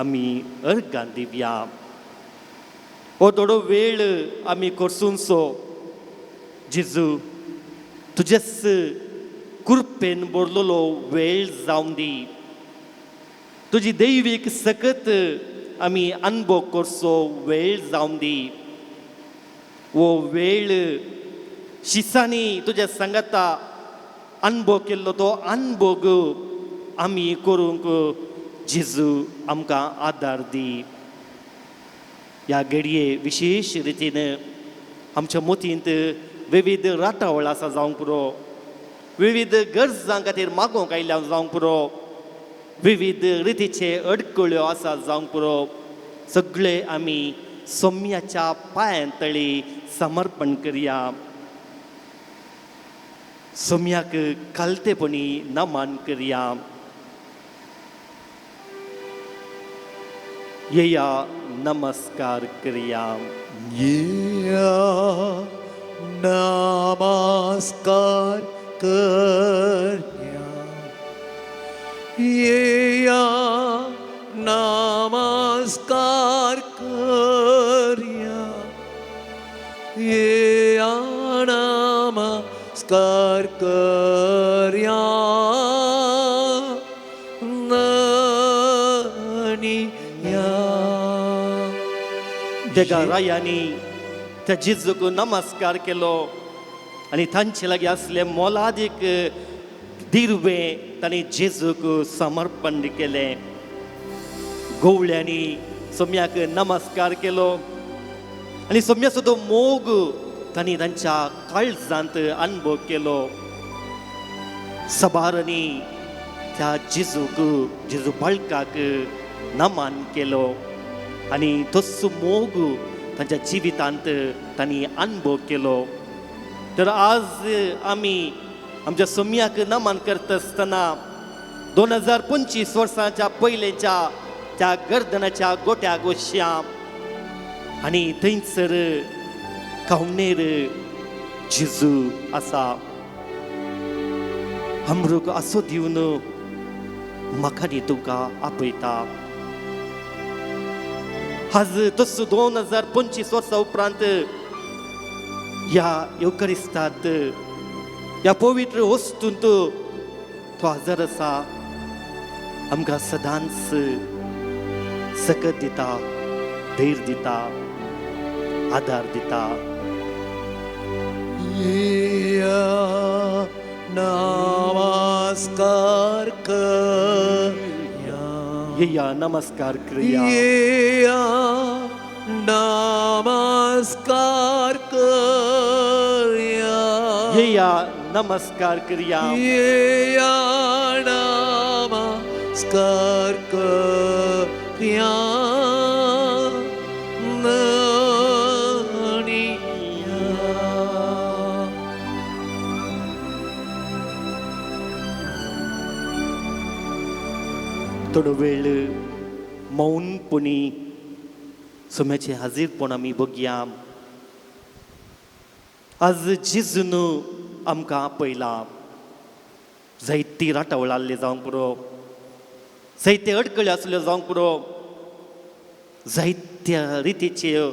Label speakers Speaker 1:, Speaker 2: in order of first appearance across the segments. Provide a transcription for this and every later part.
Speaker 1: आमी अर्गां दिवया. हो थोडो वेळ आमी करसूनसो जेजू तुजेच कृपेन भरलेलो वेळ जावं दी. तुजी दैवीक सकत आमी अनुभव करचो वेळ जावं दी. हो वेळ शिसांनी तुज्या सांगाता अनुभव केल्लो तो अनुभव आमी करूंक जेजू आमकां आदार दी. ह्या घडये विशेश रितीन आमच्या मोतींत विविध राटावळ आसा जावंक पुरो, विविध गरजां खातीर मागोवंक आयल्या जावंक पुरो, विविध रितीचे अडकळ्यो आसा जावंक पुरो, सगळे आमी सोम्याच्या पांयां तळी समर्पण करया. सोम्याक कालतेपणी नमन करया. येया नमस्कार करया.
Speaker 2: येया नमस्कार करया. येया नमस्कार करया. येया नमस्कार करया.
Speaker 1: तेगा रायांनी त्या जेजूक नमस्कार केलो आनी तांचे लागीं आसले मोलादीक दिर्वे तांणी जेजूक समर्पण केलें. गोवळ्यांनी सोम्याक नमस्कार केलो आनी सोम्याचो तो मोग तांणी तांच्या काळजांत अनुभव केलो. सबारांनी त्या जेजूक जेजू बाळकाक नमन केलो आनी तोच मोग तांच्या जिवितांत तांणी अनुभव केलो. तर आज आमी आमच्या सोम्याक नमन करता आसतना 2025 वर्साच्या पयलेच्या त्या गर्दनाच्या गोट्या गोश्या आनी थंयसर कावणेर जेजू आसा. हमरूक आसो दिवन म्हाका न्ही तुका आपयता. आज तसो 2025 वर्सां उपरांत ह्या येवकरिस्तात ह्या पवित्र वस्तूंत तो हजर आसा. आमकां सदांच सकत दिता, धैर्य दिता, आदार दिता.
Speaker 2: येया नमस्कार करया.
Speaker 1: येया नमस्कार करया.
Speaker 2: येया नमस्कार करया.
Speaker 1: येया नमस्कार करया.
Speaker 2: येया नमस्कार करया.
Speaker 1: थोडो वेळ मौनपणी सोम्याचें हाजीरपण आमी बघया. आज जेजून आमकां आपयला. जायती राटावळ आसली जावंक पुरो, जायते अडकळी आसल्यो जावंक पुरो, जायत्या रितीच्यो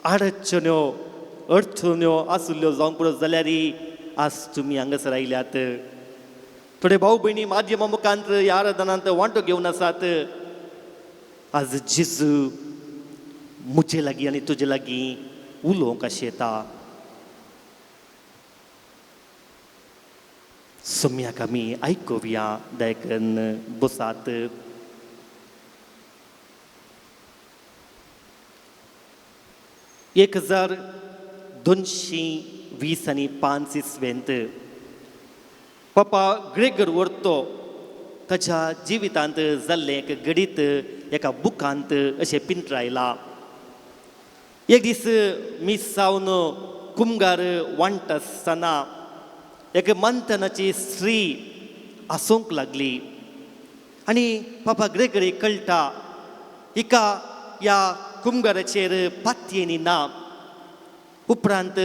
Speaker 1: अडचण्यो अडचण्यो आसल्यो जावंक पुरो, जाल्यार आज तुमी हांगासर आयल्यात. थोडे भाव भयणी माध्यमा मुखांत ह्या आराधनांत वांटो घेवन आसात. आज जेजू म्हजे लागीं आनी तुजे लागीं उलोवंक आशेता. सोम्याक आमी आयकुया. दयकन बसात. एक 1220 आनी 5 इसवेंत पापा ग्रेगर वर्तो ताच्या जिवितांत जाल्लें एक घडीत एका बुकांत अशें पिंत्रायलां. एक दीस मीस जावन कुमगार वांट आसतना एक मंथनाची स्त्री आसूंक लागली आनी पापा ग्रेगरी कळटा हिका ह्या कुमगाराचेर पातयेनी ना. उपरांत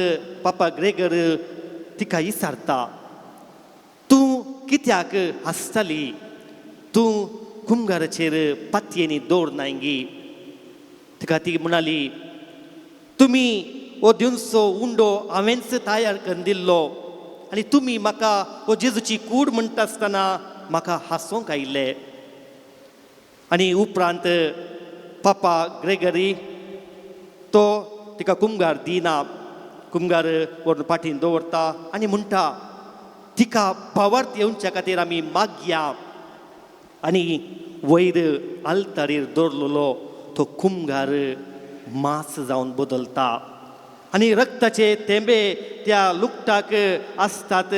Speaker 1: पापा ग्रेगर तिका विचारता, तूं कित्याक हांसताली, तूं कुमगाराचेर पातयेनी दवरनायगी. तिका ती म्हणाली, तुमी हो दिवचो उंडो हांवेंच तयार करून दिल्लो आनी तुमी म्हाका हो जेजूची कूड म्हणटा आसतना म्हाका हांसोंक आयिल्ले. आनी उपरांत पापा ग्रेगरी तो तिका कुमगार दिना, कुमगार व्हरून पाटीन दवरता आनी म्हणटा तिका भावार्थ येवच्या खातीर आमी मागया. आनी वयर आल्तारीर दवरलेलो तो कुमगार मांस जावन बदलता आनी रक्ताचे थेंबे त्या लुकटाक आसतात.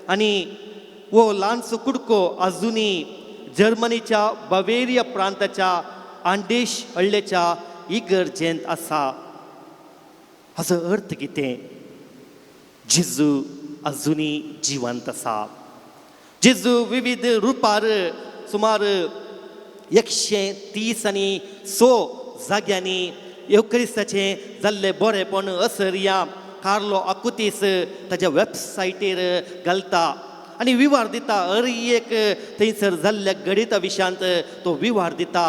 Speaker 1: आनी हो ल्हानसो कुडको आजुनी जर्मनीच्या बवेरिया प्रांताच्या आंडेश हळ्ळेच्या इगर्जेंत आसा. हाचो अर्थ कितें? जेजू आजुनी जिवंत आसा. जेजू विविध रुपार सुमार 130 आनी 100 जाग्यांनी येवक्रिस्ताचें जाल्लें बरेंपण असरया कार्लो आकुतीस ताच्या वेबसायटीर घालता आनी विवार दिता. हर एक थंयसर जाल्ल्या गणिता विशयांत तो विवार दिता.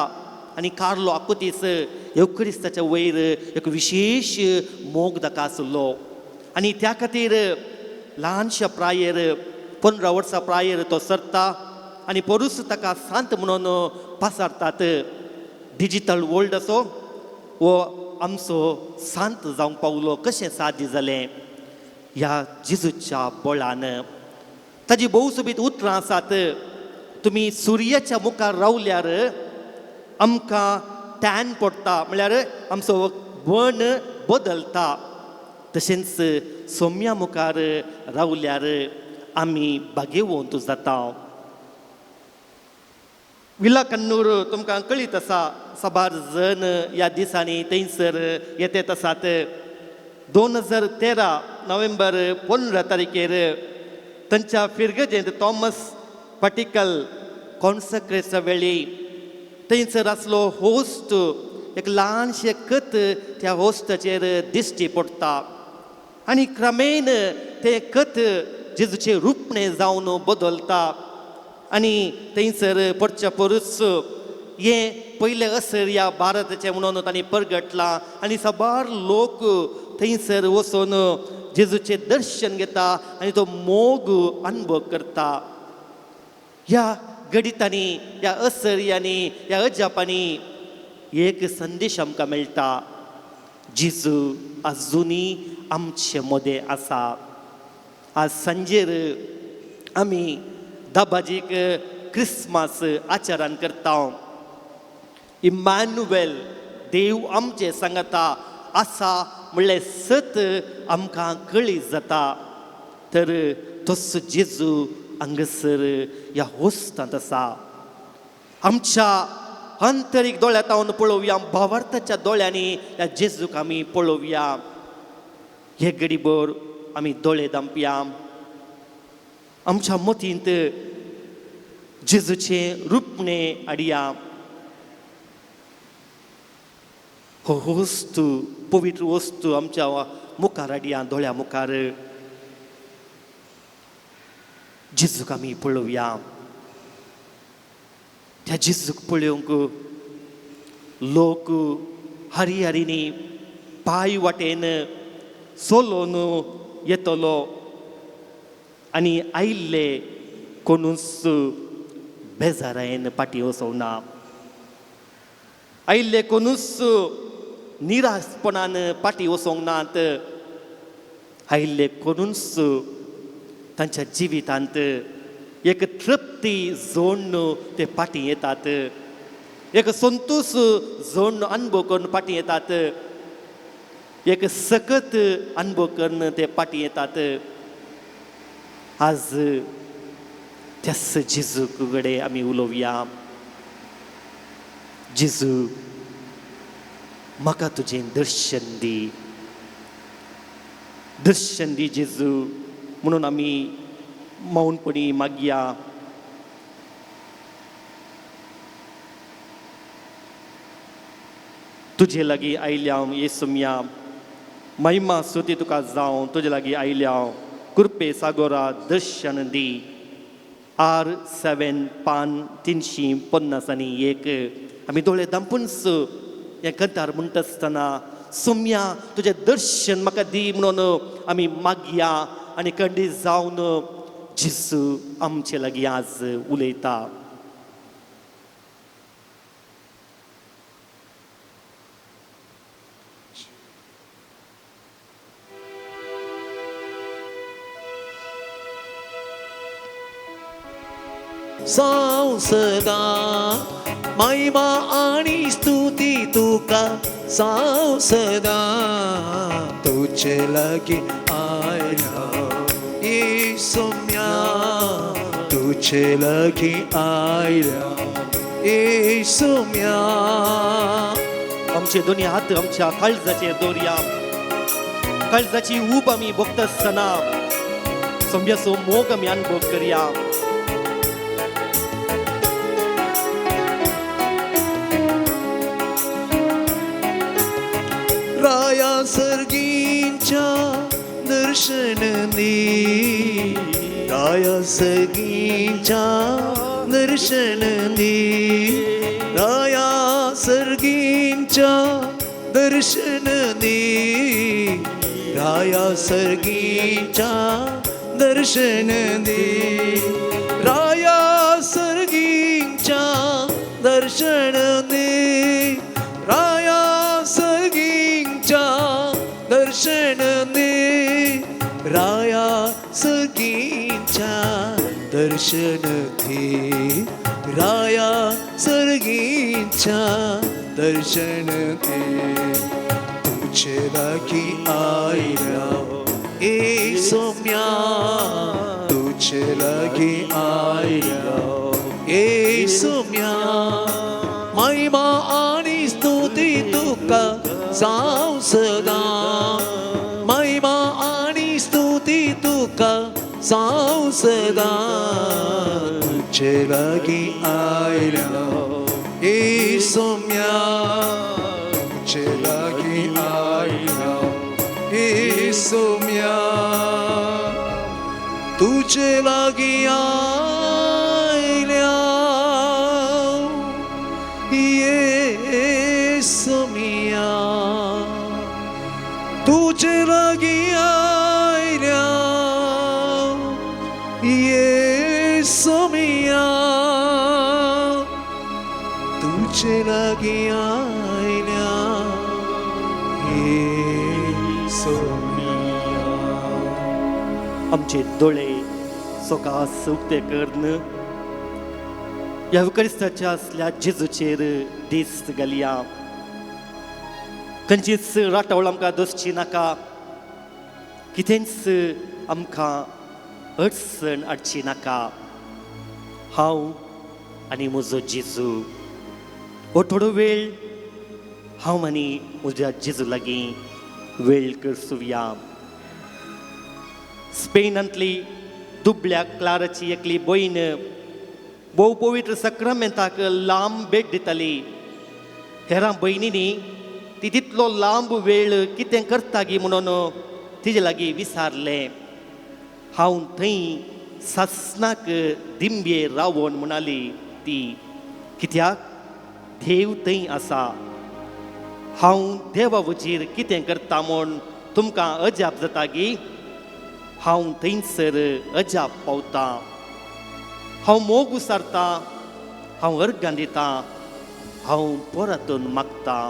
Speaker 1: आनी कार्लो आकुतीस येवक्रिस्ताच्या वयर एक विशेश मोग ताका आसलो आनी त्या खातीर ल्हानशा प्रायेर 15 वर्सां प्रायेर तो सरता आनी पोरूस ताका सांत म्हणून पासारतात. डिजिटल वर्ल्ड असो हो आमचो सांत जावंक पावलो. कशें साध्य जालें? ह्या जेजूच्या बळान. ताजी भोव सोबीत उतरां आसात, तुमी सुर्याच्या मुखार रावल्यार आमकां टॅन पडटा, म्हळ्यार आमचो वर्ण बदलता. तशेंच सोम्या मुखार रावल्यार आमी भागेवंत जाता. विलाकन्नूर तुमकां कळीत आसा, साबार जण ह्या दिसांनी थंयसर येतात आसात. 2013 नोव्हेंबर 15 तारखेर तांच्या फिरगजेंत थॉमस पटिकल कॉन्सक्रेसा वेळी थंयसर आसलो होस्ट एक ल्हानशें कत त्या होस्टाचेर दिश्टी पडटा आनी क्रमेन तें कत जेजूचें रुपणें जावन बदलता. आनी थंयसर पडच्या परस हें पयलें असर ह्या भारताचें म्हणून तांणी परगटलां आनी साबार लोक थंयसर वचून जेजूचें दर्शन घेता आनी तो मोग अनुभव करता. ह्या गणितांनी, ह्या असर्यांनी, ह्या अजापांनी एक संदेश आमकां मेळटा, जेजू आजुनी आमचे मदें आसा. आज सांजेर आमी दाबाजीक क्रिसमस आचरण करता. इमानुएल देव आमचे सांगता आसा म्हणलें सत आमकां कळी जाता. तर तसो जेजू हांगासर ह्या होस्तांत आसा. आमच्या आंतरीक दोळ्यांत पळोवया, भावार्थाच्या दोळ्यांनी ह्या जेजूक आमी पळोवया. हे गडीभर आमी दोळे दामपया, आमच्या मतींत जेजूचें रुपणें हाडया. हो वस्तू, पवित्र वस्तू आमच्या मुखार हाडया, दोळ्या मुखार. जेजूक आमी पळोवया. त्या जेजूक पळोवंक लोक हरी हरीनी पांय वाटेन चलोवन येतलो आनी आयिल्ले कोणूच बेजारायेन फाटीं वचोना, आयिल्ले कोणूच निराशपणान फाटीं वचोंक नात, आयिल्ले कोणूच तांच्या जिवितांत एक तृप्ती जोडून ते फाटीं येतात, एक संतोश जोडून अनुभव करून फाटीं येतात, एक सकत अनुभव करून ते फाटीं येतात. आज त्याच जेजू कडेन आमी उलोवया. जेजू, म्हाका तुजें दर्शन दी, दर्शन दी जेजू म्हणून आमी मौनपणी मागया. तुजे लागीं आयल्या हांव येसुम्या, महिमा स्तुती तुका जावं. तुजे लागीं आयल्या हांव, कृपे सागोरा दर्शन दी. आर 7 पान 351. आमी दोळे दांपूनच हें कंतार म्हणटा आसतना सोम्या तुजें दर्शन म्हाका दी म्हणून आमी मागया आनी खंडीत जावन जेजू आमचे लागीं आज उलयता.
Speaker 2: जावं सदां महिमा आनी स्तुती तुका जावं सदां तुजे लागीं आयला येसुम्या तुजे लागीं आयला येसुम्या.
Speaker 1: आमचे दोन्ही हात आमच्या काळजाचेर दवरया. काळजाची ऊब आमी भोगता आसतना सोम्याचो मोग आमी अनुभव करया.
Speaker 2: राया सर्गींच्या दर्शन दी राया सर्गींच्या दर्शन दी राया सर्गींच्या दर्शन दी राया सर्गींच्या दर्शन दी राया सर्गींच्या दर्शन दी राया सर्गींच्या दर्शन दे राया सर्गींच्या दर्शन दे राया सर्गींच्या दर्शन दे तुझे लागीं आयला येसुम्या तुझे लागीं आयला येसुम्या महिमा आनी स्तुती तुका जावं सदां महिमा आनी स्तुती तुका जावं सदां तुजे लागीं आयला येसुम्या तुजे लागीं आयला येसुम्या तुजे लागीं आयल्या येसुम्या तुजे लागीं आयल्या येसुम्या तुजे लागीं आयल्या येसुम्या.
Speaker 1: आमचे दोळे सकास उक्ते करून ह्या क्रिस्ताच्या असल्या जेजूचेर दिस्त घालया. खंयचीच राटावळ आमकां दसची नाका, कितेंच आमकां अडचण हाडची नाका. हांव आनी म्हजो जेजू हो थोडो वेळ हांव आनी म्हज्या जेजू लागीं वेळ करसुया. स्पेनांतली दुबळ्या क्लाराची एकली भयण भोव पवित्र सक्रामेंताक लांब भेट दिताली. हेरां भयणींनी ती तितलो लांब वेळ कितें करता गी म्हणून तिजे लागीं विचारलें. हांव थंय सासणाक दिंबे रावोन म्हणाली ती, कित्याक देव थंय आसा. हांव देवा वजीर कितें करता म्हूण तुमकां अजाप जाता गी? हांव थंयसर अजाप पावतां. हांव मोग उसारतां, हांव अर्गां दितां, हांव परतून मागतां.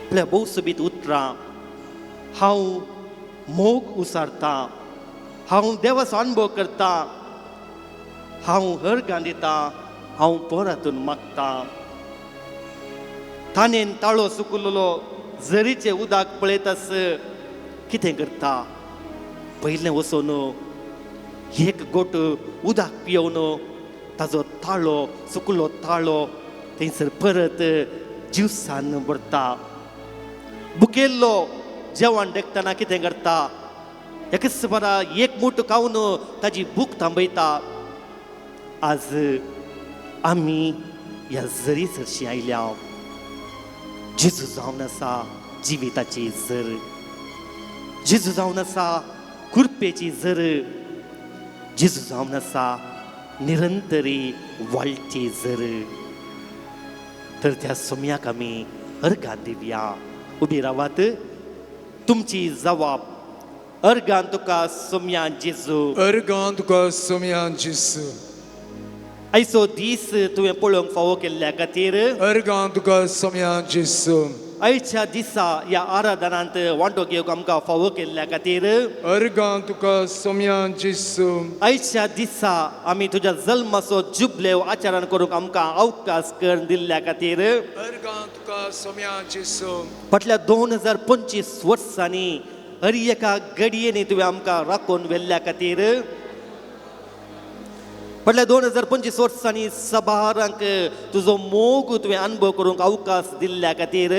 Speaker 1: आपल्या भोव सोबीत उतरां. हांव मोग उसारतां, हांव देवाचो अनुभव करतां, हांव अर्गां दितां, हांव परतून मागतां. ताणेन ताळो सुकुल्लो जरीचें उदक पळयतास कितें करता? पयलें वचून एक गोट उदक पियोवन ताजो ताळो सुकलो ताळो थंयसर परत जिवसान भरता. बुकेल्लो जेवण देखतना कितें करता? एकच बरा एक मूठ खावन ताजी भूक थांबयता. आज आमी ह्या जरी सरशी आयल्या. जेजू जावन आसा जिविताची जर, जेजू जावन आसा कृपेची जर, जेजू जावन आसा निरंतरी वाळटी जर तर त्या सोम्याक आमी अर्गां दिवया. उबी रावात, तुमची जवाब अर्गान तुका सोम्या जेजू,
Speaker 3: अर्गां तुका सोम्या जेजू.
Speaker 1: आयचो दीस तुवें पळोवंक फावो केल्ल्या खातीर
Speaker 3: अर्गां तुका सोम्या जेजू.
Speaker 1: आयच्या दिसा ह्या आराधनांत वांटो घेवंक आमकां फावो केल्ल्या खातीर
Speaker 3: अर्गां तुका सोम्या जेजू.
Speaker 1: आयच्या दिसा आमी तुज्या जल्माचो जुबलेव आचरण करूंक आमकां अवकाश करून दिल्ल्या खातीर
Speaker 3: अर्गां तुका सोम्या जेजू.
Speaker 1: फाटल्या 2025 वर्सांनी हर एका घडयेनी तुवें आमकां राखून व्हेल्ल्या खातीर फाटल्या 2025 वर्सांनी सभारांक तुजो मोग तुवें अनुभव करूंक अवकाश दिल्ल्या खातीर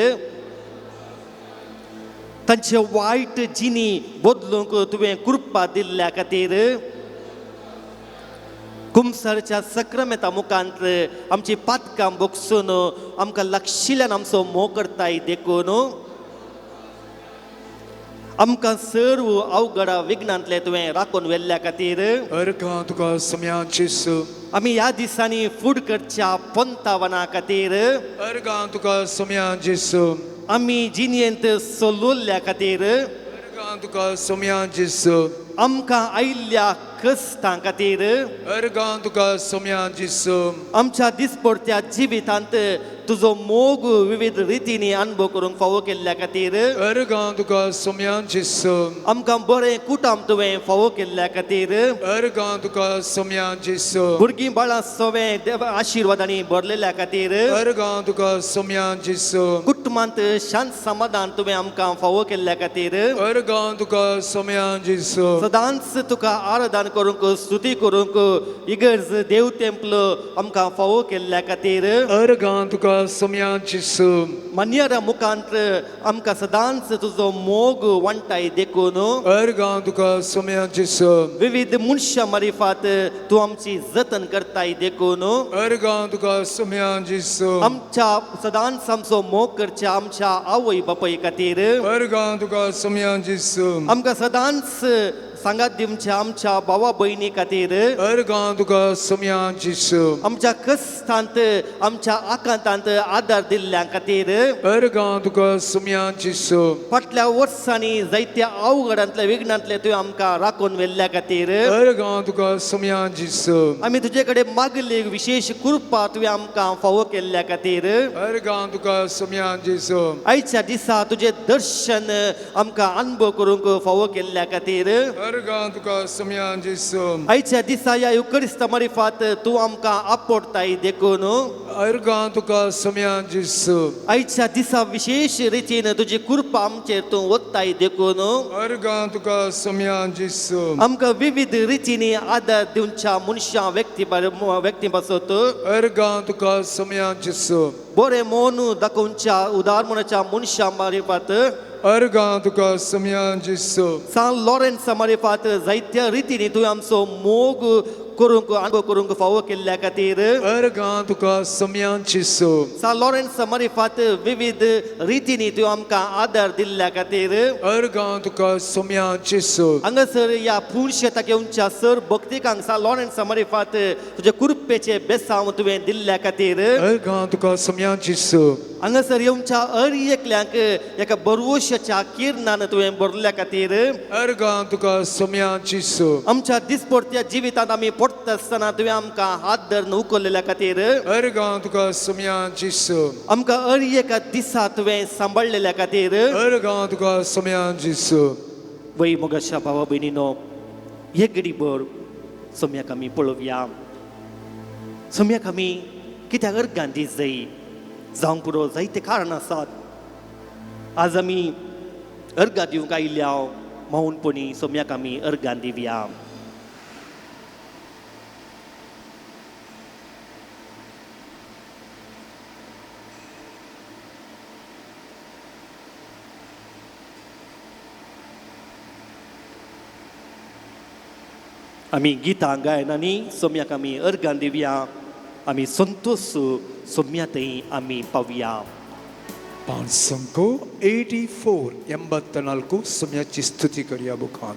Speaker 1: तांचे वायट जिणी बदलूंक तुवें कृपा दिल्ल्या खातीर कुमसारच्या सक्रमेता मुखांत आमची पातकां बोगसून आमकां लागशिल्ल्यान आमचो मोग करताय देखून आमकां सर्व अवघडा विघ्नांतले तुवें राखून व्हेल्ल्या खातीर
Speaker 3: अर्गां तुका सोम्या जेजू.
Speaker 1: आमी ह्या दिसांनी फूड करच्या पंतावना खातीर
Speaker 3: अर्गां तुका सोम्या जेजू.
Speaker 1: आमी जिणेंत सोलोल्ल्या खातीर
Speaker 3: अर्गां तुका सोम्या जेजू.
Speaker 1: आमकां आयिल्ल्या कश्टां खातीर
Speaker 3: अर्गां तुका सोम्या जेजू.
Speaker 1: आमच्या दिसपडत्या जिवितांत तुजो मोग विविध रितींनी अनुभव करूंक फावो केल्ल्या खातीर
Speaker 3: अर्गां तुका सोम्या जेजू.
Speaker 1: आमकां बरें कुटाम तुवें फावो केल्ल्या खातीर
Speaker 3: अर्गां तुका सोम्या जेजू.
Speaker 1: भुरगीं बाळां सवें देव आशिर्वादांनी भरलेल्या खातीर
Speaker 3: अर्गां तुका सोम्या जेजू.
Speaker 1: कुटुंबांत शांत समाधान तुवें आमकां फावो केल्ल्या खातीर
Speaker 3: अर्गां तुका सोम्या जेजू.
Speaker 1: सदांच तुका आराधन करूंक स्तुती करूंक इगर्ज देव तेंपल आमकां फावो केल्ल्या खातीर
Speaker 3: अर्गां तुका सोम्या जेजू.
Speaker 1: मान्यरा मुखांत आमकां सदांच तुजो मोग वांटाय देखून
Speaker 3: अर्गां तुका सोम्या जेजू.
Speaker 1: विविध मनशां मारिफात तूं आमची जतन करताय देखून
Speaker 3: अर्गां तुका सोम्या जेजू.
Speaker 1: आमच्या सदांच आमचो मोग करच्या आमच्या आवय बापाय खातीर
Speaker 3: अर्गां तुका सोम्या जेजू.
Speaker 1: आमकां सदांच सांगात दिवच्या आमच्या भावा भयणी खातीर
Speaker 3: अर्गां तुका सोम्या जेजू.
Speaker 1: आमच्या कश्टांत आमच्या आकांतांत आदार दिल्ल्या खातीर
Speaker 3: अर्गां तुका सोम्या जेजू.
Speaker 1: फाटल्या वर्सांनी जायत्या अवघडांतल्या विघ्नांतले तुवें आमकां राखून व्हेल्ल्या खातीर
Speaker 3: अर्गां तुका सोम्या जेजू.
Speaker 1: आमी तुजे कडेन मागली विशेश कृपा तुवें आमकां फावो केल्ल्या खातीर
Speaker 3: अर्गां तुका सोम्या जेजू.
Speaker 1: आयच्या दिसा तुजें दर्शन आमकां अनुभव करूंक फावो केल्ल्या खातीर
Speaker 3: अर्गां तुका सोम्या जेजू.
Speaker 1: आयच्या दिसा ह्या युकरिस्ता मारिफात तूं आमकां आपोडताय देखून
Speaker 3: अर्गां तुका सोम्या जेजू.
Speaker 1: आयच्या दिसा विशेश रितीन तुजी कृपा आमचेर तूं वताय देखून
Speaker 3: अर्गां तुका सोम्या जेजू.
Speaker 1: आमकां विविध रितींनी आदार दिवच्या मनशां व्यक्ती पासत
Speaker 3: अर्गां तुका सोम्या जेजू.
Speaker 1: बरें मन दाखोवच्या उदार मनाच्या मनशां मारिफात
Speaker 3: अर्गां तुका सोम्या जेजू.
Speaker 1: सान लॉरेन्स मारिफात जायत्या रितींनी तुवें आमचो मोग करूंक अनुभव करूंक फावो केल्ल्या खातीर
Speaker 3: अर्गां तुका सोम्या जेजू.
Speaker 1: सान लॉरेन्स मारिफात विविध रितींनी तुवें आमकां आदार दिल्ल्या खातीर
Speaker 3: अर्गां तुका सोम्या जेजू.
Speaker 1: हांगासर ह्या पुरुशेताक येवच्या सर भक्तिकांक सान लॉरेन्स मारिफात तुजे कृपेचे बेसांव तुवें दिल्ल्या खातीर
Speaker 3: अर्गां तुका सोम्या जेजू.
Speaker 1: हांगासर येवच्या हर एकल्यांक एका बरवशाच्या किरणान तुवें भरल्या खातीर
Speaker 3: अर्गां तुका सोम्या जेजू.
Speaker 1: आमच्या दिसपडत्या जिवितांत आमी पडटा आसतना तुवें आमकां हात धरून उखल्लेल्या खातीर
Speaker 3: अर्गां तुका सोम्या जेजू.
Speaker 1: आमकां हर एका दिसा तुवें सांबाळलेल्या खातीर
Speaker 3: अर्गां तुका सोम्या जेजू.
Speaker 1: वय मोगाच्या भावा भयणीनो, हे घडीभर सोम्याक आमी पळोवया. सोम्याक आमी कित्याक अर्गां दी जाय जावंक पुरो जायते कारण आसात. आज आमी अर्गां दिवंक आयिल्ल्या मौनपणी सोम्याक आमी अर्गां दिवया. आमी गितां गायनांनी सोम्याक आमी अर्गां दिवया. आमी संतोश सोम्या थंय आमी पावया.
Speaker 3: 584 84 सोम्याची स्तुती करया बुकान.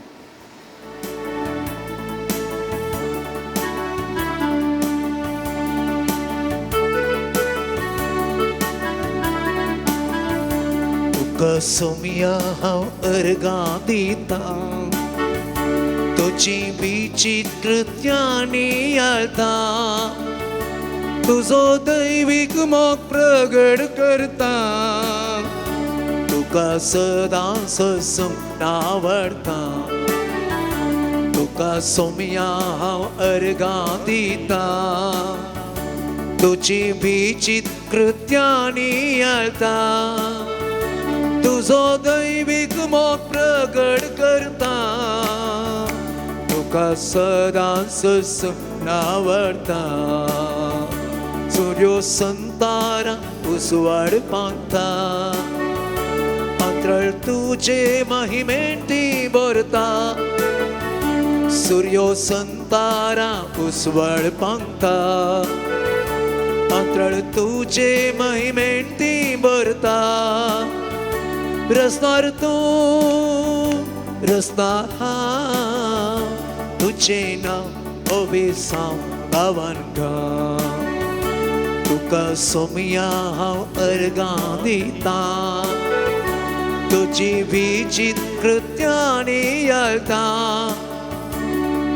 Speaker 2: तुका सोमया हांव अर्गां दितां, तुजी विचित्र कृत्यांनी आळता, तुजो दैवीक मोग प्रगट करता, तुका सदां ससूंक आवडटा, तुका सोमया हांव अर्गां दितां, तुजी विचित्र कृत्यांनी आळता, तुजो दैवीक मोग प्रगट करता, तुका सदां ससूंक आवडटा. सूर्यो संतारा उजवाड पांगता, अंतराळ तुजे महिमेन ती भरता, सूर्यो संतारा उजवाड पांगता, अंतराळ तुजे महिमेन ती भरता, रसनार तूं रसना हांव, तुजें नांव अभिसांव गांवान गांव, तुका सोमया हांव अर्गां दितां, तुजी विचित्र कृत्यांनी आळता,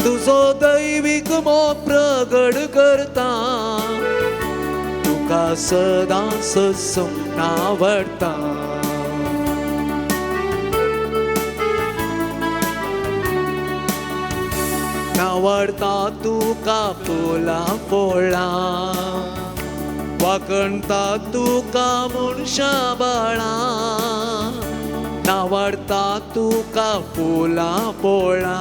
Speaker 2: तुजो दैवीक मोग प्रगट करता, तुका सदां ससूंक आवडटा. आवडटा तुका फुलां फळां, वाकणता तुका मनशां बाळां, नावडटा तुका फुलां फळां,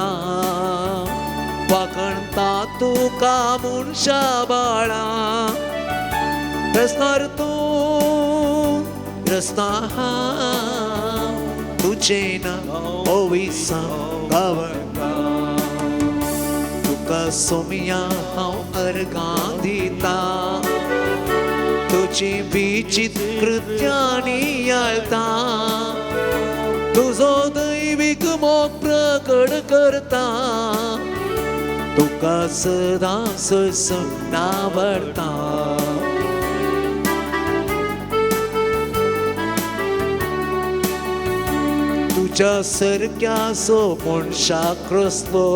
Speaker 2: वाकणता तुका मनशां बाळां, रसनार तूं रसना हांव, तुजें नांव ओविसांव गांवता, तुका सोमया हांव अर्गां दितां, तुजी विचित्र कृत्यांनी आळता, तुजो दैवीक मोग प्रगट करता, तुका सदां ससूंक आवडटा. तुज्या सारक्याचो मनशाक रसलो,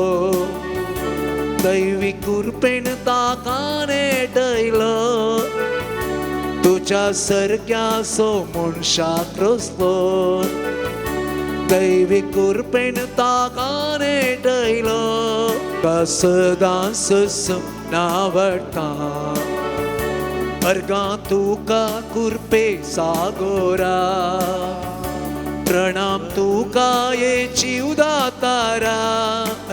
Speaker 2: दैवीक कृपेन ताका नेटयलो, तुज्या सारक्याचो मनशाक रसलो, दैवीक कृपेन ताका नेटयलो, तुका सदां ससूंक आवडटा, अर्गां तुका कृपे सागोरा, प्रणाम तुका ये जीवदातारा,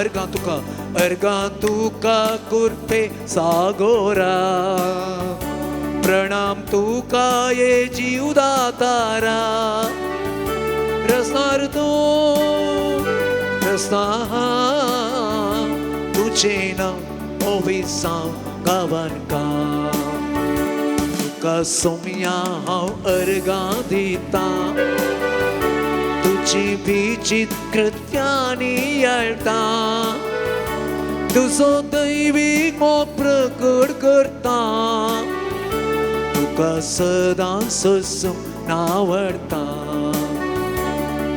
Speaker 2: अर्गां तुका अर्गां तुका कृपे सागोरा, प्रणाम तुका ये जीवदातारा, रसनार तूं रसना हांव, तुजें नांव ओविसांव गांवान गांव, तुका सोमया हांव अर्गां दितां, तुजी विचित्र कृत्यांनी आळता, तुजो दैवीक मोग प्रगट करता, तुका सदां ससूंक आवडटा,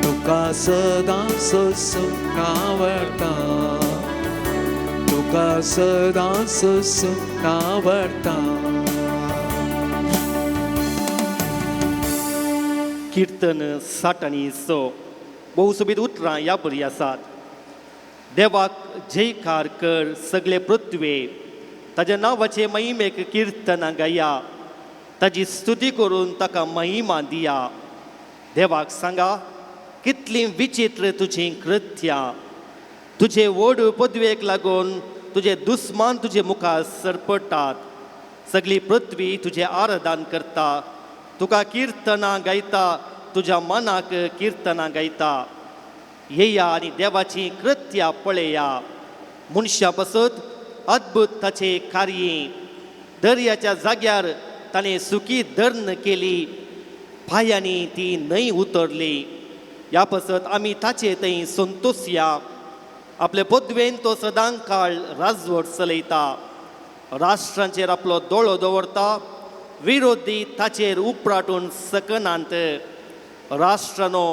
Speaker 2: तुका सदां ससूंक आवडटा, तुका सदां ससूंक आवडटा.
Speaker 1: किर्तन 60 आनी 100 भोव सोबीत उतरां ह्या बरी आसात. देवाक जयकार कर सगळे पृथ्वे, ताज्या नांवाचे महिमेक किर्तनां गाया, ताजी स्तुती करून ताका महिमा दिया. देवाक सांगा कितलीं विचित्र तुजीं कृत्यां, तुजे व्हड पदवेक लागून तुजे दुस्मान तुजे मुखार सरपटात. सगळी पृथ्वी तुजें आराधन करता, तुका किर्तनां गायता, तुज्या मनाक किर्तनां गायता. येया आनी देवाचीं कृत्यां पळया, मनशां पासत अद्भुत ताचें कार्य. दर्याच्या जाग्यार ताणें सुकी धर्ण केली, पांयांनी ती न्हंय उतरली. ह्या पासत आमी ताचे थंय संतोशया. आपले पदवेन तो सदां काळ राजवट चलयता, राष्ट्रांचेर आपलो दोळो दवरता, विरोधी ताचेर उपराटून सकनात. राष्ट्रानो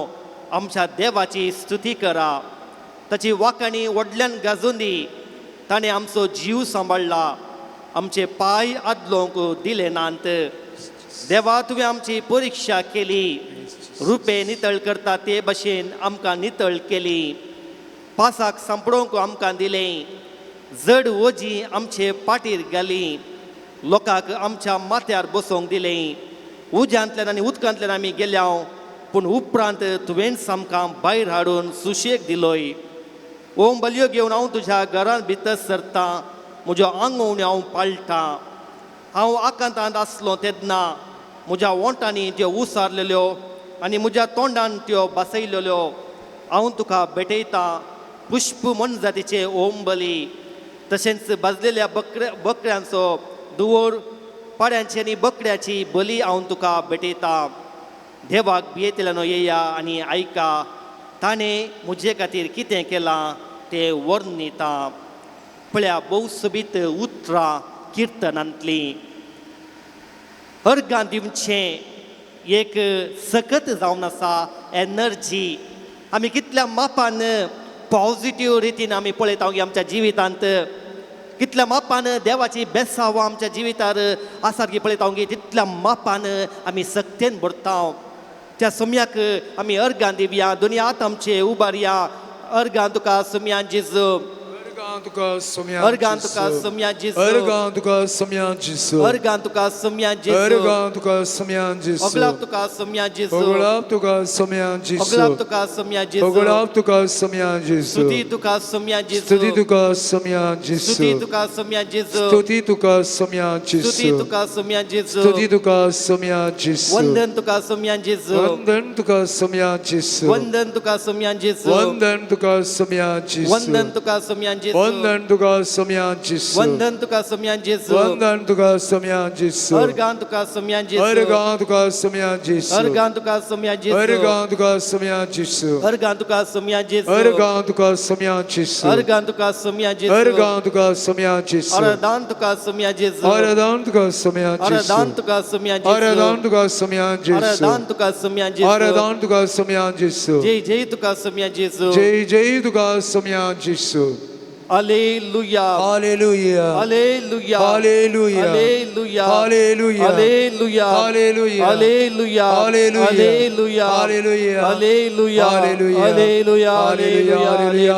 Speaker 1: आमच्या देवाची स्तुती करा, ताची वाखाणी व्हडल्यान गाजून दी. ताणें आमचो जीव सांबाळ्ळा, आमचे पांय आदलोंक दिले नात. देवा, तुवें आमची परिक्षा केली, रुपें नितळ करता ते भशेन आमकां नितळ केली. पासाक सांपडोवंक आमकां दिलें, जड वजी आमचे पाटीर घाली, लोकांक आमच्या माथ्यार बसोवंक दिलें. उज्यांतल्यान आनी उदकांतल्यान आमी गेल्या, पूण उपरांत तुवेंच आमकां भायर हाडून सुशेग दिलोय. ओम बलयो घेवन हांव तुज्या घरांत भितर सरतां, म्हज्यो आंगवण्यो हांव पाळटां. हांव आकांतांत आसलो तेन्ना म्हज्या ओंठांनी त्यो उसारलेल्यो आनी म्हज्या तोंडान त्यो बसयलेल्यो. हांव तुका भेटयतां पुष्प मनजातीचे ओम बली, तशेंच भाजलेल्या बकऱ्यांचो दुवोर, पाड्यांची आनी बकऱ्याची बली हांव तुका भेटयतां. देवाक भियेतल्यानो येया आनी आयका, ताणें म्हजे खातीर कितें केलां तें वर्णिता. पळया भोव सोबीत उतरां किर्तनांतलीं. अर्गां दिवचें एक सकत जावन आसा एनर्जी. आमी कितल्या मापान पॉजिटीव रितीन आमी पळयता की आमच्या जिवितांत कितल्या मापान देवाची बेसाव आमच्या जिवितार आसा की पळयता की तितल्या मापान आमी सक्तेन भरता. त्या सम्याक आमी अर्गां दिवया, दोनी हात आमचे उबारया. अर्गां तुका सम्या जेजू,
Speaker 3: अर्गां तुका सोम्या
Speaker 1: अर्गां तुका सोम्या जेजू,
Speaker 3: अर्गां तुका सोम्या जेजू,
Speaker 1: अर्गां तुका सोम्या जेजू,
Speaker 3: अर्गां तुका सोम्या जेजू,
Speaker 1: ओगलाप तुका सोम्या जेजू,
Speaker 3: ओगलाप तुका सोम्या जेजू,
Speaker 1: ओगलाप तुका सोम्या जेजू,
Speaker 3: ओगलाप तुका सोम्या जेजू,
Speaker 1: स्तुती तुका सोम्या जेजू,
Speaker 3: स्तुती तुका सोम्या जेजू,
Speaker 1: स्तुती तुका सोम्या जेजू,
Speaker 3: स्तुती तुका सोम्या जेजू,
Speaker 1: स्तुती तुका सोम्या जेजू,
Speaker 3: स्तुती तुका सोम्या जेजू,
Speaker 1: वंदन तुका सोम्या जेजू,
Speaker 3: वंदन तुका सोम्या जेजू,
Speaker 1: वंदन तुका सोम्या जेजू,
Speaker 3: वंदन तुका सोम्या जेजू,
Speaker 1: वंदन तुका सोम्या जेजू,
Speaker 3: वंदन तुका सोम्या जेजू,
Speaker 1: वंदन तुका सोम्या जेजू,
Speaker 3: वंदन तुका सोम्या जेजू,
Speaker 1: अर्गां तुका सोम्या जेजू,
Speaker 3: अर्गां तुका सोम्या जेजू,
Speaker 1: अर्गां तुका सोम्या जेजू,
Speaker 3: अर्गां तुका सोम्या जेजू,
Speaker 1: अर्गां तुका सोम्या जेजू,
Speaker 3: अर्गां तुका सोम्या जेजू,
Speaker 1: अर्गां तुका सोम्या जेजू,
Speaker 3: अर्गां तुका सोम्या जेजू,
Speaker 1: अरदान तुका सोम्या जेजू,
Speaker 3: अरदान तुका सोम्या जेजू,
Speaker 1: अरदान तुका सोम्या जेजू,
Speaker 3: अरदान तुका सोम्या जेजू,
Speaker 1: अरदान तुका सोम्या जेजू,
Speaker 3: अरदान तुका सोम्या जेजू,
Speaker 1: जय जय तुका सोम्या जेजू,
Speaker 3: जय जय तुका सोम्या जेजू.
Speaker 1: Alleluia,
Speaker 3: hallelujah,
Speaker 1: alleluia,
Speaker 3: hallelujah,
Speaker 1: alleluia,
Speaker 3: hallelujah,
Speaker 1: alleluia,
Speaker 3: hallelujah,
Speaker 1: alleluia,
Speaker 3: hallelujah,
Speaker 1: alleluia,
Speaker 3: hallelujah,
Speaker 1: alleluia,
Speaker 3: hallelujah,
Speaker 1: alleluia,
Speaker 3: hallelujah, hallelujah,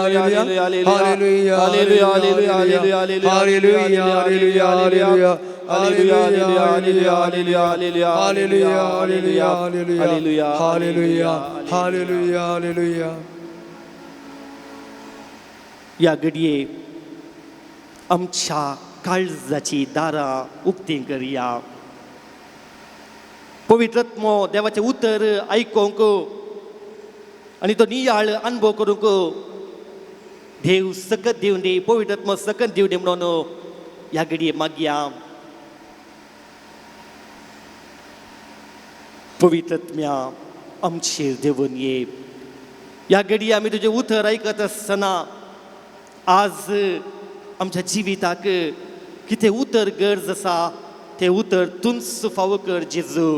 Speaker 3: hallelujah,
Speaker 1: alleluia, alleluia,
Speaker 3: hallelujah, hallelujah, hallelujah,
Speaker 1: alleluia, alleluia, alleluia,
Speaker 3: hallelujah, hallelujah,
Speaker 1: alleluia,
Speaker 3: hallelujah, hallelujah, hallelujah.
Speaker 1: ह्या घडये आमच्या काळजाची दारां उक्तीं करया. पवित्र आत्मो देवाचें उतर आयकोंक आनी तो नियाळ अनुभव करूंक देव सकत दिवन दी, पवित्र आत्मो सकत दिवन दी म्हणून ह्या घडये मागया. पवित्र आत्म्या आमचेर देवून ये. ह्या घडये आमी तुजें उतर आयकत आसतना आज आमच्या जिविताक कितें उतर गरज आसा तें उतर तूंच फावो कर जेजू.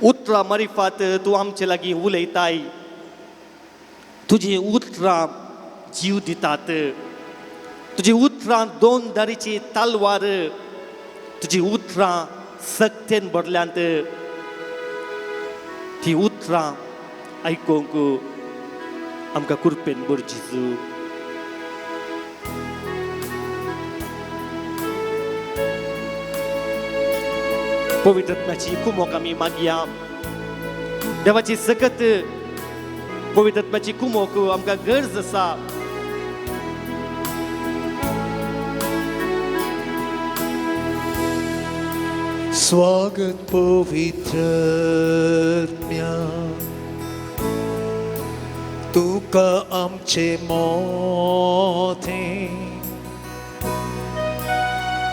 Speaker 1: उतरां मारिफात तूं आमचे लागीं उलयताय, तुजीं उतरां जीव दितात, तुजीं उतरां दोन दारीची तालवार, तुजीं उतरां सक्तेन भरल्यांत. ती उतरां आयकूंक आमकां कृपेन भर जेजू. पवित्र आत्म्याची कुमोक आमी मागया. देवाची सकत पवित्र आत्म्याची कुमोक आमकां गरज आसा.
Speaker 2: स्वागत पवित्र आत्म्या, तुका आमचे मोथे,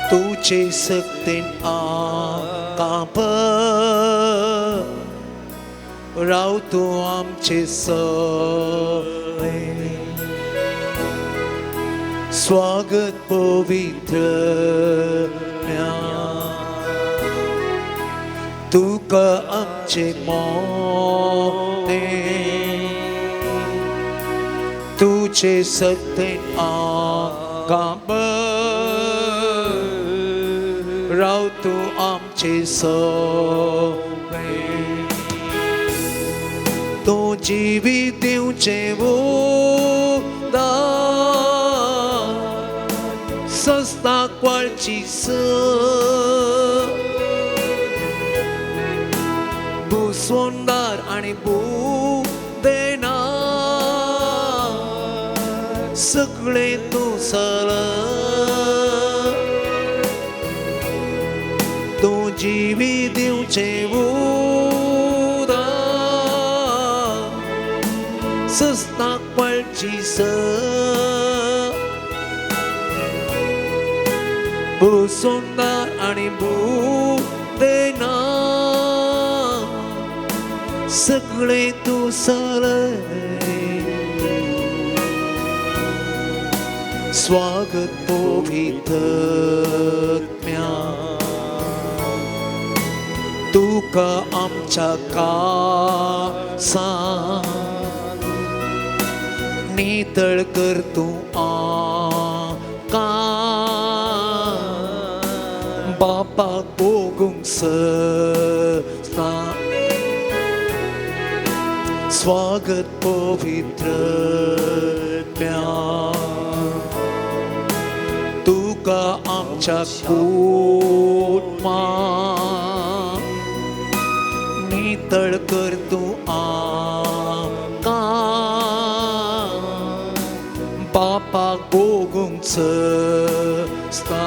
Speaker 2: तुझे सक्तेन आकाप राव तूं आमचे सगळे. स्वागत पवित्र आत्म्या, तुका आमचे मोने तुझे सत्य आंगांबर राव तूं आमचे सगळे तूं जिवीत दिवचें उदार सस्ताक वाळची स भुसवंदार आनी भुदेना सगळें तूं सर तूं जिवीत दिवचें उदार सस्ताक पळची स भुसवंदार आनी भुदेना सगळें तूं सर स्वागत पवित्रत्म्या तुका आमच्या कासा नितळ कर तूं आका बापा भोगूंक सस्ता स्वागत पवित्रत्म्या तुका आमच्या कुटुंबा नितळ कर तूं आका बापा भोगूंक सस्ता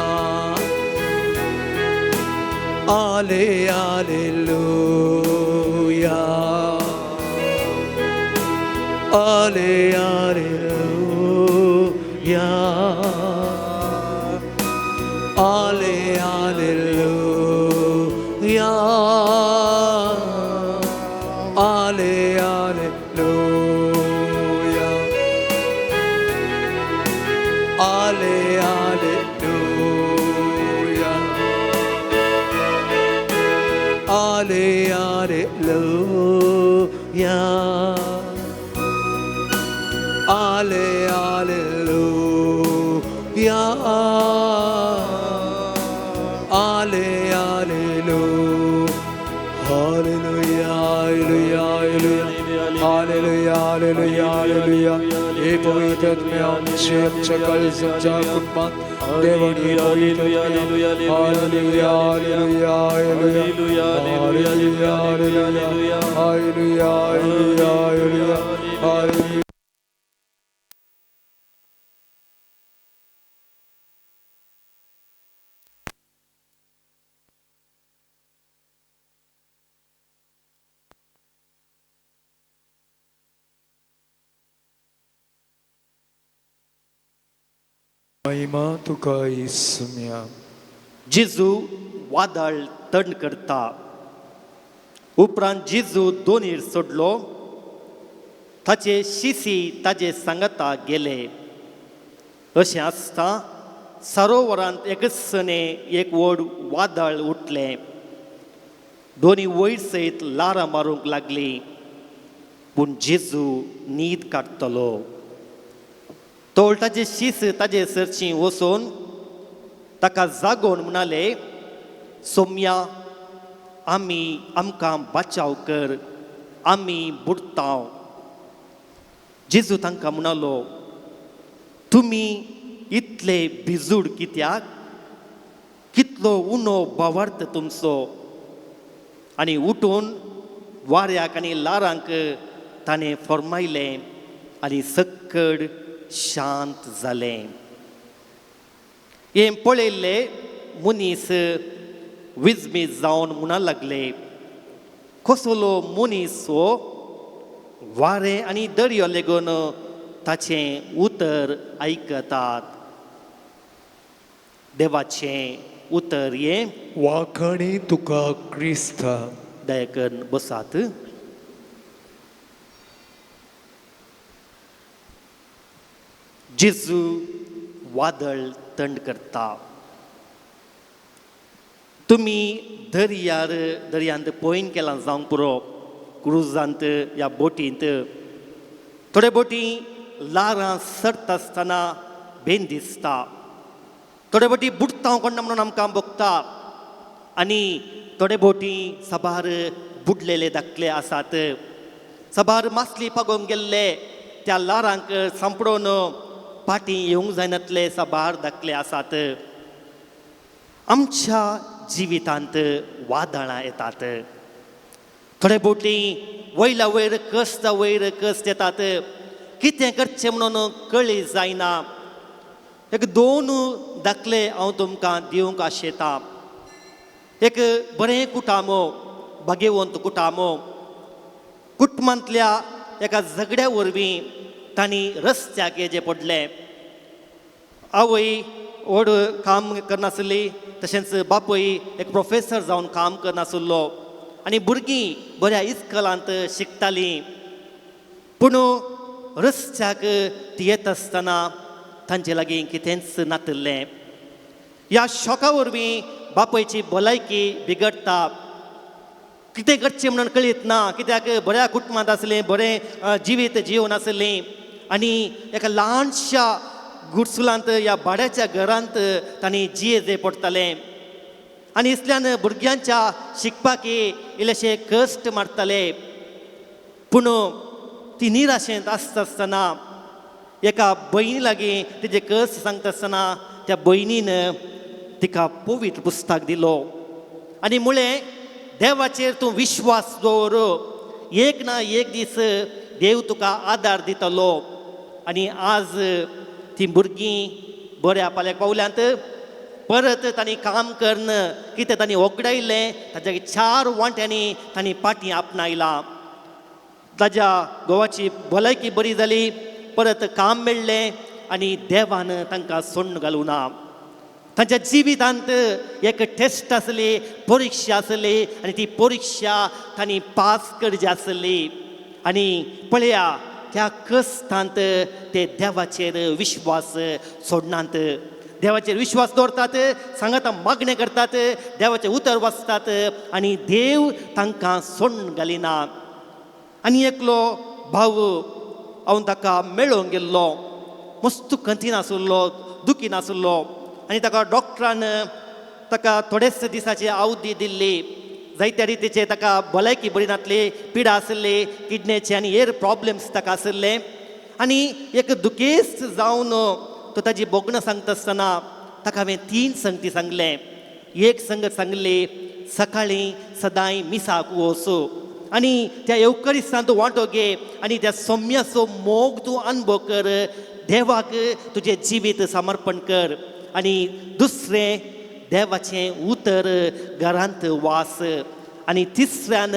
Speaker 2: आले आलेलुया आले आलेलुया आले आलेलुया आले आलेलुया आले आलेलुया आले आलेलुया आले आलेलुया आले alleluia hallelujah hallelujah hallelujah hallelujah hallelujah हे पवित्र आत्म्या आमचे आमच्या काळजाच्या कुटुंबात देवाने पवित्र hallelujah hallelujah hallelujah hallelujah hallelujah hallelujah hallelujah hallelujah. महिमा तुका इसम्या.
Speaker 1: जेजू वादळ तण करता. उपरांत जेजू दोनीर सोडलो. ताचे शिसी ताजे सांगता गेले. अशें आसता सरोवरांत एकसने एक व्हड वादळ उठलें. दोनी वयर सयत लारां मारूंक लागली. पूण जेजू न्हीद काडटलो. तोळ ताजे शीस ताजे सरची वचून ताका जागोवन म्हणाले, सोम्या आमी आमकां बाचाव कर, आमी बुडताव. जेजू तांकां म्हणालो, तुमी इतले भिजूड कित्याक? कितलो उणो भावार्थ तुमचो. आनी उठून वाऱ्याक आनी लारांक ताणें फर्मायलें आनी सक्कड शांत जालें. हें पळयल्ले मनीस विजमीत जावन म्हणा लागले, कसलो मनीस हो? वारें आनी दर्यो लेगून ताचें उतर आयकतात. देवाचें उतर हें.
Speaker 2: वाखणी तुका क्रिस्ता.
Speaker 1: दया करून बसात. जेजू वादळ थंड करता. तुमी दर्यार दर्यांत पळयन केलां जावंक पुरो, क्रुजांत या बोटींत. थोडे बोटी ल्हारां सरता आसतना बेन दिसता, थोडे बोटी बुडटा कोण म्हणून आमकां भोगता, आनी थोडे बोटी साबार बुडलेले दाखले आसात. साबार मासली पागोवंक गेल्ले त्या ल्हारांक सांपडोवन पाटी येवंक जायनातले साबार दाखले आसात. आमच्या जिवितांत वादळां येतात, थोडे बोटी वयल्या वयर कस्ट वयर कस्ट येतात, कितें करचें म्हणून कळी जायना. एक दोन दाखले हांव तुमकां दिवंक आशेतां. एक बरें कुटामो, भाग्यवंत कुटामो, कुटुंबांतल्या एका झगड्या वरवीं तांणी रस्त्याक येचें पडलें. आवय व्हड काम करनासली, तशेंच बापूय एक प्रोफेसर जावन काम करनासलो, आनी भुरगीं बऱ्या इस्कलांत शिकतालीं. पूण रस्त्याक ती येता आसतना तांचे लागीं कितेंच नातिल्लें. ह्या शॉका वरवीं बापायची भलायकी बिगडटा, कितें करचें म्हणून कळीत ना, कित्याक बऱ्या कुटुंबांत आसलें, बरें जिवीत जिवन आसलें, आनी एका ल्हानशा गुडसुलांत ह्या भाड्याच्या घरांत तांणी जियेचें पडटालें. आनी इसल्यान भुरग्यांच्या शिकपाक इल्लेशे कश्ट मारताले. पूण ती निराशेंत आसता आसतना एका भयणी लागीं तिजे कश्ट सांगता आसतना त्या भयणीन तिका पवित्र पुस्तक दिलो आनी म्हळें, देवाचेर तूं विश्वास दवर, एक ना एक दीस देव तुका आदार दितलो. आनी आज ती भुरगीं बऱ्या पाल्याक पावल्यांत, परत तांणी काम करून कितें तांणी ओगडायलें ताच्या 4 वांट्यांनी तांणी पाटी आपणायलां. ताज्या घोवाची भलायकी बरी जाली, परत काम मेळ्ळें आनी देवान तांकां सोडून घालूं ना. तांच्या जिवितांत एक टेस्ट आसली, परिक्षा आसली, आनी ती परिक्षा तांणी पास करची आसली. आनी पळया त्या कश्टांत ते देवाचेर विश्वास सोडनात, देवाचेर विश्वास दवरतात, सांगाता मागणें करतात, देवाचें उतर वाचतात आनी देव तांकां सोडून घालिना. आनी एकलो भाव हांव ताका मेळोवंक गेल्लो, मस्त खंती नासलो, दुखी नासलो, आनी ताका डॉक्टरान ताका थोडेच दिसाची अवधी दिल्ली. जायत्या रितीचे ताका भलायकी बरी नासली, पिडा आसली, किडनेचे आनी हेर प्रॉब्लम्स ताका आशिल्ले. आनी एक दुखेस्त जावन तो ताजी भोगणां सांगता आसतना ताका हांवें 3 संगती सांगलें. एक संगत सांगली, सकाळीं सदांय मिसाक वच आनी त्या येवकरिस्तान तूं वांटो घे आनी त्या सौम्याचो मोग तूं अनुभव कर, देवाक तुजें जिवीत समर्पण कर. आनी दुसरें, देवाचें उतर घरांत वास. आनी तिसऱ्यान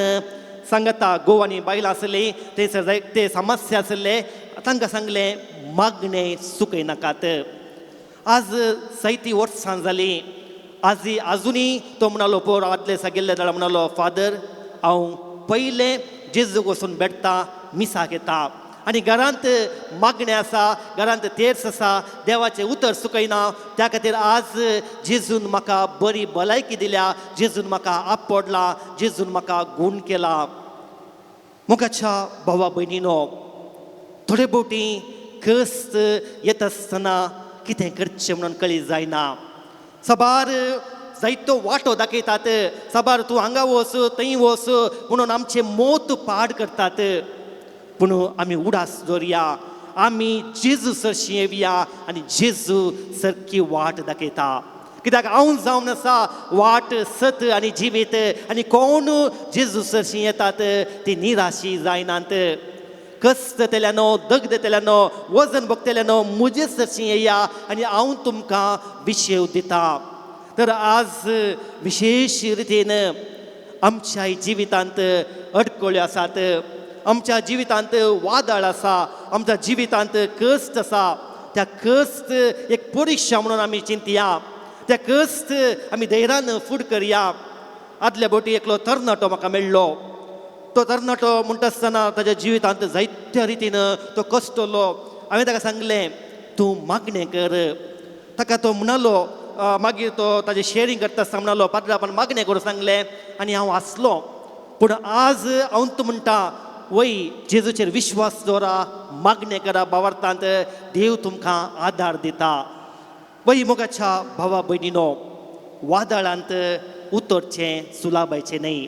Speaker 1: सांगता घोव आनी बायलां आसलीं ते ते समस्या आसले, तांकां सांगलें मागणें चुकयनाकात. आज जायतीं वर्सां जालीं, आज आजुनूय तो म्हणालो, पोर आदले सगळे जाल्यार म्हणालो, फादर हांव पयलें जेजूक वचून भेटता, मिसाक येता आनी घरांत मागणें आसा, घरांत तेर्स आसा, देवाचें उतर चुकयना, त्या खातीर आज जेजून म्हाका बरी भलायकी दिल्या, जेजून म्हाका आपडला, जेजून म्हाका गूण केला. मोगाच्या भावा भयणीनो, थोडे भोवटी कश्ट येता आसतना कितें करचें म्हणून कळी जायना. साबार जायतो वांटो दाखयतात, साबार तूं हांगा वच थंय वच म्हणून आमचें मोत पाड करतात. पूण आमी उडास दवरया, आमी जेजू सरशी येवया आनी जेजू सारकी वाट दाखयता. कित्याक हांव जावन आसा वाट, सत आनी जिवीत, आनी कोण जेजू सरशी येतात ती निराशी जायनात. कश्ट जातल्यानो, दग्ध जातल्यानो, वजन भोगतल्यानो म्हजे सरशी येया आनी हांव तुमकां विशेव दिता. तर आज विशेश रितीन आमच्या जिवितांत अडकळ्यो आसात, आमच्या जिवितांत वादळ आसा, आमच्या जिवितांत कश्ट आसा. त्या कश्ट एक परिक्षा म्हणून आमी चिंतया, त्या कश्ट आमी धैर्यान फुड करया. आदल्या बोटी एकलो तरणाटो म्हाका मेळ्ळो. तो तरणाटो म्हणटा आसतना ताज्या जिवितांत जायत्या रितीन तो कश्टलो. हांवें ताका सांगलें, तूं मागणें कर. ताका तो म्हणालो, मागीर तो ताजें शेअरींग करता आसतना म्हणलो, पाद्रा आपण मागणें करूं सांगलें आनी हांव आसलो. पूण आज हांव तूं म्हणटा वय, जेजूचेर विश्वास दवरा, मागणें करा, बावार्थांत देव तुमकां आदार दिता. वय मोगाच्या भावा भयणीनो, वादळांत उतरचें सुलाबायचें न्हय.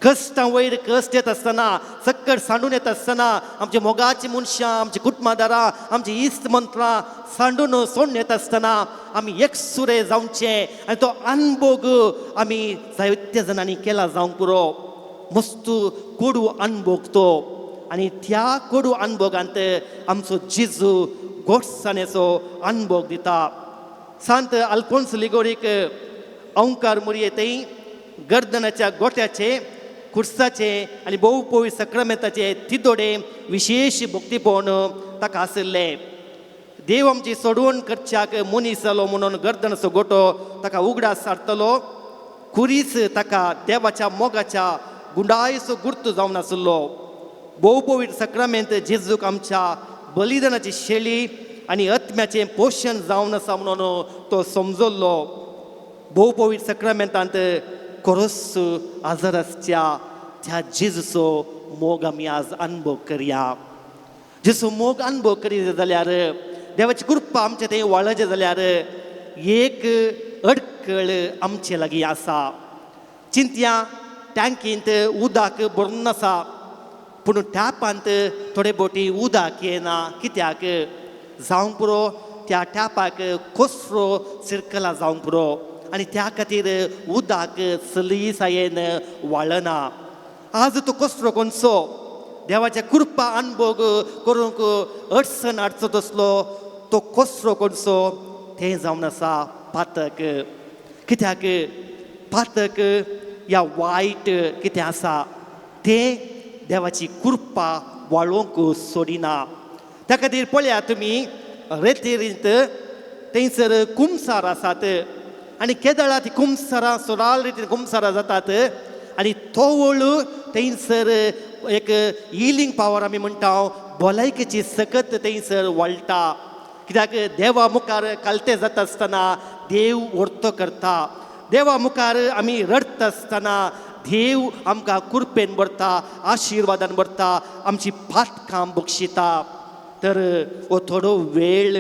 Speaker 1: कश्टां वयर कश्ट येत आसतना, सक्कड सांडून येत आसतना, आमचे मोगाची मनशां, आमची कुटुंबादारां, आमची इश्ट मंत्रां सांडून सोडून येत आसतना आमी एकसुरे जावचें आनी तो अनभोग आमी जायत्या जाणांनी केला जावंक पुरो. मस्त कोडू अनभोग तो, आनी त्या कोडू अनभोगांत आमचो जेजू गोडसाणेचो अनभोग दिता. सांत अल्फोन्स लिगोरीक अंकार मुरये थंय गर्दनाच्या गोट्याचे, खुर्साचे आनी भोव पवित्र सक्रामेंताचे तिदोडे विशेश भक्तीपण ताका आशिल्लें. देव आमची सोडवण करच्याक मनीस जालो म्हणून गर्दनाचो गोटो ताका उगडास हाडटलो. खुरीस ताका देवाच्या मोगाच्या गुंडायचो गुर्त जावन आशिल्लो. भोव पवित्र सक्रामेंत जेजूक आमच्या बलिदानाची शेळी आनी आत्म्याचें पोशण जावन आसा म्हणून तो समजल्लो. भोव पवित्र सक्रामेंतांत कोरोस आजार आसच्या त्या जेजूचो मोग आमी आज अनुभव करया. जेजू मोग अनुभव करीत जाल्यार, देवाची कृपा आमचे थंय वाळचे जाल्यार एक अडकळ आमचे लागीं आसा. चिंतया टँकींत उदक भरून आसा, पूण टॅपांत थोडे बोटी उदक येना. कित्याक जावंक पुरो? त्या टॅपाक कोसरो सिरकला जावंक पुरो आनी त्या खातीर उदक सलीसायेन वाळना. आज तो कोसरो कोणसो देवाच्या कृपा अनुभोग करूंक अडचण हाडचो तसलो तो कोसरो कोणसो तें जावन आसा पातक. कित्याक पातक या वायट कितें आसा तें देवाची कृपा वाळोवंक सोडिना. त्या खातीर पळया तुमी रेतीरींत थंयसर कुमसार आसात आनी केदळा ती कुमसारां सोराल रितीन कुमसारां जातात आनी तोवळ थंयसर एक हिलींग पावर आमी म्हणटा, भलायकेची सकत थंयसर वळटा. कित्याक देवा मुखार कालते जाता आसतना देव व्हरतो करता. देवा मुखार आमी रडटा आसतना देव आमकां कृपेन भरता, आशिर्वादान भरता, आमची पातकां बक्षिता. तर हो थोडो वेळ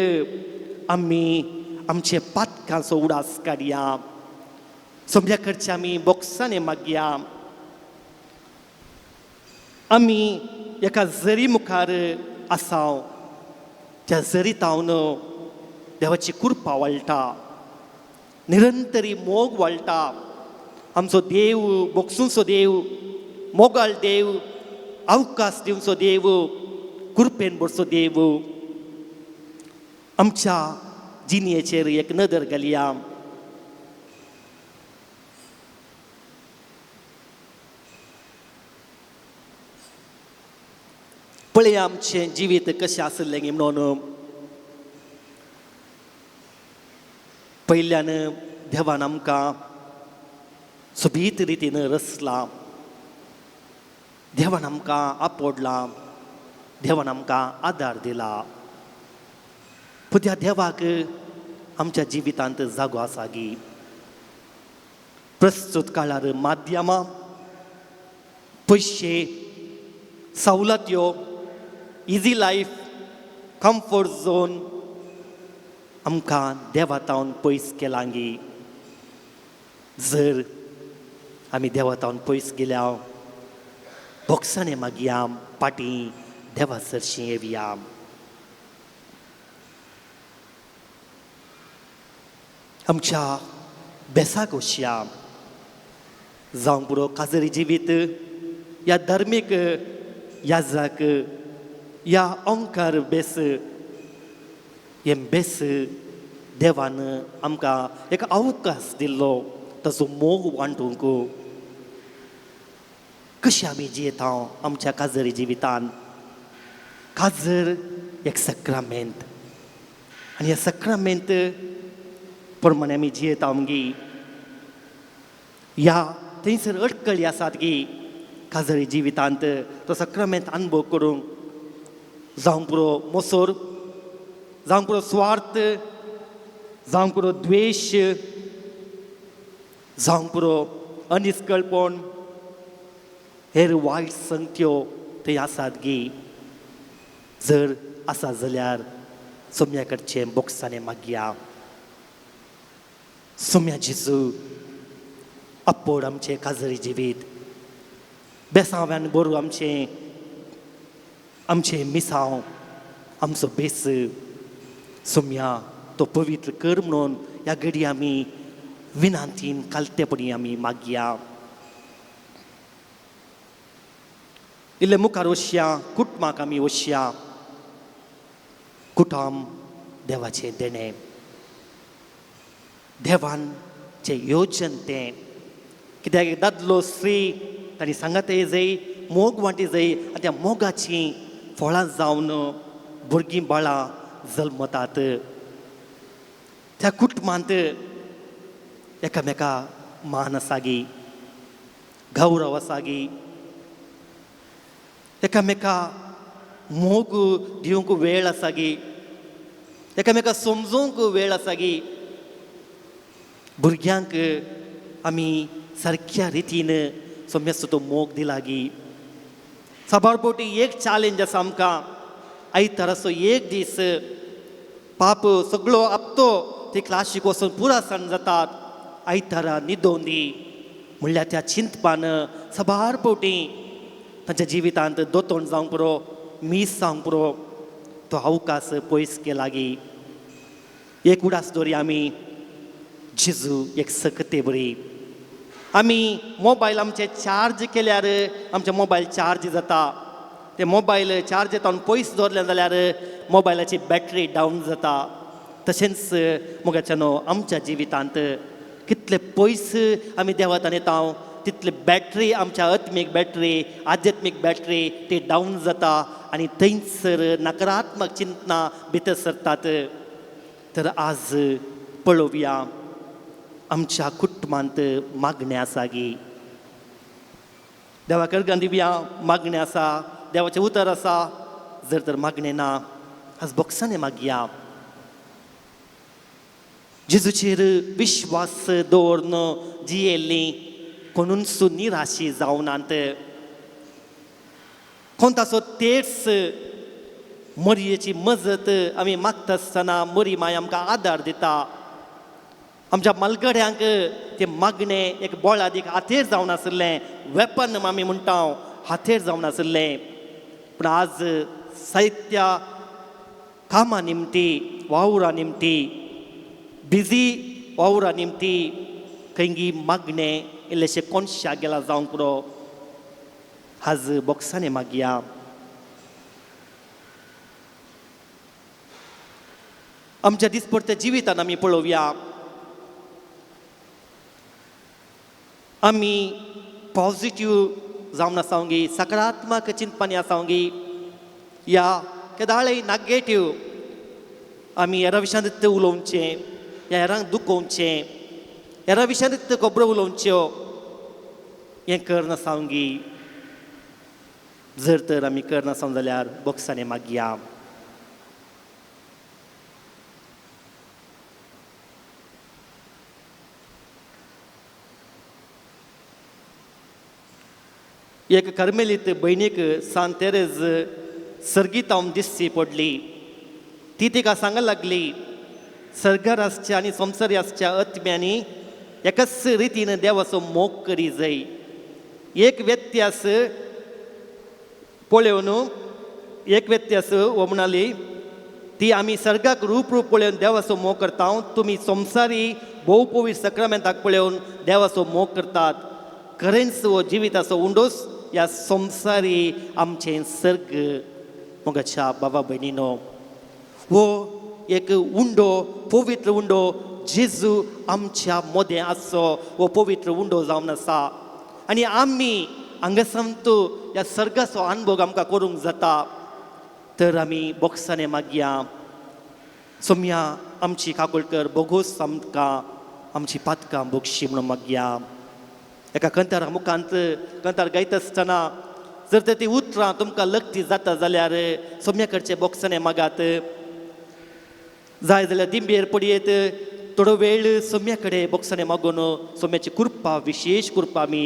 Speaker 1: आमी आमचे पातकांचो उडास काडया, समजा कडचे आमी बोक्सांनी मागया. आमी एका जरी मुखार आसाव, त्या जरी तावन देवाची कृपा वाळटा, निरंतरी मोग वाळटा. आमचो देव बोगसूंचो देव, मोगाळ देव, अवकाश दिवचो देव, कृपेन भरचो देव. आमच्या जिणेचेर एक नदर घालया. पळया आमचें जिवीत कशें आसलें म्हणून. पयल्यान देवान आमकां सोबीत रितीन रचलां, देवान आमकां आपोडलां, देवान आमकां आदार दिला. पूण त्या देवाक आमच्या जिवितांत जागो आसा गी? प्रस्तुत काळार माध्यमां, पयशे, सवलत्यो, इजी लायफ, कम्फर्ट झोन आमकां देवा तावन पयस केलां गी? जर आमी देवा तावन पयस गेल्या, बोक्साणे मागया, पाटी देवा सरशीं येवया. आमच्या बेसाक वचया, जावंक पुरो काजरी जिवीत या धर्मीक याजाक या ओंकार बेस, हें बेस देवान आमकां एक अवकाश दिल्लो ताचो मोग वांटूंक. कशें आमी जियेता आमच्या काजरी जिवितान? काजर एक सक्रामेंत आनी ह्या सक्रामेंत प्रमाणे आमी जियेता आमगी. ह्या थंयसर अडकळी आसात गी काजरी जिवितांत तो सक्रामेंत अनुभव करूंक? जावंक पुरो मोसोर, जावंक पुरो स्वार्थ, जावंक पुरो द्वेश, जावंक पुरो अनिस्कळपण, हेर वायट संगत्यो थंय आसात गी? जर आसा जाल्यार सोम्या कडचें बोक्सांनी मागया. सोम्या जेजू, आपोड आमचें काजरी जिवीत, बेसांव्यान बरू आमचें आमचें मिसांव, आमचो बेस. सोम्या तो पवित्र कर म्हणून ह्या घडी आमी विनांतीन कालतेपणी आमी मागया. इल्ले मुखार वचया, कुटुंबाक आमी वचया. कुटुंब देवाचें देणें, देवानचें योजन तें. कित्याक एक दादलो स्त्री तांणी सांगात जाय, मोग वांटी जाय आनी त्या मोगाचीं फळां जावन भुरगीं बाळां जल्मतात. त्या कुटुंबांत एकामेका मान आसा गी, गौरव आसा गी, एकामेका मोग दिवंक वेळ आसा गी, एकामेका समजूंक वेळ आसा गी. भुरग्यांक आमी सारक्या रितीन सोम्याचो तो मोग दिला गी. साबार फावटी एक चॅलेंज आसा आमकां, आयताराचो एक दीस पाप सगळो आपतो ते क्लासीक वचून पुरा सण जातात, आयतारा न्हिदोवन दी म्हणल्यार त्या चिंतपान साबार फावटी तांच्या जिवितांत दोतोण जावंक पुरो, मीस जावंक पुरो, तो अवकाश पयस केला गी. एक उडास दवरया आमी, जेजू एक सकते बरी. आमी मोबायल आमचे चार्ज केल्यार आमचे मोबायल चार्ज जाता, ते मोबायल चार्ज जाता पयस दवरलें जाल्यार मोबायलाची बॅटरी डावन जाता. तशेंच मोगाच्यानो आमच्या जिवितांत कितले पयस आमी देवातान येता तितले बॅटरी आमच्या आत्मीक बॅटरी, आध्यात्मीक बॅटरी ती डावन जाता आनी थंयसर नकारात्मक चिंतना भितर सरतात. तर आज पळोवया आमच्या कुटुंबांत मागणें आसा गी. देवा कडल्यान दिवया मागणें आसा, देवाचें उतर आसा. जर तर मागणें ना आज बोक्सांनी मागया. जेजूचेर विश्वास दवरून जियेल्लीं कोणूच निराशी जावनात. कोण ताचो तेर्स मरयेची मजत आमी मागता आसतना मरी माय आमकां आदार दिता. आमच्या मालगड्यांक तें मागणें एक बोळादीक हातेर जावन आशिल्लें, वेपन आमी म्हणटा हातेर जावन आशिल्लें. पूण आज साहित्या कामा निमती, वावरा निमती, बिजी वावरा निमती खंयगी मागणें इल्लेशें कोनशाक गेला जावंक पुरो. आज बोक्सांनी मागया. आमच्या दिसपडत्या जिवितान आमी पळोवया, आमी पॉजिटीव जावन आसावंगी, सकारात्मक चिंतपानी आसावंगी, या केदाळय नेगेटीव आमी हेरा विशयांत उलोवचें, ह्या हेरांक दुखोवचें, हेरा विशयांत खबरो उलोवच्यो, हें करनासावंगी. जर तर आमी करनासाव जाल्यार बोक्सांनी मागया. एक कर्मेलीत भयणीक सान तेरेज सर्गीतावन दिसची पडली. ती तिका सांग लागली, सर्गार आसच्या आनी संवसारी आसच्या आत्म्यांनी एकाच रितीन देवाचो मोग करी जाय. एक व्यत्यास पळोवन, एक व्यत्यास हो म्हणाली ती, आमी सर्गाक रूप रूप पळोवन देवाचो मोग करता, तुमी संवसारी भोवपोवी सक्रामेंताक पळोवन देवाचो मोग करतात. खरेंच हो जिविताचो उंडोस ह्या संवसारी आमचें सर्ग. मोगाच्या बाबा भयणीनो, हो एक उंडो, पवित्र उंडो जेजू आमच्या मोदें आसचो हो पवित्र उंडो जावन आसा आनी आमी हांगासर ह्या सर्गाचो अनुभव आमकां करूंक जाता. तर आमी बोक्सांनी मागया, सोम्या आमची काकुळकर बोगोस आमकां आमची पातकां बोगशी म्हणून मागया. एका कंतारा मुखांत कंतार गायता आसतना जर तर ती उतरां तुमकां लकती जाता जाल्यार सोम्या कडचे बोक्सांनी मागात. जाय जाल्यार दिंबेर पडयेत, थोडो वेळ सोम्या कडेन बोक्सांनी मागून सोम्याची कृपा, विशेश कृपा आमी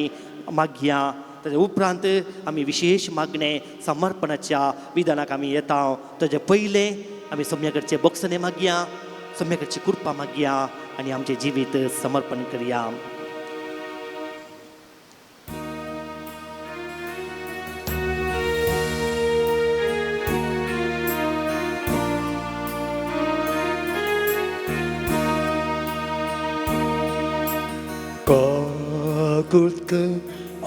Speaker 1: मागया. ताजे उपरांत आमी विशेश मागणें समर्पणाच्या विधानाक आमी येता. ताजे पयलें आमी सोम्या कडचे बोक्सांनी मागया, सोम्या कडची कृपा मागया आनी आमचें जिवीत समर्पण करया.
Speaker 2: काकुळट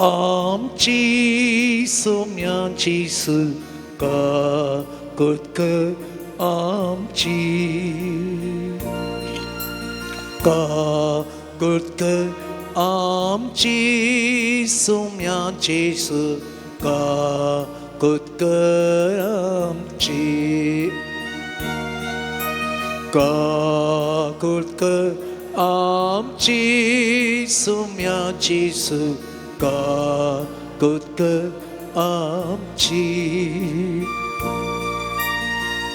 Speaker 2: आमची सोम्याची काकुळट आमची, काकुळट आमची सोम्याची काकुळट आमची, काकुळट आमची सोम्याची काकुळट आमची,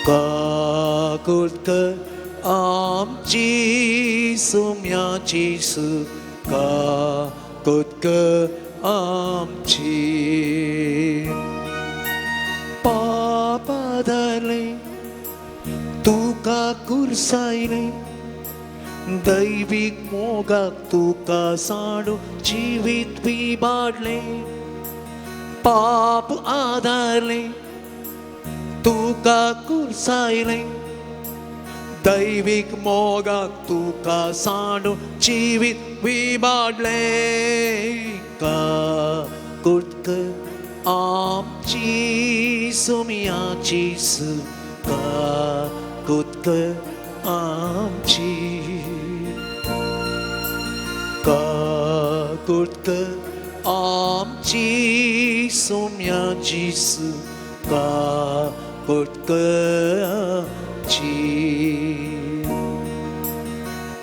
Speaker 2: काकुळट आमची सोम्याची काकुळट आमची. पापा धरले तुका कुर्सायले, दैवीक मोगाक तुका साडू जिवीत बिबाडले, पाप आदारले तुका कुर्सायले, दैवीक मोगाक तुका साडू जिवीत बिबाडले. काकुळट आमची सोम्याची काकुळट आमची, काकुळट आमची सोम्याची काकुळट आमची,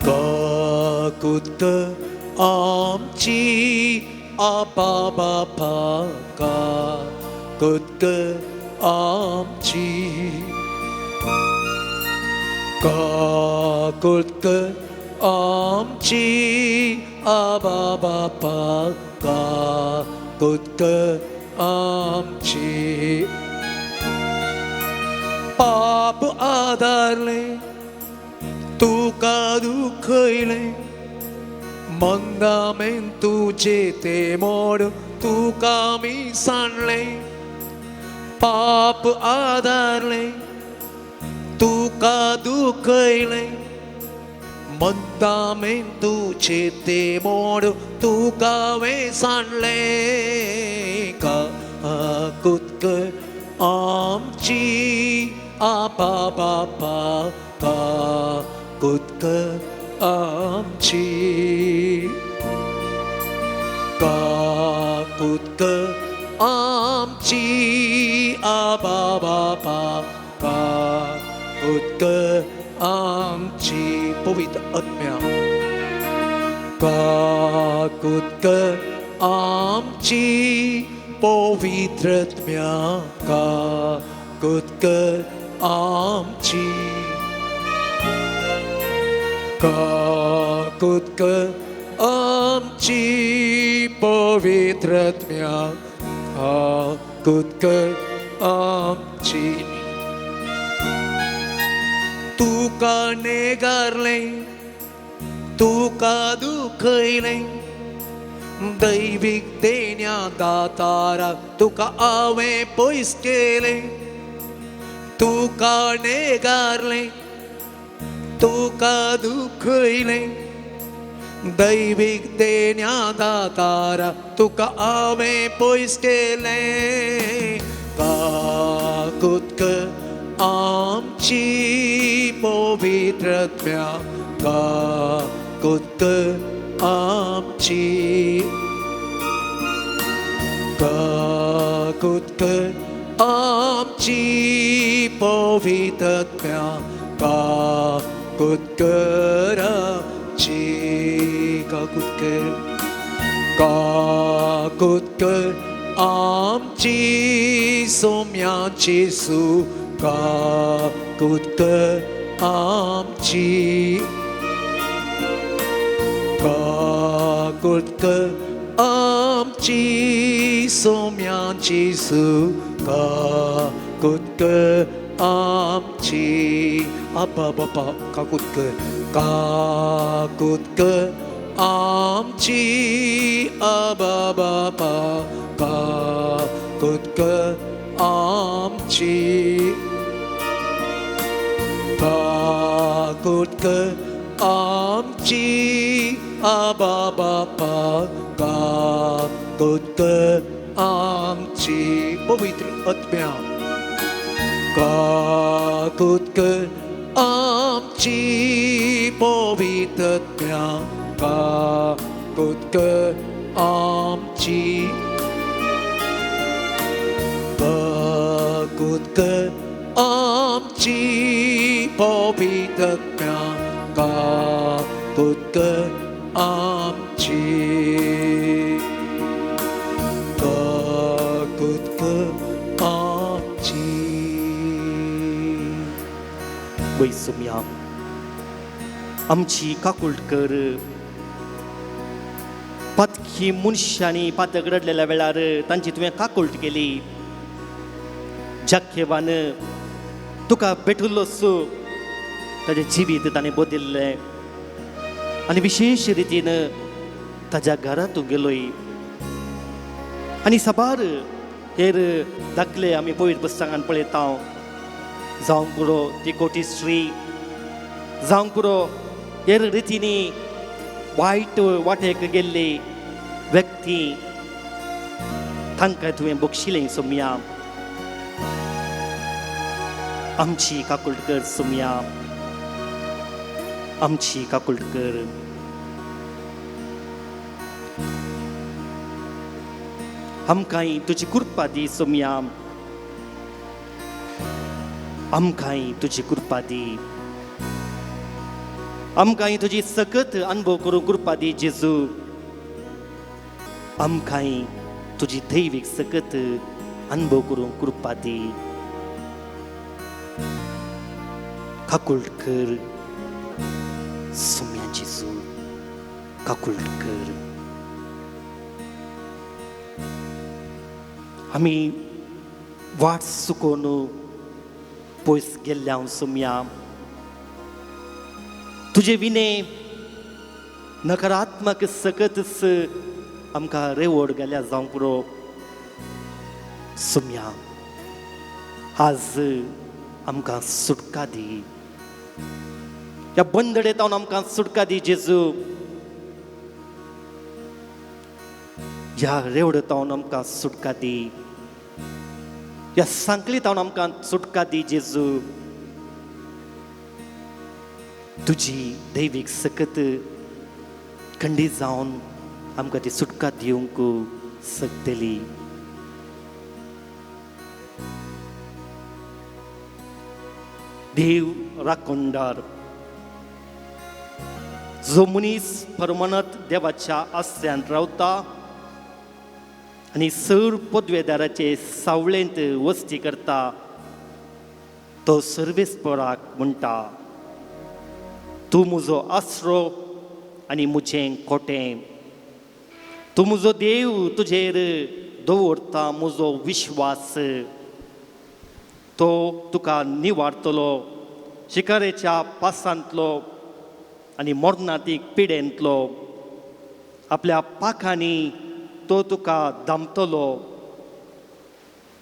Speaker 2: काकुळट आमची आपा बापा काकुळट आमची, काकुळट आमची आबा बापा काकुळट आमची. पाप आदारले तुका दुखयले, मंदामेन तुजे ते मोड तुका मी सांडले, पाप आदारले तुका दुखयले, मंदामेन तुजे ते मोड तुका वे सांडले. काकुळट आमची आपा बापा काकुळट आमची, काकुळट आमची आबा बापा काकुळट आमची. पवित्र आत्म्या काकुळट आमची पवित्र आत्म्या काकुळट आमची, काकुळट आमची पवित्र आत्म्या काकुळट आमची. तुका नेगारले तुका दुखयले, दैवीक देण्या दातारा तुका हांवें पयस केले, तुका नेगारले तुका दुखयले, दैवीक देण्या दातारा तुका हांवें पयस केले. काकुळट आमची पवित्र आत्म्या काकुळट आमची, काकुळट आमची पवित्र आत्म्या काकुळट आमची, काकुळट काकुळट आमची सोम्याची काकुळट आमची. काकूट कर आमची सोम्या जेजू, काकूट कर आमची. आबा बापा काकूट कर, काकूट कर आमची. आबा बापा काकूट कर आमची, काकूट कर आमची. आबा बापा काकूट कर आमची. पवित्र आत्म्या काकूट कर आमची. पवित्र आत्म्या काकूट कर आमची, काकूट कर आमची. पवित्र आत्म्या काकूट कर आमची, काकूट कर आमची.
Speaker 1: वय सोम्या, आमची काकूट कर. पातकी मनशांनी पातक रडलेल्या वेळार तांची तुवें काकूट केली. जाखेवान तुका भेटिल्लो सो ताजें जिवीत ताणें बदलिल्लें आनी विशेश रितीन ताज्या घरा तूं गेलोय. आनी साबार हेर दाखले आमी पवित्र पुस्तकान पळयता. जावंक पुरो ती कोटी स्त्री, जावंक पुरो हेर रितींनी वायट वाटेक गेल्ली व्यक्ती, तांकां तुवें बक्षिलें सोम्या. आमची काकूट कर सोम्या, आमची काकूट कर. आमकांय तुजी कृपा दी सोम्या, आमकांय तुजी कृपा दी. आमकांय तुजी सकत अनुभव करूंक कृपा दी जेजू. आमकांय तुजी दैवीक सकत अनुभव करूंक कृपा दी. काकूट कर सोम्या जेजू, काकूट कर. आमी वाट चुकोवन पयस गेल्ल्या सोम्या. तुजे विणे नकारात्मक सकतच आमकां रेवड गेल्या जावंक पुरो सोम्या. आज आमकां सुटका दी, ह्या बंदडेतावन आमकां सुटका दी जेजू. ह्या रेवडतावन आमकां सुटका दी, ह्या सांकळीतावन आमकां सुटका दी जेजू. तुजी दैवीक सकत खंडीत जावन आमकां ती सुटका दिवंक शकतली. देव राखणदार, जो मनीस परमानत देवाच्या आश्रयांत रावता आनी सर पदवेदाराचे सावळेंत वस्ती करता, तो सर्वेस्पराक म्हणटा, तूं म्हजो आसरो आनी म्हजें कोटें, तूं म्हजो देव, तुजेर दवरता म्हजो विश्वास. तो तुका निवारतलो शिकारेच्या पासांतलो आनी मरणातीक पिडेंतलो. आपल्या पाखांनी तो तुका दामतलो,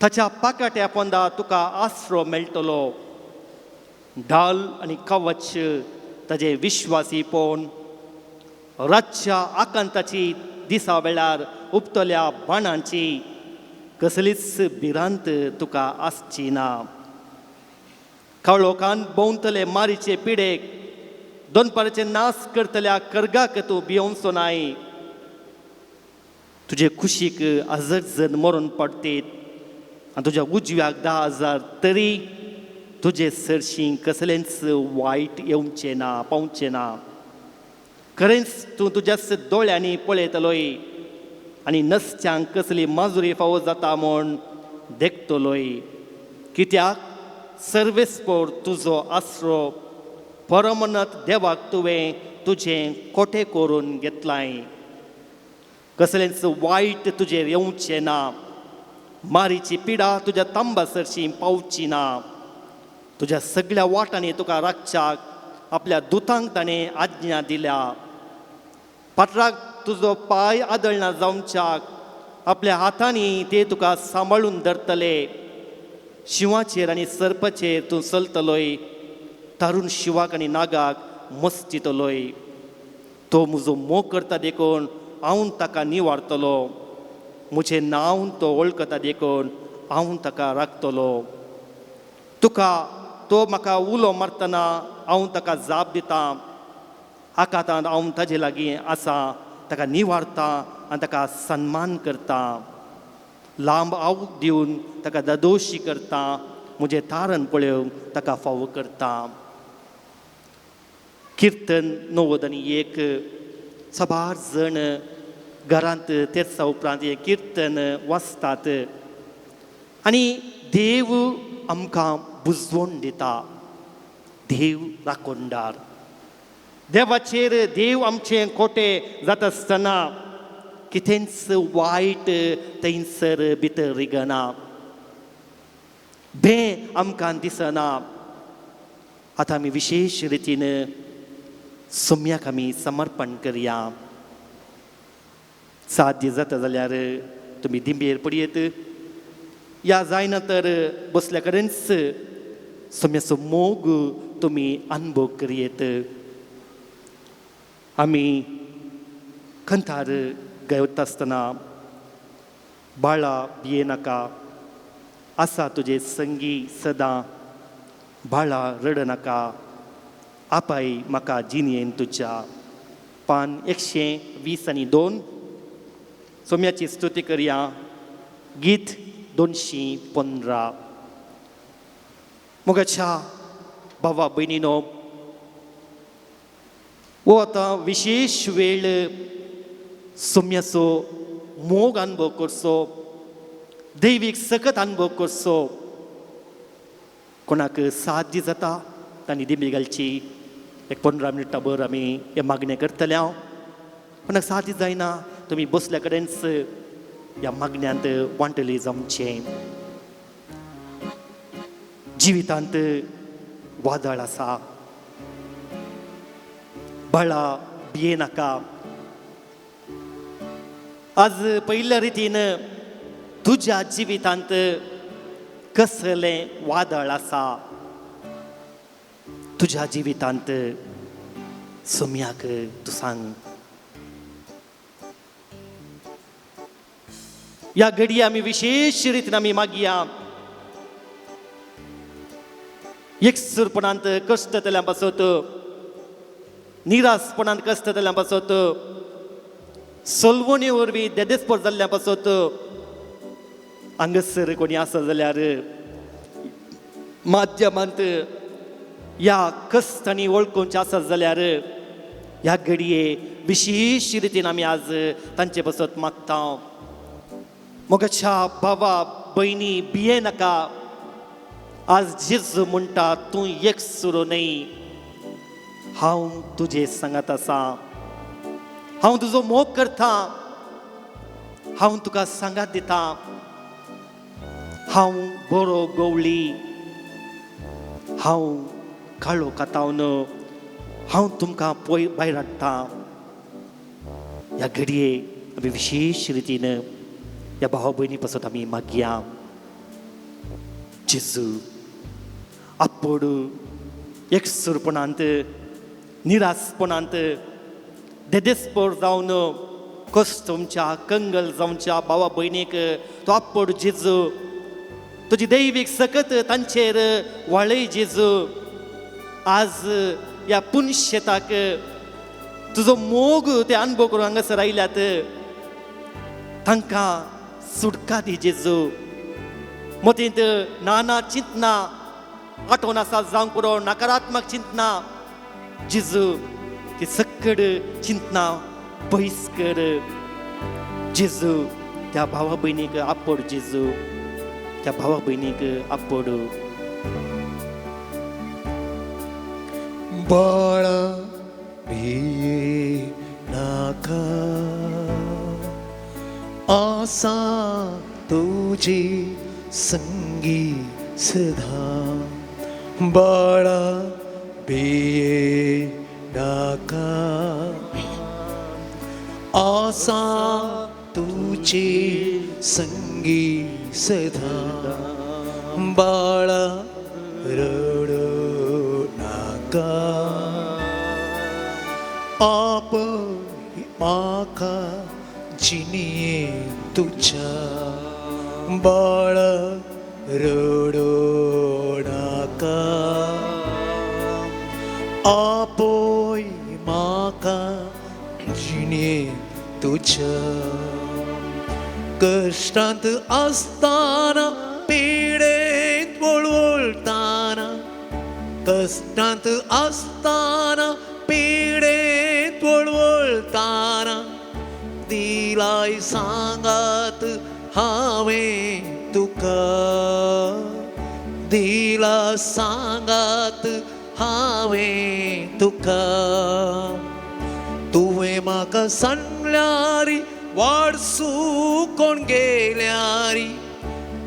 Speaker 1: ताच्या पाकाट्या पोंदा तुका आसरो मेळटलो. ढाल आनी कवच ताजे विश्वासी पोवन रातच्या आकांताची दिसा वेळार उपतल्या बाणांची कसलीच भिरांत तुका आसची ना. काळोखान भोंवतले मारीचे पिडेक, दोनपाराचे नाश करतल्या कर्गाक तूं भियोवचो नाय. तुजे कुशीक हजार जण मरून पडटीत आनी तुज्या उजव्याक 10,000 तरी तुजे सरशीं कसलेंच वायट येवचें ना, पावचें ना. खरेंच तूं तुज्याच दोळ्यांनी पळयतलोय आनी नसच्यांक कसली माजुरी फावो जाता म्हूण देखतलोय. कित्याक सर्वेस्पोर तुजो आसरो, परमनत देवाक तुवें तुजें कोठे करून घेतलाय. कसलेंच वायट तुजेर येवचें ना, मारीची पिडा तुज्या तांबा सरशी पावची ना. तुज्या सगळ्या वाटांनी तुका राखच्याक आपल्या दुतांक ताणें आज्ञा दिल्या. पात्राक तुजो पांय आदळना जावच्याक आपल्या हातांनी ते तुका सांबाळून धरतले. शिंवाचेर आनी सर्पाचेर तूं चलतलोय, तारून शिवाक आनी नागाक मस्तितलोय. तो म्हजो मोग करता देखून हांव ताका निवारतलो, म्हजें नांव तो वळखता देखून हांव ताका राखतलो. तुका तो म्हाका उलो मारतना हांव ताका जाप दितां. आकांतांत हांव ताजे लागीं आसा, ताका निवारता आनी ताका सन्मान करता. लांब आवक दिवन ताका दादोशी करता, म्हजें तारण पळोवन ताका फावो करता. किर्तन 91. साबार जण घरांत तेर्सा उपरांत हें किर्तन वाचतात आनी देव आमकां बुजवण दिता. देव राखणदार. देवाचेर देव आमचें कोटे जाता आसतना कितेंच वायट थंयसर भितर रिगना, भें आमकां दिसना. आतां आमी विशेश रितीन सोम्याक आमी समर्पण करया. साध्य जाता जाल्यार तुमी दिंबेर पडयेत, या जायना तर बसल्या कडेनच सोम्याचो मोग तुमी अनुभव करयेत. आमी खंतार गायता आसतना बाळा भिये नाका, आसा तुजे संगी सदां, बाळा रड नाका, आपाय म्हाका जिणेन तुज्या. पान 120 आनी 2. सोम्याची स्तुती करया. गीत 215. मोगाच्या भावा भयणीनो, हो आतां विशेश वेळ सोम्याचो मोग अनुभव करचो, दैवीक सकत अनुभव करचो. कोणाक साध्य जाता तांणी दिंबी घालची. एक 15 मिनटां भर आमी हें मागणें करतले. हांव कोणाक साध्य जायना तुमी बसल्या कडेनच ह्या मागण्यांत वांटली जावचें. जिवितांत वादळ आसा, बाळा भिये नाका. आज पयल्या रितीन तुज्या जिवितांत कसलें वादळ आसा, तुज्या जिवितांत सोम्याक तूं सांग. ह्या घडये आमी विशेश रितीन आमी मागया. एकसूरपणांत कश्ट जातल्या पासत, निरासपणांत कश्ट जातल्या पासत, सलवणी वरवीं देदेस्पोर जाल्ल्या पासत हांगासर कोणी आसा जाल्यार माध्यमांत ह्या कश्टांनी वळखुचे आसा जाल्यार ह्या घडये विशेश रितीन आमी आज तांचे पासत मागता. मोगाच्या भावा भयणी, भिये नाका. आज जेजू म्हणटा तूं एकसुरो न्हय, हांव तुजे सांगात आसा, हांव तुजो मोग करता, हांव तुका सांगात दिता, हांव बरो गवळी, हांव काळो कातावन हांव तुमकां पय भायर हाडटा. ह्या घडये आमी विशेश रितीन ह्या भावा भयणी पासत आमी मागया. जेजू आपोड एकसूरपणांत निरासपणांत देदेस्पोर जावन कश्ट तुमच्या कंगल जावच्या भावा भयणीक तो आपोड जेजू, तुजी दैवीक सकत तांचेर वाळय जेजू. आज ह्या पुनशेताक तुजो मोग ते अनुभव करून हांगासर आयल्यात, तांकां सुटका दी जेजू. मतींत नाना चिंतना आठवण आसा जावंक पुरो, नकारात्मक चिंतना जेजू ती सक्कड चिंतना पयस कर जेजू. त्या भावा भयणीक आपोड जेजू, त्या भावा भयणीक आपोड.
Speaker 3: बाळा
Speaker 2: भिये नाका, आसा तुजी संगी सदा, बाळा भिये नाका, आसा तुजी संगी सदा, बाळा रडू नाका, आप म्हाका जिणये तुज्या, बाळा रडू नाका, आपोय म्हाका जिणये तुज्या, कश्टांत आसतना पिडेंत वळवळटाना, कश्टांत आसतना पिडेंत वळवळटाना, दिलाय सांगात हांवें तुका, दिला सांगात हांवें तुका, तुवें म्हाका सांगल्यारी वाडसू कोण गेल्यारी,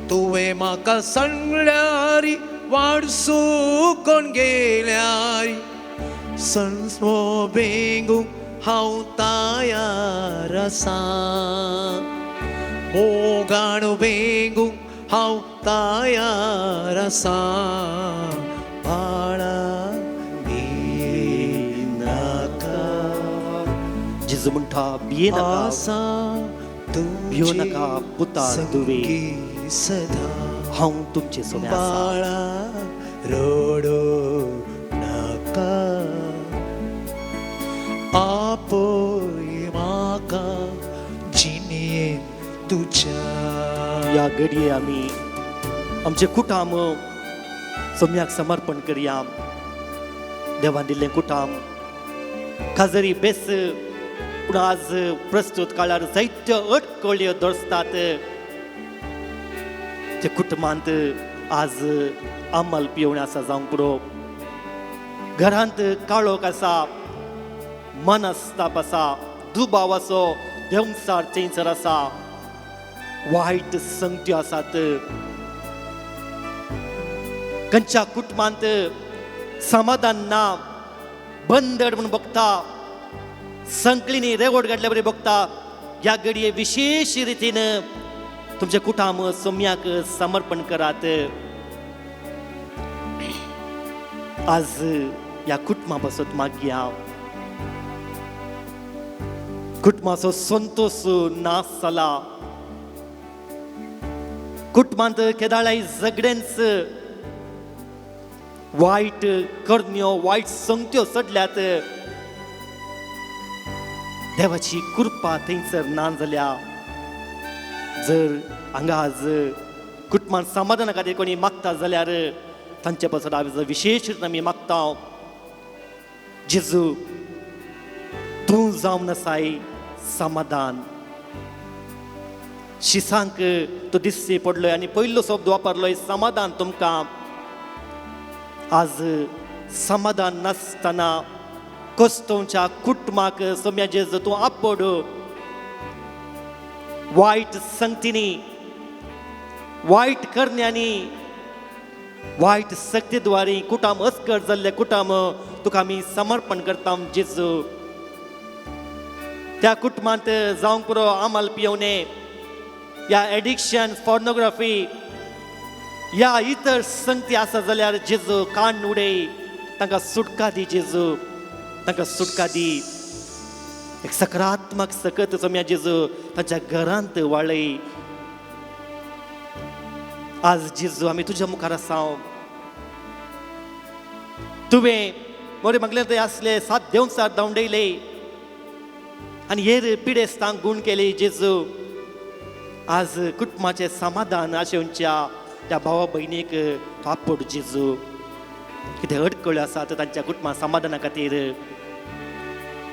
Speaker 2: तुवें म्हाका सांगल्यारी वाडसू कोण गेल्यारी, सणसो बेगू हांव तयार आसा, मोगान बेगू हांव तयार आसा, बाळा भिये नाका,
Speaker 1: जेजू म्हणटा भिये नाका,
Speaker 2: आसा
Speaker 1: भियो नाका पुता दुवे,
Speaker 2: संगी सदा,
Speaker 1: हांव तुमचे सोमे आसा।
Speaker 2: बाळा रडू नाका, आपोय म्हाका जिणयेन तुज्या।
Speaker 1: ह्या घडये आमी आमचें कुटाम सोम्याक समर्पण करया। देवान दिल्लें कुटाम खाजरी बेस, पूण आज प्रस्तुत काळार जायत्यो अडकळ्यो दसतात। ते कुटुंबांत आज आमल पिवणें आसा जावंक पुरो, घरांत काळोख आसा, मनस्ताप आसा, दुबाव आसो, देंवचार थंयसर आसा, वायट संगत्यो आसात। खंयच्या कुटुंबांत समाधान ना, बंदड म्हूण बघता, संकलिनी रेवड घातल्या बरी बघता। ह्या घडये विशेश रितीन तुमच्या कुटाम सोम्याक समर्पण करात। आज ह्या कुटुंबा पासत मागया, कुटुंबाचो संतोश नाश जाला, कुटुंबांत केदाळाय झगडेंच, वायट करण्यो, वायट संगत्यो चडल्यात। देवाची कृपा थंयसर ना जाल्या। जर हांगा आज कुटुंबान समाधाना खातीर कोणी मागता जाल्यार तांचे पासत आज विशेश रितीन आमी मागता, जेजू तूं जावन आसाय समाधान। शिसांक तो दिसची पडलोय आनी पयलो शब्द वापरलोय समाधान। तुमकां आज समाधान नासतना कोस्तोंच्या कुटुंबाक सोम्या जेजू तूं आपोड, वायट संगतींनी, वायट करण्यांनी, वायट शक्तीद्वारे कुटाम अस्कर जाल्ले कुटाम तुका आमी समर्पण करता जेजू। त्या कुटुंबांत जावंक पुरो आमल पिवणे, या एडिक्शन, पॉर्नोग्राफी, या इतर संगती आसा जाल्यार जेजू कान उडय, तांकां सुटका दी जेजू, तांकां सुटका दी। एक सकारात्मक सकत सोम्या जेजू तांच्या घरांत वाळय। आज जेजू आमी तुज्या मुखार आसा, तुवें मोरे मागले थंय आसले सात देंवचार धांवडयले आनी हेर पिडेस्तांक गूण केले जेजू। आज कुटुंबाचें समाधान आशेवच्या त्या भावा भयणीक आपोड जेजू। कितें अडकळ्यो आसात तांच्या कुटुंबा समाधाना खातीर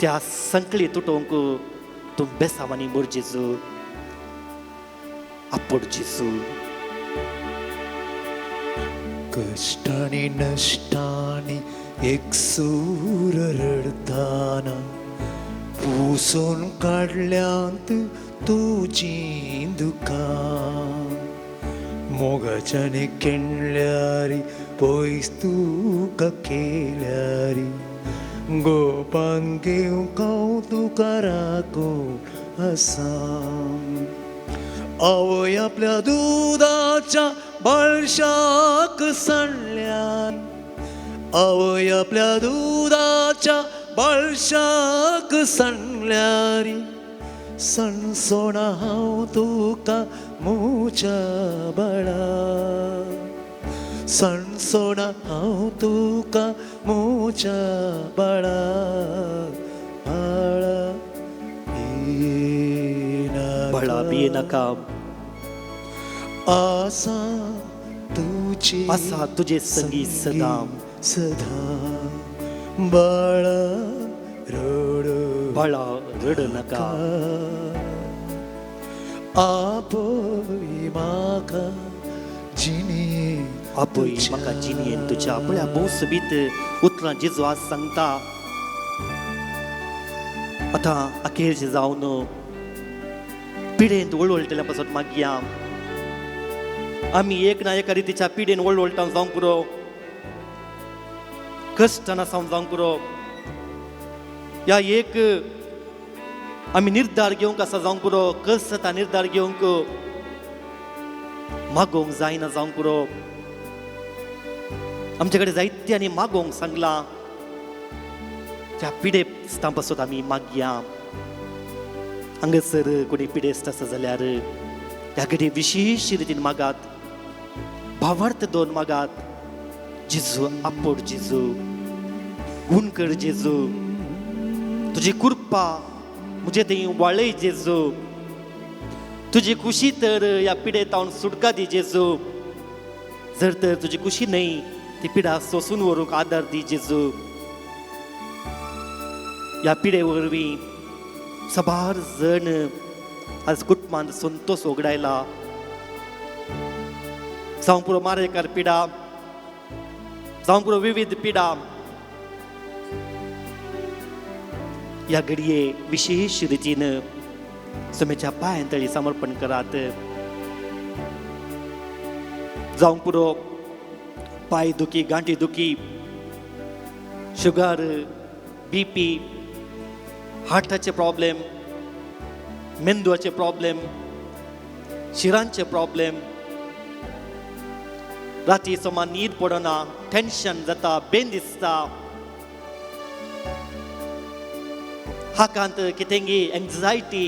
Speaker 1: त्या संकळी तुटोवंक तूं बेसावानी बोर जेजू, आपोड जेजू।
Speaker 2: कश्टांनी नश्टांनी एकसूर रडताना पुसून काडल्यांत तुजीं दुकां मोगाच्यान केणल्यारी पयस तुका केल्यारी गोपान घेवंक हांव तुका राखून आसा. आवय आपल्या दुदाच्या बळशाक सांडल्यार, आवय आपल्या दुदाच्या बळशाक सांडल्यारी सणसोणा हांव तुका म्हज्या बाळा, सणसोणा हांव तुका म्हज्या बाळा. बाळा
Speaker 1: बाळा भिये नाका,
Speaker 2: आसा तुजे
Speaker 1: आसा तुजे संगी सदां
Speaker 2: सदां. बाळा रडू
Speaker 1: बाळा रड नाका,
Speaker 2: आपय म्हाका जिणें
Speaker 1: आपय म्हाका जिणेन तुज्या. पळया भोव सोबीत उतरां जेजू आज सांगता. आतां अखेरचें जावन पिडेंत वळवळटल्या पासत मागया. आमी एक ना एका रितीच्या पिडेन वळवळटा जावंक पुरो, कश्टान आसा जावंक पुरो. ह्या एक आमी निर्धार घेवंक आसा जावंक पुरो, कस आतां निर्धार घेवंक मागोवंक जायना जावंक पुरो. आमचे कडेन जायते आनी मागोवंक सांगलां, त्या पिडेस्तां पासत आमी मागया. हांगासर कोणी पिडेस्त आसा जाल्यार त्या कडेन विशेश रितीन मागात, भावार्थ दोन मागात. जेजू आपोड, जेजू गुण कर, जेजू तुजी कृपा म्हजे थंय वाळय, जेजू तुजी खुशी तर ह्या पिडेतावन सुटका दी जेजू. जर तर तुजी खुशी न्हय ती पिडा सोसून व्हरूंक आदार दी जेजू. ह्या पिडे वरवीं साबार जण आज कुटुंबांत संतोष ओगडायला. जावं पुरो मारेकार पिडा, जावं पुरो विविध पिडा, ह्या घडये विशेश रितीन समेच्या पांयां तळी समर्पण करात. जावं पुरो पांय दुखी, गांठी दुखी, शुगर, बीपी, हार्टाचे प्रॉब्लेम, मेंदवाचे प्रॉब्लेम, शिरांचे प्रॉब्लेम, राती समा न्हीद पडना, टेन्शन जाता, बेन दिसता, हाकांत कितेंगी एन्जायटी,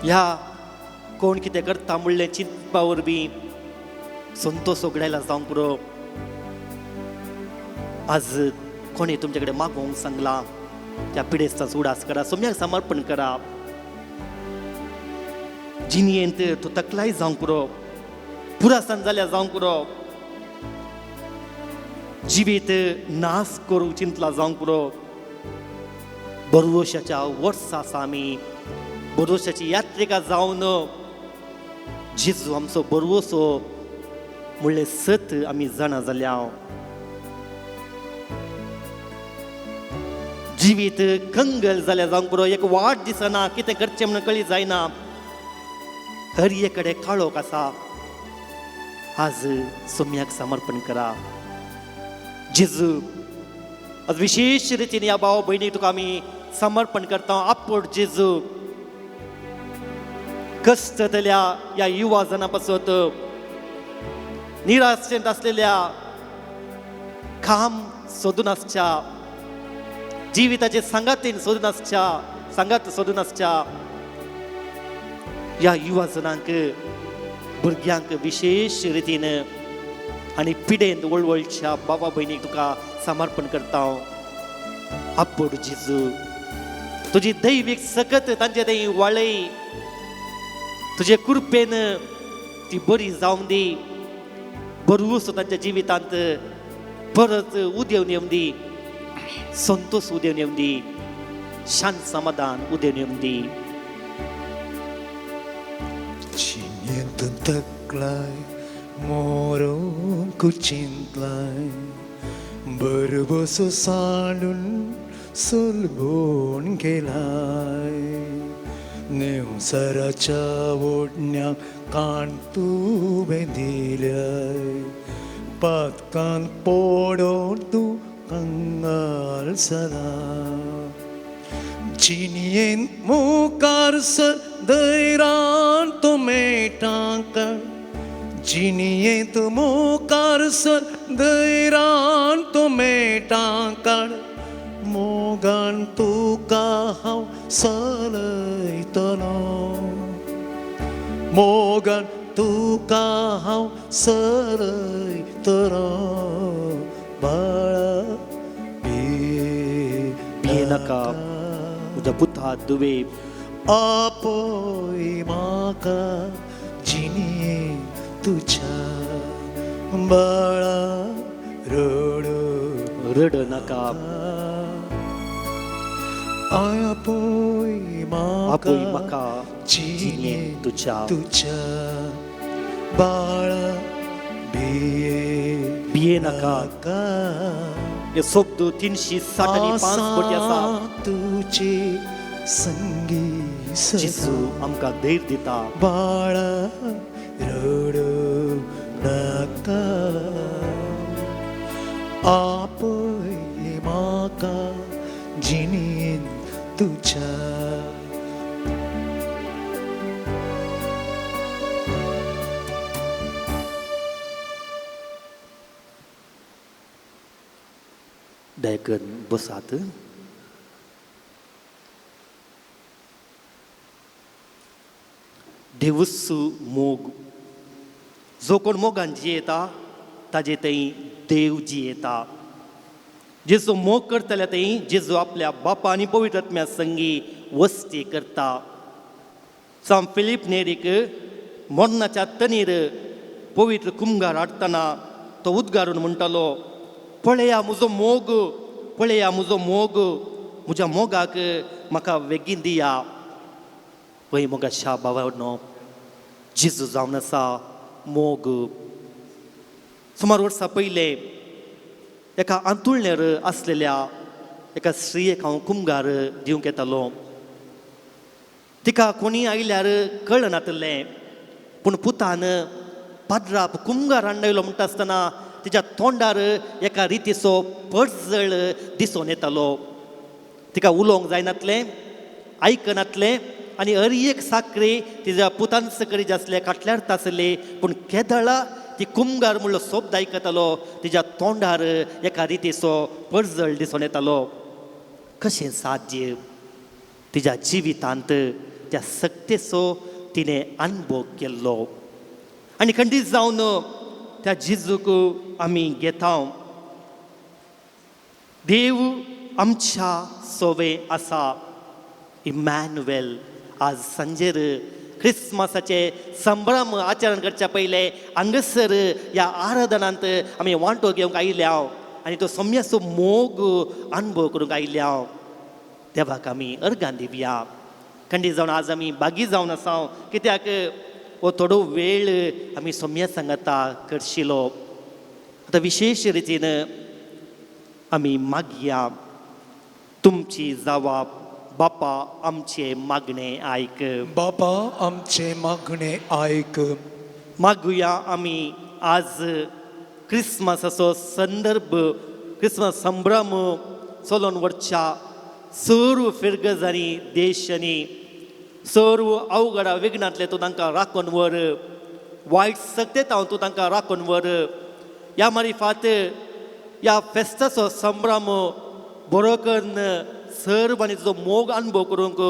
Speaker 1: ह्या कोण कितें करता म्हणलें चिंतपा वरवीं संतोष उगडायला जावंक पुरो. आज कोणी तुमचे कडेन मागोवंक सांगलां त्या पिडेस्ताचो उडास करा, सोम्याक समर्पण करा. जिणयेंत तूं तकलाय जावंक पुरो, पुरासान जाल्यार जावंक पुरो, जिवीत नाश करूंक चिंतला जावंक पुरो. बरवशाच्या वर्सा आसा आमी, बरवशाची यात्रिका जावन जेजू आमचो बरवसो म्हणलें सत आमी जाणा जाल्या. जिवीत कंगल जाल्यार जावंक पुरो, एक वाट दिसना, कितें करचें म्हणून कळी जायना, हर एक कडेन काळोख आसा. आज सोम्याक समर्पण करा. जेजू आज विशेश रितीन ह्या भाव भयणीक तुका आमी समर्पण करता. आपोड जेजू कश्टतल्या ह्या युवा जनां पासत, निराशेंत आसलेल्या, काम सोदून आसच्या, जिविताचे सांगातीन सोदून आसच्या, सांगात सोदून आसच्या ह्या युवा जनांक, भुरग्यांक विशेश रितीन आनी पिडेंत वळवळच्या बाबा भयणीक तुका समर्पण करता. आपोड जेजू तुजी दैवीक सकत तांचे थंय वाळय, तुजे कृपेन ती बरी जावं दी, बरूस तांच्या जिवितांत परत उदेवन येवं दी, संतोष उदेवन येवं दी, शांत समाधान उदेवन येवं दी.
Speaker 2: जिणेंत तकलाय
Speaker 3: मोरूंक चिंतलाय बरबस सांडून सुलभून गेलाय नेवसराच्या ओडण्या कान तुवें दिल्याय पातकान पोडोन तूं कंगाल जाला जिणयेन मुखार सर दैरान तूं मेटांक जिणयेंत मुखार सर दैरान तूं मेटांक मोगान तुका हांव चलयतलो मोगान तुका हांव चलयतलो बाळा
Speaker 1: भियेनाका म्हज्या पुता दुवे
Speaker 3: आपय म्हाका जिणये तुज्या बाळा रडू
Speaker 1: रड नाका
Speaker 3: आपय म्हाका
Speaker 1: आपय म्हाका जिणये तुज्या
Speaker 3: तुज्या बाळा भिये
Speaker 1: भियेनाका
Speaker 3: नाका
Speaker 1: हे शब्द 360 आनी 5 कोटी आसा
Speaker 3: तुजे संगी
Speaker 1: जेजू
Speaker 3: सदा
Speaker 1: आमकां धैर्य दिता
Speaker 3: बाळा रडू नाका आपय म्हाका जिणेन तुज्या
Speaker 1: दयाकरून बसात. देवूच मोग जो कोण मोगान जियेता ताजे थंय देव जियेता. जेजू मोग करतल्या थंय जेजू आपल्या बापा आनी पवित्र आत्म्या संगी वस्ती करता. सांत फिलीप नेरीक मरणाच्या तणीर पवित्र कुमगार हाडटना तो उद्गारून म्हणटालो, पळया म्हजो मोग, पळया म्हजो मोग, म्हज्या मोगाक म्हाका बेगीन दिया. पळय मोगाच्या भावानो, जेजू जावन आसा मोग. सुमार वर्सां पयलें एका आंतुळणेर आसलेल्या एका स्त्रियेक हांव कुमगार दिवंक येतालो. तिका कोणी आयल्यार कळनातलें, पूण पुतान पाद्राप कुमगार हाडलो म्हणटा आसतना तिच्या तोंडार एका रितीचो पडजळ दिसून येतालो. तिका उलोवंक जायनातलें, आयकनातलें आनी हर एक साकरी तिच्या पुतान सकरी आसले काटल्यार आसले, पूण केदळा ती कुमगार म्हणलो शब्द आयकतालो तिच्या तोंडार एका रितीचो पडजळ दिसून येतालो. कशें साध्य? तिच्या जिवितांत त्या सक्तेचो तिणें अनुभव केल्लो आनी खंडीत जावन त्या जेजूक आमी घेता. देव आमच्या सोवे आसा. इमॅन्युएल आज सांजेर क्रिसमसाचे संभ्रम आचरण करच्या पयलें हांगासर ह्या आराधनांत आमी वांटो घेवंक आयल्या आनी तो सम्याचो मोग अनुभव करूंक आयल्या. देवाक आमी अर्गां दिवया. खंडीत जावन आज आमी बागी जावन आसा, कित्याक हो थोडो वेळ आमी सोम्या सांगाता करशिलो. आतां विशेश रितीन आमी मागया, तुमची जावाब बापा आमचे मागणे आयक.
Speaker 3: बापा आमचे मागणे आयक.
Speaker 1: मागुया आमी आज क्रिसमसाचो संदर्भ, क्रिसमस संभ्रम चलोवन वरच्या सर्व फिरगजांनी देशांनी सर्व अवघडा विघ्नांतले तूं तांकां राखून व्हर, वायट सक्तेत हांव तूं तांकां राखून व्हर. ह्या मारिफात ह्या फेस्ताचो संभ्रम बरो करून सर्व आनी तुजो मोग अनुभव करूंक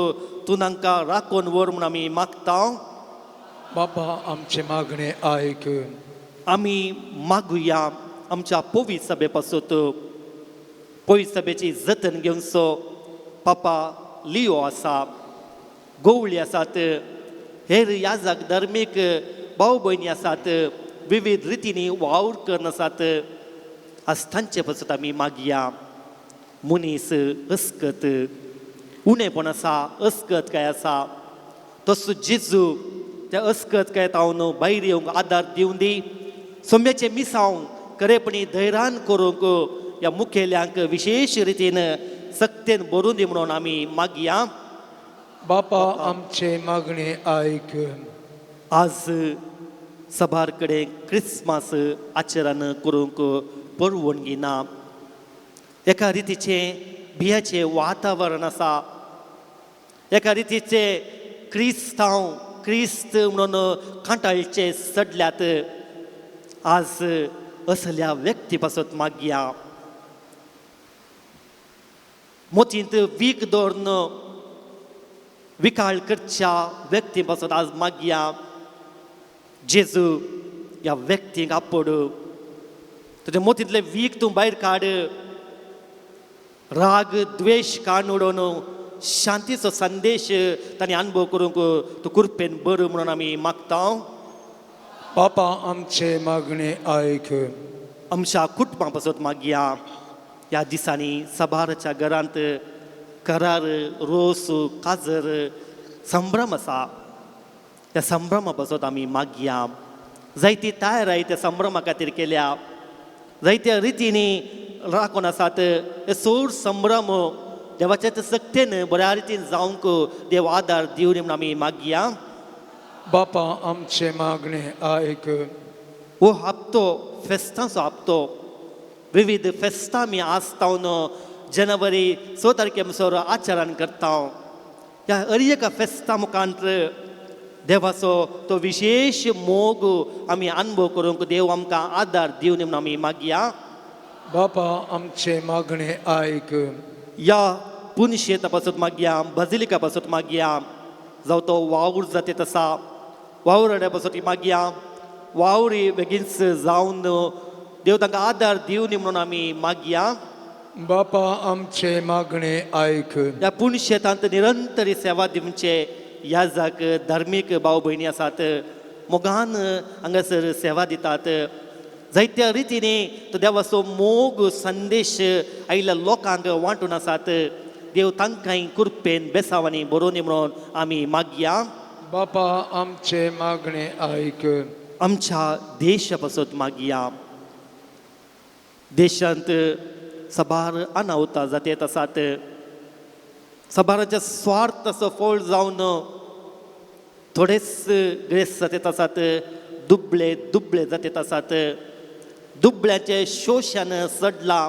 Speaker 1: तूं तांकां राखून व्हर म्हूण आमी मागता.
Speaker 3: बापा आमचे मागणे आयक.
Speaker 1: आमी मागुया आमच्या पवित्र सभे पासून, पवित्र सभेची जतन घेवचो पापा लियो आसा, गोवळी आसात, हेर याजक धर्मीक भाव भयणी आसात, विविध रितींनी वावर करून आसात. आज तांचे पासून आमी मागया. मनीस अस्कत उणेपण आसा, अस्कत काय आसा, तसो जेजू त्या अस्कत काय तावन भायर येवंक आदार दिवन दी सोम्याचें मिसांव खरेपणी धैर्यान करूंक ह्या मुखेल्यांक विशेश रितीन सक्तेन भरून दी म्हणून आमी मागया.
Speaker 3: बापा आमचे मागणे आयक.
Speaker 1: आज सभार कडेन क्रिसमस आचरण करूंक परवणगी ना. एका रितीचें भियाचें वातावरण आसा. एका रितीचें क्रिस्तांव क्रिस्त म्हणून कांटाळचे सडल्यात. आज असल्या व्यक्ती पासत मागया मोतींत वीक दवरून विकाळ करच्या व्यक्ती पासत आज मागया. जेजू ह्या व्यक्तींक आपोड, तुज्या मोतींतले वीक तूं भायर काड, राग द्वेश काण उडोवन शांतीचो संदेश तांणी अनुभव करूंक तूं कृपेन बरो म्हणून आमी मागता.
Speaker 3: बापा आमचे मागणे आयक.
Speaker 1: आमच्या कुटुंबा पासत मागया. ह्या दिसांनी सभारच्या घरांत करार रोस काजर संभ्रम आसा. त्या संभ्रमा पासत आमी मागया. जायती तयाराय त्या संभ्रमा खातीर केल्या, जायत्या रितींनी राखून आसात. हे सोड संभ्रम देवाच्या त्या सक्तेन बऱ्या रितीन जावंक देव आदार दिवन म्हूण आमी मागया.
Speaker 3: बापा आमचे मागणे आयक.
Speaker 1: हो हप्तो फेस्तांचो हप्तो. विविध फेस्तां आमी आसतावन जनवरी 6 तारखे म्हणसर आचरण करता. ह्या हर एका फेस्ता मुखांत देवाचो तो विशेश मोग आमी अनुभव करूंक देव आमकां आदार दिवन म्हूण आमी मागया.
Speaker 3: बापा आमचे मागणे आयक.
Speaker 1: ह्या पुनशेता पासत मागया, बाजिलिका पासत मागया, जावं तो वावर जाते तसा वावराड्या पासत मागया. वावरी बेगीनच जावन देव तांकां आदार दिवन म्हणून आमी मागया.
Speaker 3: बापा आमचे मागणे आयक.
Speaker 1: ह्या पुणशेतांत निरंतर सेवा दिवचे याजक धार्मीक भाव भयणी आसात, मोगान हांगासर सेवा दितात. जायत्या रितींनी तो देवाचो मोग संदेश आयिल्ल्या लोकांक वांटून आसात. देव तांकांय कृपेन बेसावांनी बरोवन म्हणून आमी मागया.
Speaker 3: बापा आमचे मागणे आयक.
Speaker 1: आमच्या देशा पासत मागया. देशांत सबार अनावता जातेत आसात. सबाराच्या स्वार्थाचो फळ जावन थोडेच ग्रेस जातेत आसात, दुबळे दुबळे जातेत आसात. दुबळ्याचें शोशण चडलां.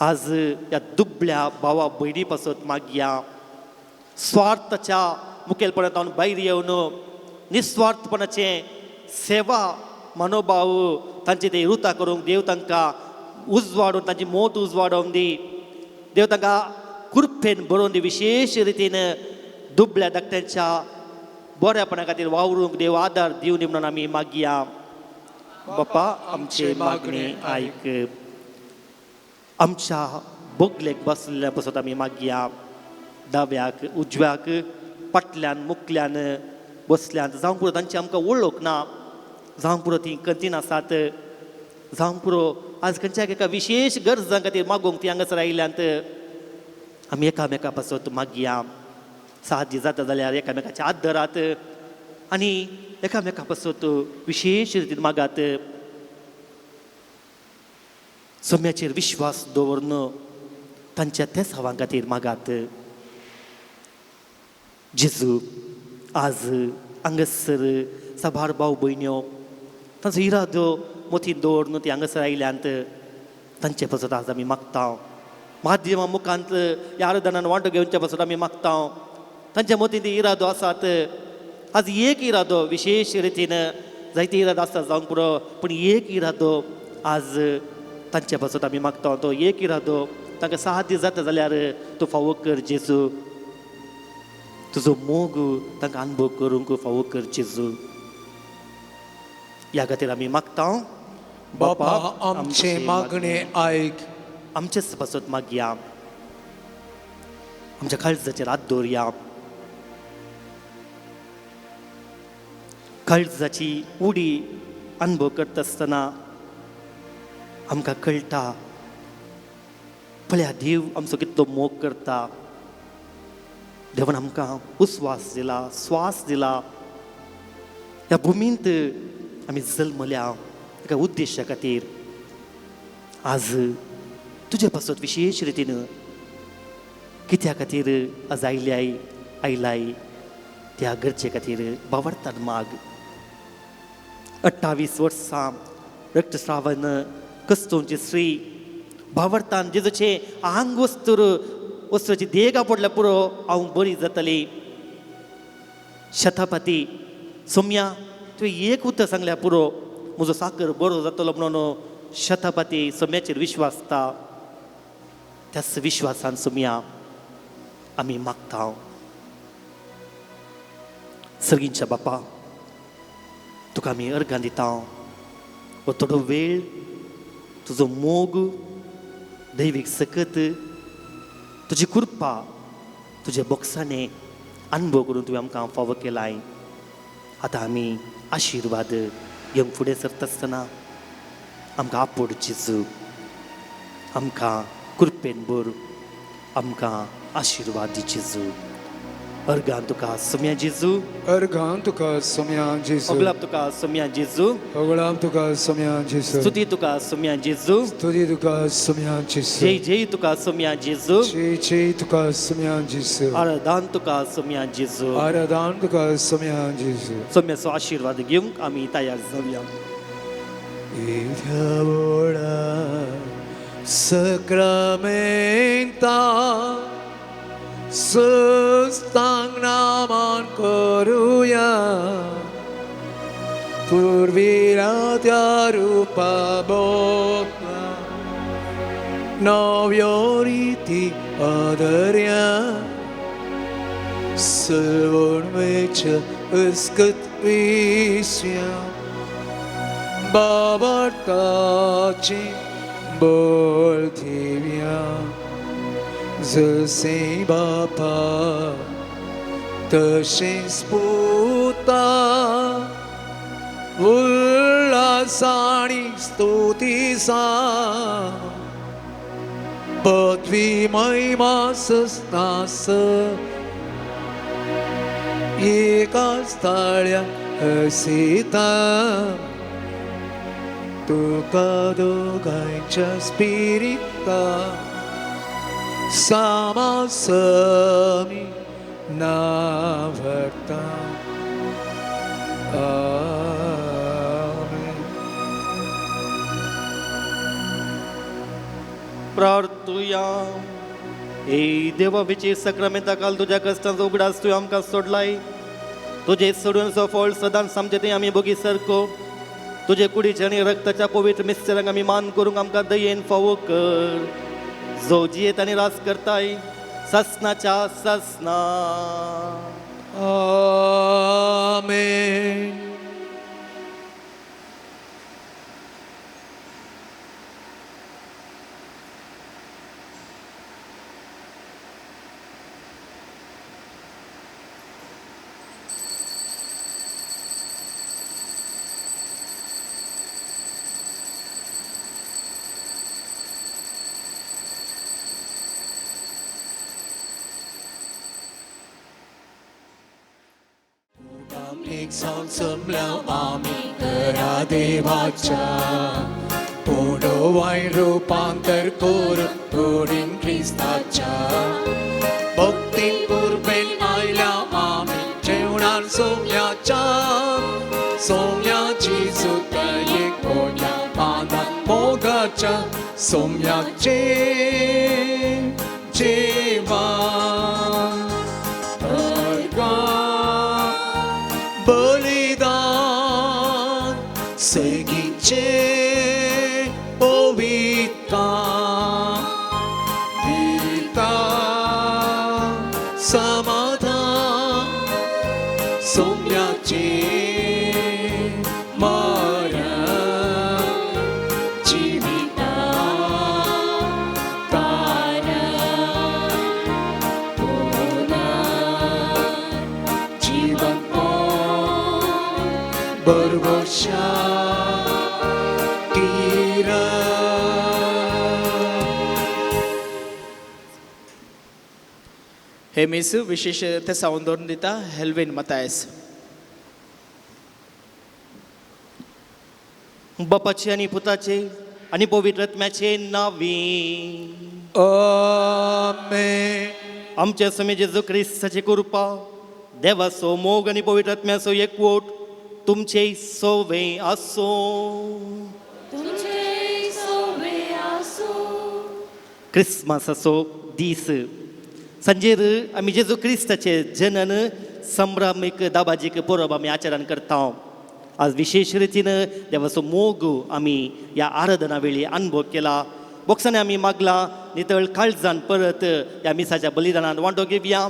Speaker 1: आज ह्या दुबळ्या भावा भयणी पासत मागया. स्वार्थाच्या मुखेलपणांत भायर येवन निस्वार्थपणाचें सेवा मनोभाव तांचे ते रुता करूंक देव तांकां उजवाडून तांची मोत उजवाडोवन दी. देव तांकां कृपेन बरोवन दी. विशेश रितीन दुबळ्या धाकट्यांच्या बऱ्यापणा खातीर वावरूंक देव आदार दिवन म्हणून आमी मागया. बापा आमचे मागणे आयक. आमच्या बगलेक बसलेल्या पासत आमी मागया. दाव्याक उजव्याक फाटल्यान मुखल्यान बसल्यान जावंक पुरो तांची आमकां वळख ना, जावंक पुरो ती कंतीन आसात, जावंक पुरो आज खंयच्या एका विशेश गरजां खातीर मागूंक ती हांगासर आयिल्ल्यांत. आमी एकामेका पासत मागया. साध्य जाता जाल्यार एकामेकाच्या हात धरात आनी एकामेका पासत विशेश रितीन मागात. सोम्याचेर विश्वास दवरून तांच्या तेसावां खातीर मागात. जेजू आज हांगासर साबार भाव भयण्यो तांचो इरादो मोतीन दवरून ती हांगासर आयल्यांत. तांचे पासत आज आमी मागता. माध्यमा मुखांत ह्या आराधनान वांटो घेवच्या पासत आमी मागता. तांच्या मोतीन ते इरादो आसात. आज एक इरादो विशेश रितीन जायते इरादो आसता जावंक पुरो, पूण एक इरादो आज तांचे पासत आमी मागता. तो एक इरादो तांकां साध्य जाता जाल्यार तूं फावो कर जेजू. तुजो मोग तांकां अनुभव करूंक फावो कर जेजू. ह्या खातीर आमी मागता.
Speaker 3: बापा आमचे मागणे आयक.
Speaker 1: आमचेच पासत मागया. आमच्या काळजाचेर हात दवरया. काळजाची उडी अनुभव करता आसतना आमकां कळटा पळया देव आमचो कितलो मोग करता. देवान आमकां उस्वास दिला, स्वास दिला. ह्या भुमींत आमी जल्मल्या एका उद्देशा खातीर. आज तुजे पासत विशेश रितीन कित्या खातीर आज आयल्याय आयलाय त्या गरजे खातीर बावडतान माग. 28 वर्सां रक्तस्रावन कस्तोंची स्त्री भावार्थान जेजूचे आंग वस्तूर वस्त्राची देग पडल्या पुरो हांव बरी जातली. शतापती सोम्या तुवें एक उतर सांगल्या पुरो म्हजो साकर बरो जातलो म्हणून शतापती सोम्याचेर विश्वासता. त्याच विश्वासान सोम्या आमी मागता. सर्गींच्या बापा तुका आमी अर्गां दिता. हो थोडो वेळ तुजो मोग दैवीक सकत तुजी कृपा तुज्या बोक्साने अनुभव करून तुवें आमकां फावो केलाय. आतां आमी आशिर्वाद घेवंक फुडें सरता आसतना आमकां आपोड जेजू, आमकां कृपेन भर, आमकां आशिर्वाद दी जेजू. अर्गां तुका सोम्या जेजू,
Speaker 3: अर्घां तुका सोम्या जेजू,
Speaker 1: अगलाब तुका सोम्या जेजू,
Speaker 3: अगलाब तुका सोम्या जेजू,
Speaker 1: स्तुती तुका सोम्या जेजू,
Speaker 3: स्तुती तुका सोम्या जेजू,
Speaker 1: जय जय तुका सोम्या जेजू,
Speaker 3: जय जय तुका सोम्या जेजू,
Speaker 1: आराधन तुका सोम्या जेजू,
Speaker 3: आराधन तुका सोम्या जेजू.
Speaker 1: सोम्याचो आशिर्वाद घेवंक आमी तयार जावया.
Speaker 2: सक्रामेंता सुस्तांग नामान करूया पूर्वीला त्या रूपा बोकला नव्यो रिती आदर्या सलवण वेच अस्कत विस्या बाबर्ताची बोल दिव्या जसे बापा तशेंच पुता उल्हासाणी स्तुती सा पदवी महिमा सस्नास एका स्थाळ्या हसिता तुका दोगांच्या स्पिरिता सामासमी नावरता. आमेन.
Speaker 1: प्रार्थुया. हे देवा विचे सक्रामेंता काल तुज्या कश्टांचो उगडास तुवें आमकां सोडलाय. तुजें सोडून फळ सदांच आमचे तें आमी बोगी सारको तुजे कुडीचे आनी रक्ताच्या पवित्र मिस्त्रांक आमी मान करूंक आमकां दयेन फावो कर. जो जियेत आनी राज करताय ससनाच्या ससना.
Speaker 2: आमेन. आमी करा देवाच्या पुडो वायन रूपांतर करून कुडीन क्रिस्ताच्या भक्तीन कुरबेन आयल्या आमी जेवणान सोम्याच्या सोम्याची सुतये कोण्या बांदा मोगाच्या सोम्याचे जेवण बलिदान सगीचे पवित्र पिता समाधान सोम्याचे मरण जिविता तारण जीवन बरबशा
Speaker 4: हे मीस विशेष तेसावन दवरून दिता हेल्विन मतायस.
Speaker 1: बापाचे आनी पुताचे आनी पवित्र आत्म्याचे नावी.
Speaker 3: आमेन.
Speaker 1: आमच्या स्वामी जेजू क्रिस्ताची कृपा, देवाचो मोग आनी पवित्र आत्म्याचो एकवट तुमचे सोवे आसूं.
Speaker 5: तुमचे सोवे आसूं.
Speaker 1: क्रिस्मसाचो दीस सांजेर आमी जेजू क्रिस्ताचे जनन संभ्रमीक दाबाजीक परब आमी आचरण करता. आज विशेश रितीन देवाचो मोग आमी ह्या आराधना वेळी अनुभव केला. बोक्सांनी आमी मागला नितळ काळजान परत ह्या मिसाच्या बलिदानान वांटो घेवया.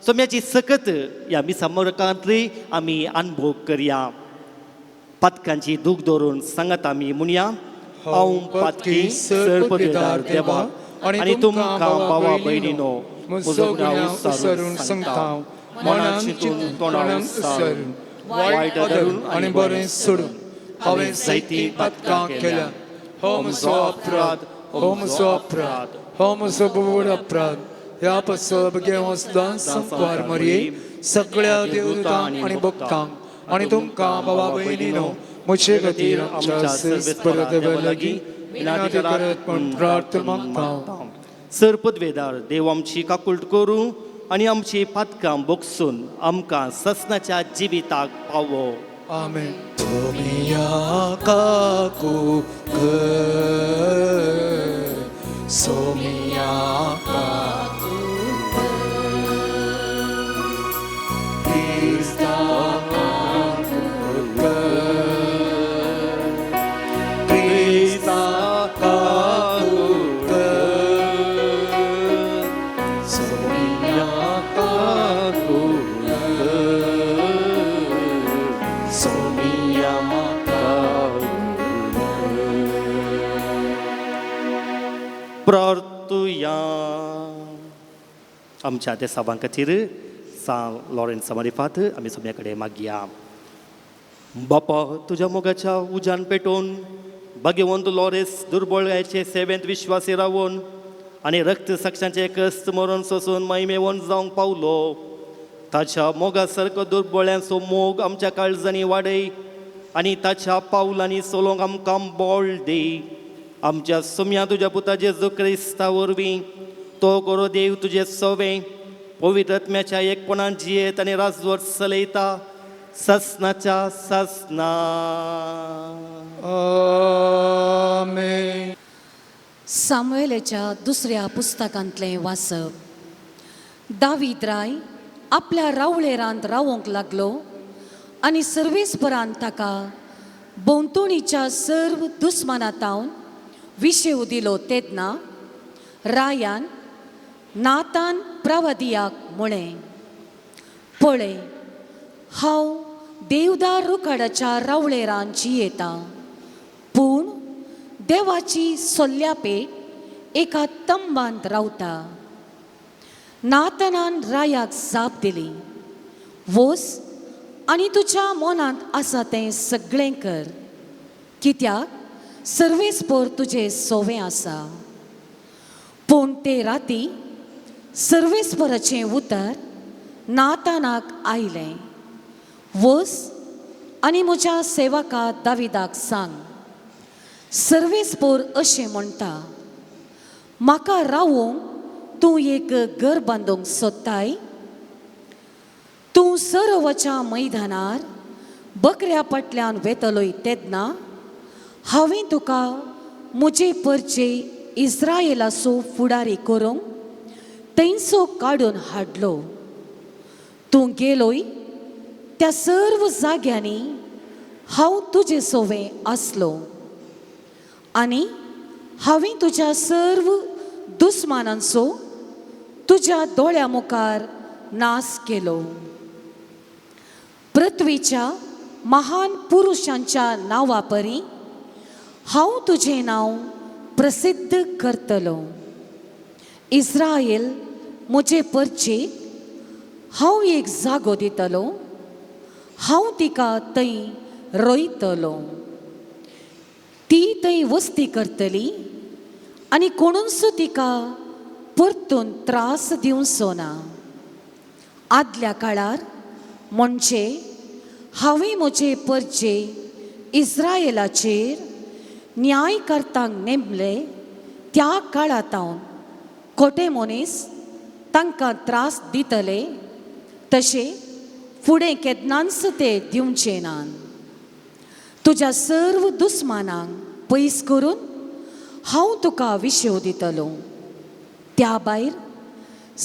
Speaker 1: सोम्याची सकत ह्या मिसा मोरकांतली आमी अनुभव करया. पातकांची दूख दवरून सांगात आमी म्हणया, हांव पातकी सरपदेदार देवा आनी तुमकां भावा भयणीनो म्हजो गुन्यांव विसरून सांगता, मनान चिंतून तोंडान उच्चारून,
Speaker 3: वायट धरून आनी बरें सोडून हांवें जायतीं पातकां केल्या. हो म्हजो अपराध, हो म्हजो अपराध, हो म्हजो व्हड अपराध. ह्या पासत घेवन सदांच संकवार मरये, सगळ्या देवतांक आनी भक्तांक आनी तुमकां बाबा भयणीनो म्हजे खातीर आमच्या सर्वेस्पर देवा लागीं विनंती करत म्हूण प्रार्थना मागता.
Speaker 1: सर पदवेदार देव आमची काकुळट करूं आनी आमची पातकां बोगसून आमकां ससनाच्या जिविताक पावो.
Speaker 3: आमेन.
Speaker 2: सोमिया काकू कर, सोमिया काकू कर, क्रिस्ता काकू कर, क्रिस्ता काकू कर, सोमिया काकू कर, सोमिया काकू.
Speaker 1: प्रार्थुया. आमच्या देसावां खातीर सान लॉरेन्स मारिफात आमी सोम्या कडेन मागया. बापा, तुज्या मोगाच्या उज्यान पेटोवन भाग्यवंत लॉरेस दुर्बळायचे सेवेंत विश्वासी रावून आनी रक्त साक्षांचे कस्त मरण सोसून महिमेवन जावंक पावलो. ताच्या मोगा सारको दुर्बळ्यांचो मोग आमच्या काळजांनी वाडय आनी ताच्या पावलांनी चलोवंक आमकां बळ दी. आमच्या सोम्या तुज्या पुता जेजू क्रिस्ता वरवीं, तो गोरो देव तुजे सोवे पवित्र आत्म्याच्या एकपणान जियेत आनी राजवट चलयता ससनाच्या ससना.
Speaker 3: आमेन.
Speaker 5: सामुएलाच्या दुसऱ्या पुस्तकांतलें वाचप. दावीद राय आपल्या रावळेरांत रावोंक लागलो आनी सर्वेस्परान ताका भोंवतणीच्या सर्व दुस्मानातावन विशेव दिलो. तेन्ना रायान नातान प्रवादियाक म्हळें, पळय, हांव देवदार रुखाडाच्या रावळेरान जियेतां, पूण देवाची सोल्ल्यापेट एका तंबांत रावता. नातनान रायाक जाप दिली, वोस आनी तुज्या मनांत आसा तें सगळें कर, कित्याक सर्वेस्पर तुजें सोवें आसा. पूण ते राती सर्वेस्पराचें उतर नातानाक आयलें, वोस आनी म्हज्या सेवका दाविदाक सांग, सर्वेस्पोर अशें म्हणटा, म्हाका रावूंक तूं एक घर बांदूंक सोदताय? तूं सरोवच्या मैदानार बकऱ्या फाटल्यान वेतलोय तेन्ना हांवें तुका म्हजे परचे इस्रायलाचो फुडारी करूंक थंयसो काडून हाडलो. तूं गेलोय त्या सर्व जाग्यांनी हांव तुजे सोवें आसलो आनी हांवें तुज्या सर्व दुस्मानांचो तुज्या दोळ्या मुखार नाश केलो. पृथ्वीच्या महान पुरुशांच्या नांवा परी हांव तुजें नांव प्रसिद्ध करतलो. इस्रायल म्हजे परचे हांव एक जागो दितलो, हांव तिका थंय रोयतलो, ती थंय वस्ती करतली आनी कोणूच तिका परतून त्रास दिवचो ना. आदल्या काळार म्हणजे हांवें म्हजे परचे इस्रायलाचेर न्यायकर्तांक नेमले त्या काळांत खोटे मनीस तांकां त्रास दितले तशें फुडें केन्नाच ते दिवचे नात. तुज्या सर्व दुस्मानांक पयस करून हांव तुका विशेव दितलो. त्या भायर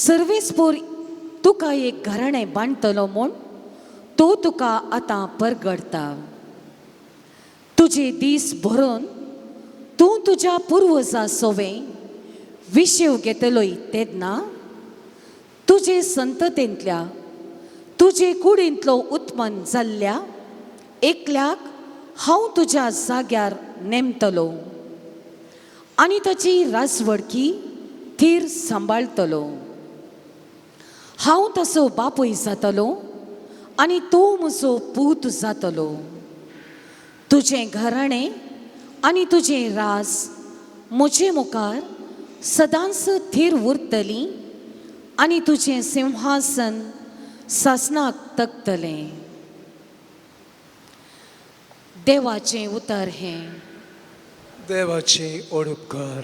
Speaker 5: सर्वेस्पोर तुका एक घराणें बांदतलो म्हूण तो तुका आतां परगडता. तुजे दीस भरून तूं तुज्या पुर्वजां सोवें विशेव घेतलोय तेन्ना तुजे संततेंतल्या तुजे कुडींतलो उत्पन्न जाल्ल्या एकल्याक हांव तुज्या जाग्यार नेमतलो आनी ताची राजवडकी थीर सांबाळटलो. हांव तसो बापूय जातलो आनी तो म्हजो पूत जातलो. तुजें घराणें आनी तुजें राज म्हजे मुखार सदांच थीर उरतली आनी तुजें सिंहासन सासनाक तगतलें. देवाचें उतर हें.
Speaker 3: देवाचे ओडपकार.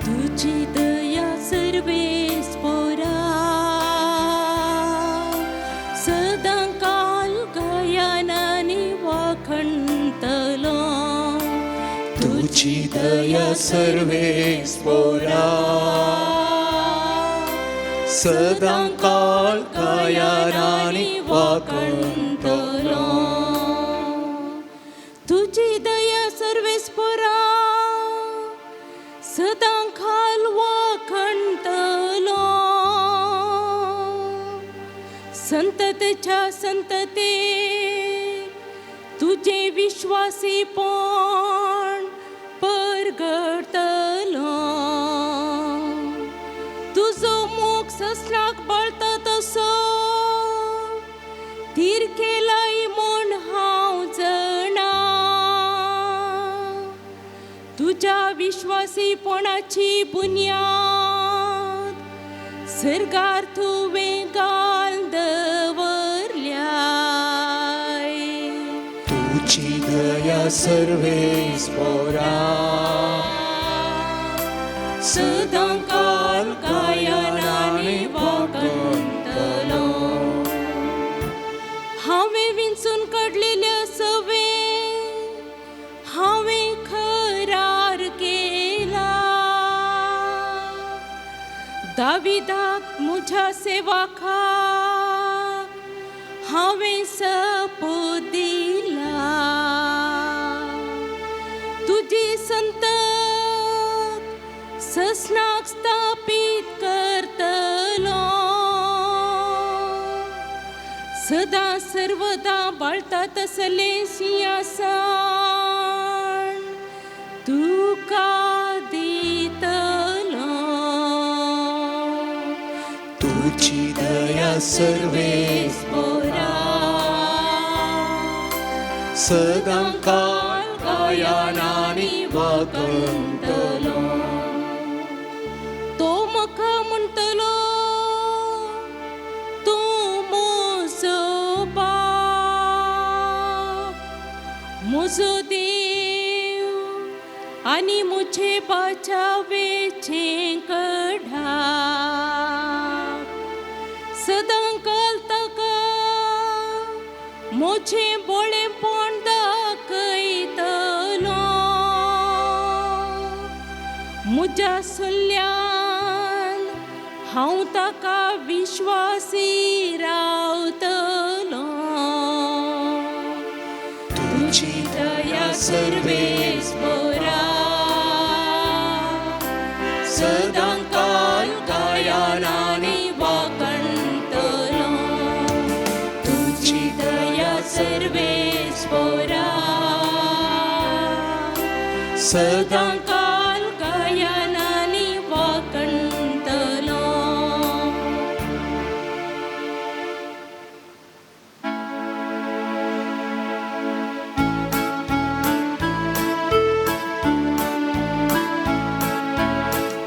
Speaker 6: तुजी दया सर्वेस्पोरा सदां काल गायनांनी वाखणतलो.
Speaker 2: तुजी दया सर्वेस्पोरा सदां काळ गायनांनी वाखणतलो.
Speaker 6: तुजी दया सर्वेस्पोरा सदां काल वाखणतलो. संततेच्या संतते तुजे विश्वासीपण परगडतलो. तुजो मोग ससनाक बळता तसो थीर केलाय म्हूण हांव जाणा. तुज्या विश्वासीपणाची बुन्याद सर्गार तुवें घाल दवरल्याय.
Speaker 2: तुजी दया सर्वेस्पोरा
Speaker 6: सदां काल गायनांनी वाखणतलो. हांवें विंचून काडलेल्या सवे हांवें खरार केला. दाविदाक म्हज्या सेवकाक हांवें सपूत दिला. तुजी संतत ससनाक स्थापीत करतलो. सदां सर्वदा बाळता तसलें सिंहासन तुका दितलो.
Speaker 2: तुजी दया सर्वेस्पोरा सदां काळ गायनांनी वाखणतलो.
Speaker 6: तो म्हाका म्हणटलो तूं म्हजो बाप म्हजो देव आनी म्हजे बाचावेचें कढाक. सदां काल ताका म्हजें बोळेपण दाखयतलो. म्हज्या सल्ल्यान हांव ताका विश्वासी रावतलो.
Speaker 2: तुजी दया सर्वेस्पोरा सदां काळ गायनांनी
Speaker 6: वाखणतलो. तुजी दया सर्वेस्पोरा
Speaker 2: सदां
Speaker 6: काल गायनांनी वाखणतलो.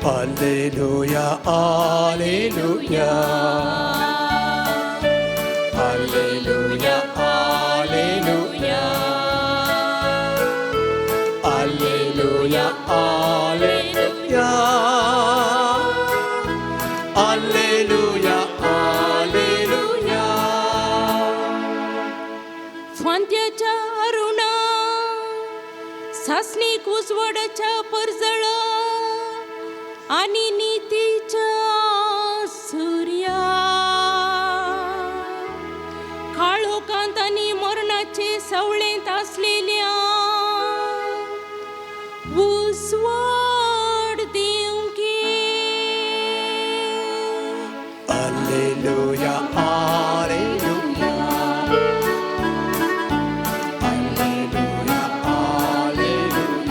Speaker 3: Alleluia, Alleluia. Alleluia, Alleluia. Alleluia, Alleluia. Alleluia, Alleluia.
Speaker 6: फांत्याच्या Aruna सासणीक उजवाडाच्या परजळा आनी नितीच्या सुर्या काळोखांत आनी मरणाचे सवळेंत आसलेल्या उजवाड दिवंकी.
Speaker 3: Alleluia, Alleluia. Alleluia, Alleluia.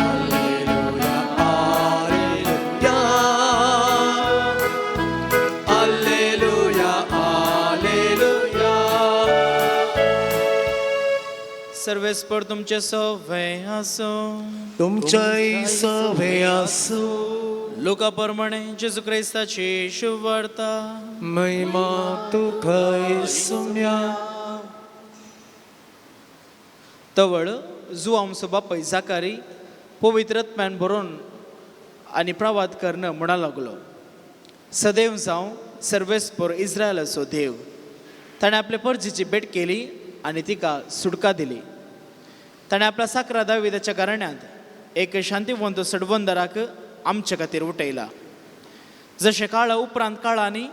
Speaker 3: Alleluia, Alleluia. Alleluia, Alleluia.
Speaker 4: सर्वेस्पर तुमचे सवे आसो.
Speaker 2: तुमच्याय सवे आसो.
Speaker 4: लोका प्रमाणे जेजू क्रिस्ताची शुभवार्ता.
Speaker 3: महिमा तुका सुम्या.
Speaker 4: तवळ जू आमचो बापय जाकारी पवित्र आत्म्यान भरून आनी प्रवाद करणं म्हणा लागलो, सदैव जावं सर्वेस्पर इस्रायलाचो देव. ताणें आपले परजेची भेट केली आनी तिका सुटका दिली. ताणें आपल्या साकरा दाविदाच्या घराण्यांत एक शांतीवंत सडवंदराक आमचे खातीर उठयला, जशें काळा उपरांत काळांनी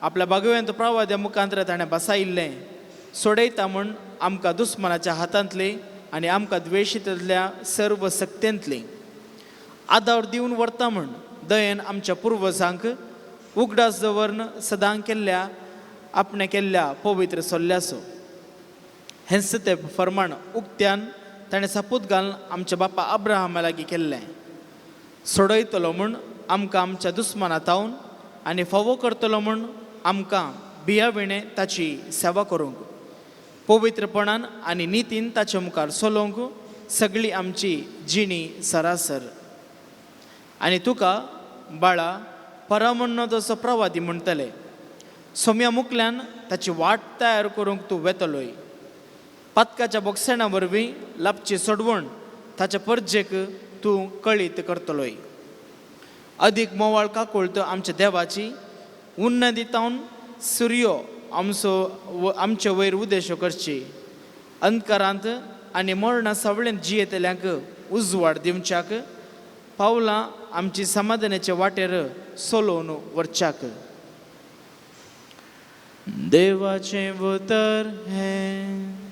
Speaker 4: आपल्या बागव्यांत प्रवाद्या मुखांतर ताणें बसायिल्लें, सोडयता म्हूण आमकां दुस्मनाच्या हातांतली आनी आमकां द्वेशींतल्या सर्व सक्तेंतली, आदार दिवन व्हरता म्हूण दयेन आमच्या पुर्वजांक उगडास दवरून सदां केल्ल्या आपणें केल्ल्या पवित्र सोल्ल्याचो. हेंच तें फर्माण उक्त्यान ताणें सपूत घालून आमच्या बापा अब्राहमा लागीं केल्लें, सोडयतलो म्हूण आमकां आमच्या दुस्मना तावन आनी फावो करतलो म्हूण आमकां बिया विणें ताची सेवा करूंक, पवित्रपणान आनी नितीन ताचे मुखार चलोवंक सगळी आमची जिणी सरासर. आनी तुका बाळा परामण्णो प्रवादी म्हणटले. सोम्या मुकल्यान ताची वाट तयार करूंक तूं वेतलोय. पातकाच्या बोगसेणा वरवीं लापची सोडवण ताच्या परजेक तूं कळीत करतलोय. अदीक मोवाळ काकुळत आमच्या देवाची उन्नती तावन सुर्यो आमचो आमचे वयर उद्देश करची, अंधकारांत आनी मरणा सावळेंत जियेतल्यांक उजवाड दिवच्याक, पावलां आमची समाधानाचे वाटेर सोलोवन व्हरच्याक. देवाचें उतर हें.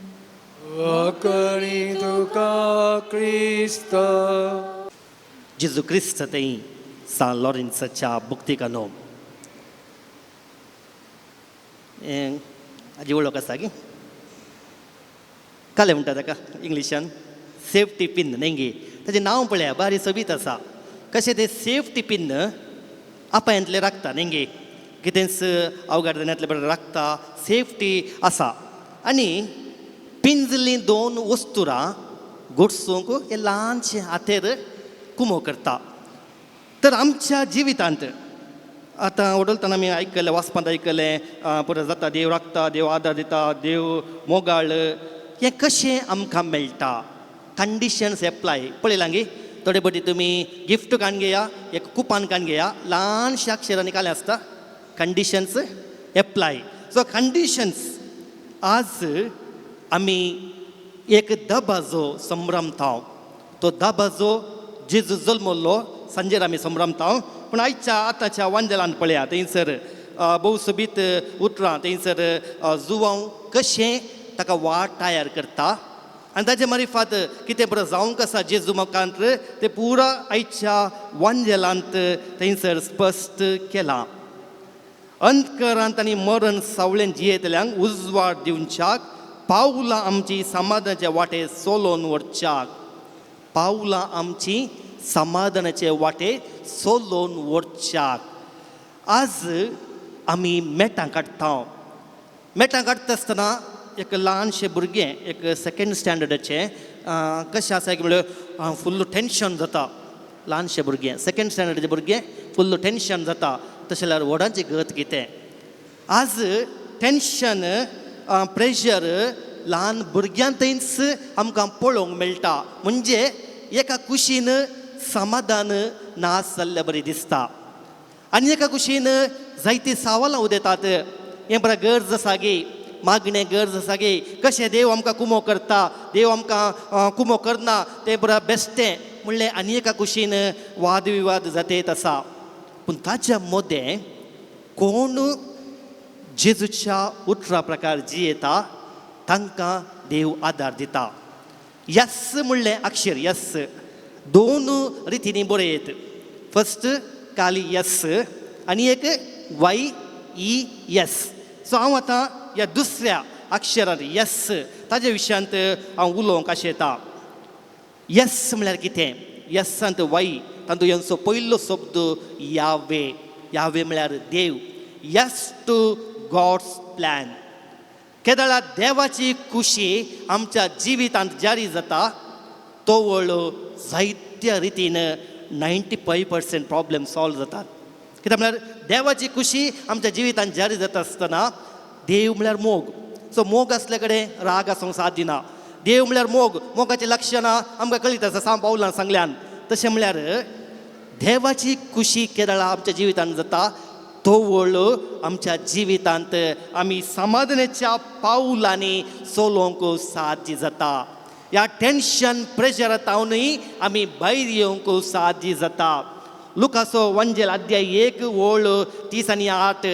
Speaker 3: वाकणी तुका क्रिस्त.
Speaker 1: जेजू क्रिस्त थंय सान लॉरेन्साच्या बुक्तिकानो हें हाजी वळख आसा की कालें म्हणटा ताका इंग्लिशान सेफ्टी पिन न्ही गे. ताजें नांव पळया, बारी सोबीत आसा. कशें तें सेफ्टी पिन आपायंतलें राखता न्ही गे, कितेंच अवघड जाण्यातलें बरें राखता, सेफ्टी आसा. आनी पिंजलीं दोन वस्तुरां गोडसूंक हे ल्हानशें हातेर कुमो करता. तर आमच्या जिवितांत आतां वडलतना आमी आयकलें, वाचपांत आयकलें, पुरो जाता, देव राखता, देव आदार दिता, देव मोगाळ. हें कशें आमकां मेळटा? कंडिशन्स एप्लाय पळयलां गे. थोडे पटी तुमी गिफ्ट काडून घेया, एक कुपान काडून घेया, ल्हानशा अक्षरांनी कालें आसता कंडिशन्स एप्लाय. सो कंडिशन्स आज आमी एक दबाजो संभ्रमता, तो दबाजो जेजू जल्मल्लो सांजेर आमी संभ्रमता. पूण आयच्या आतांच्या वांजेलान पळया, थंयसर भोव सोबीत उतरां, थंयसर जुवांव कशें ताका वाट तयार करता आनी ताजे मारिफात कितें बरें जावंक आसा जेजू मुखांत तें पुरा आयच्या वांजेलांत थंयसर स्पश्ट केलां. अंधकारांत आनी मरण सावळेन जियेतल्यांक उजवाड दिवच्याक, पावलां आमची समाधानाचे वाटे सोलोवन व्हरच्याक, पावलां आमची समाधानाचे वाटे सोलोवन व्हरच्याक. आज आमी मेटां काडटा. मेटां काडटा आसतना एक ल्हानशें भुरगें, एक सेकेंड स्टँडर्डाचें, कशें आसा की म्हणल्यार फुल्ल टेंशन जाता. ल्हानशें भुरगें, सेकेंड स्टँडर्डाचें भुरगें फुल्ल टेंशन जाता, तशें जाल्यार व्हडांची गत कितें? आज टेंशन प्रेशर ल्हान भुरग्यांतच आमकां पळोवंक मेळटा. म्हणजे एका कुशीन समाधान नाश जाल्ले बरी दिसता आनी एका कुशीन जायतीं सवालां उदयतात. हें बरें गरज आसा गे, मागणें गरज आसा गे, कशें देव आमकां कुमो करता, देव आमकां कुमो करना तें बरें बेश्टें म्हणलें आनी एका कुशीन वाद विवाद जातेत आसा. पूण ताच्या मदें कोण जेजूच्या उतरा प्रकार जियेता तांकां देव आदार दिता. यस म्हणलें अक्षर यस दोन रितींनी बरयत, फर्स्ट काली यस आनी एक वाय ई एस. सो हांव आतां ह्या दुसऱ्या अक्षरांत यस ताज्या विशयांत हांव उलोवंक आशेता. यस म्हळ्यार कितें? यसांत वाय तातूंत यांचो पयलो शब्द यावे. यावे म्हळ्यार देव. Yes to God's plan. केदळा देवाची खुशी आमच्या जिवितांत जारी जाता तो वळ जायत्या रितीन 95% प्रॉब्लेम सॉल्व जातात. कित्याक म्हळ्यार देवाची खुशी आमच्या जिवितांत जारी जाता आसतना देव म्हळ्यार मोग. सो मोग आसल्या कडेन राग आसूंक साथ दिना. देव म्हळ्यार मोग, मोगाचीं लक्षणां आमकां कळीत आसा सांव पावलान सांगल्यान. तशें म्हळ्यार देवाची खुशी केदळा आमच्या जिवितांत जाता तो वळ आमच्या जिवितांत आमी समाधानाच्या पावलांनी चलोवंक साध्य जाता. ह्या टेंशन प्रेशरा तावनूय आमी भायर येवंक साध्य जाता. लुकासो वंजेल अध्याय 1 ओळ 38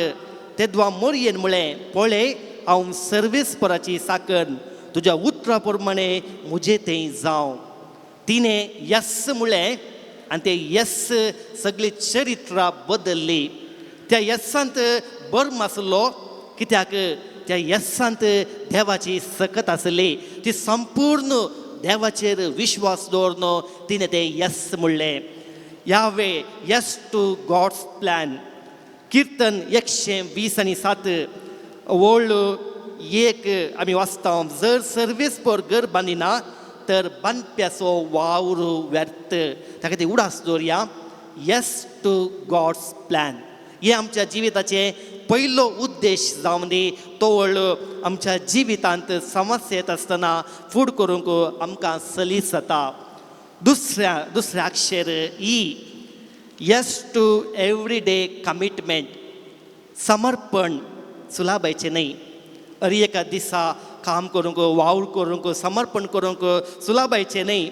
Speaker 1: तेद्वा मोरयेन म्हळें, पळय हांव सर्वेस्पराची साकर, तुज्या उतरा प्रमाणे म्हजे थंय जावं. तिणें यस म्हळें आनी तें यस सगळी चरित्रां बदल्ली. त्या यसांत बर्म आसलो, कित्याक त्या यसांत देवाची सकत आसली. ती संपूर्ण देवाचेर विश्वास दवरून तिणें तें यस म्हणलें. Yahweh yes to God's plan. किर्तन 120 आणि 7 ओळ 1 आमी वाचता, जर सर्वेस्पर घर बांदिना तर बांदप्याचो वावर व्यर्थ. ताका खातीर उडास दवरया, यस टू गॉड्स प्लॅन हे आमच्या जिविताचें पयलो उद्देश जावन दी. तो व्हड आमच्या जिवितांत समस्या येत आसतना फूड करूंक आमकां सलीस जाता. दुसऱ्या अक्षर E, yes to every day commitment. समर्पण सुलाबायचें न्हय. अरे एका दिसा काम करूंक, वावर करूंक, समर्पण करूंक सुलाबायचें न्हय.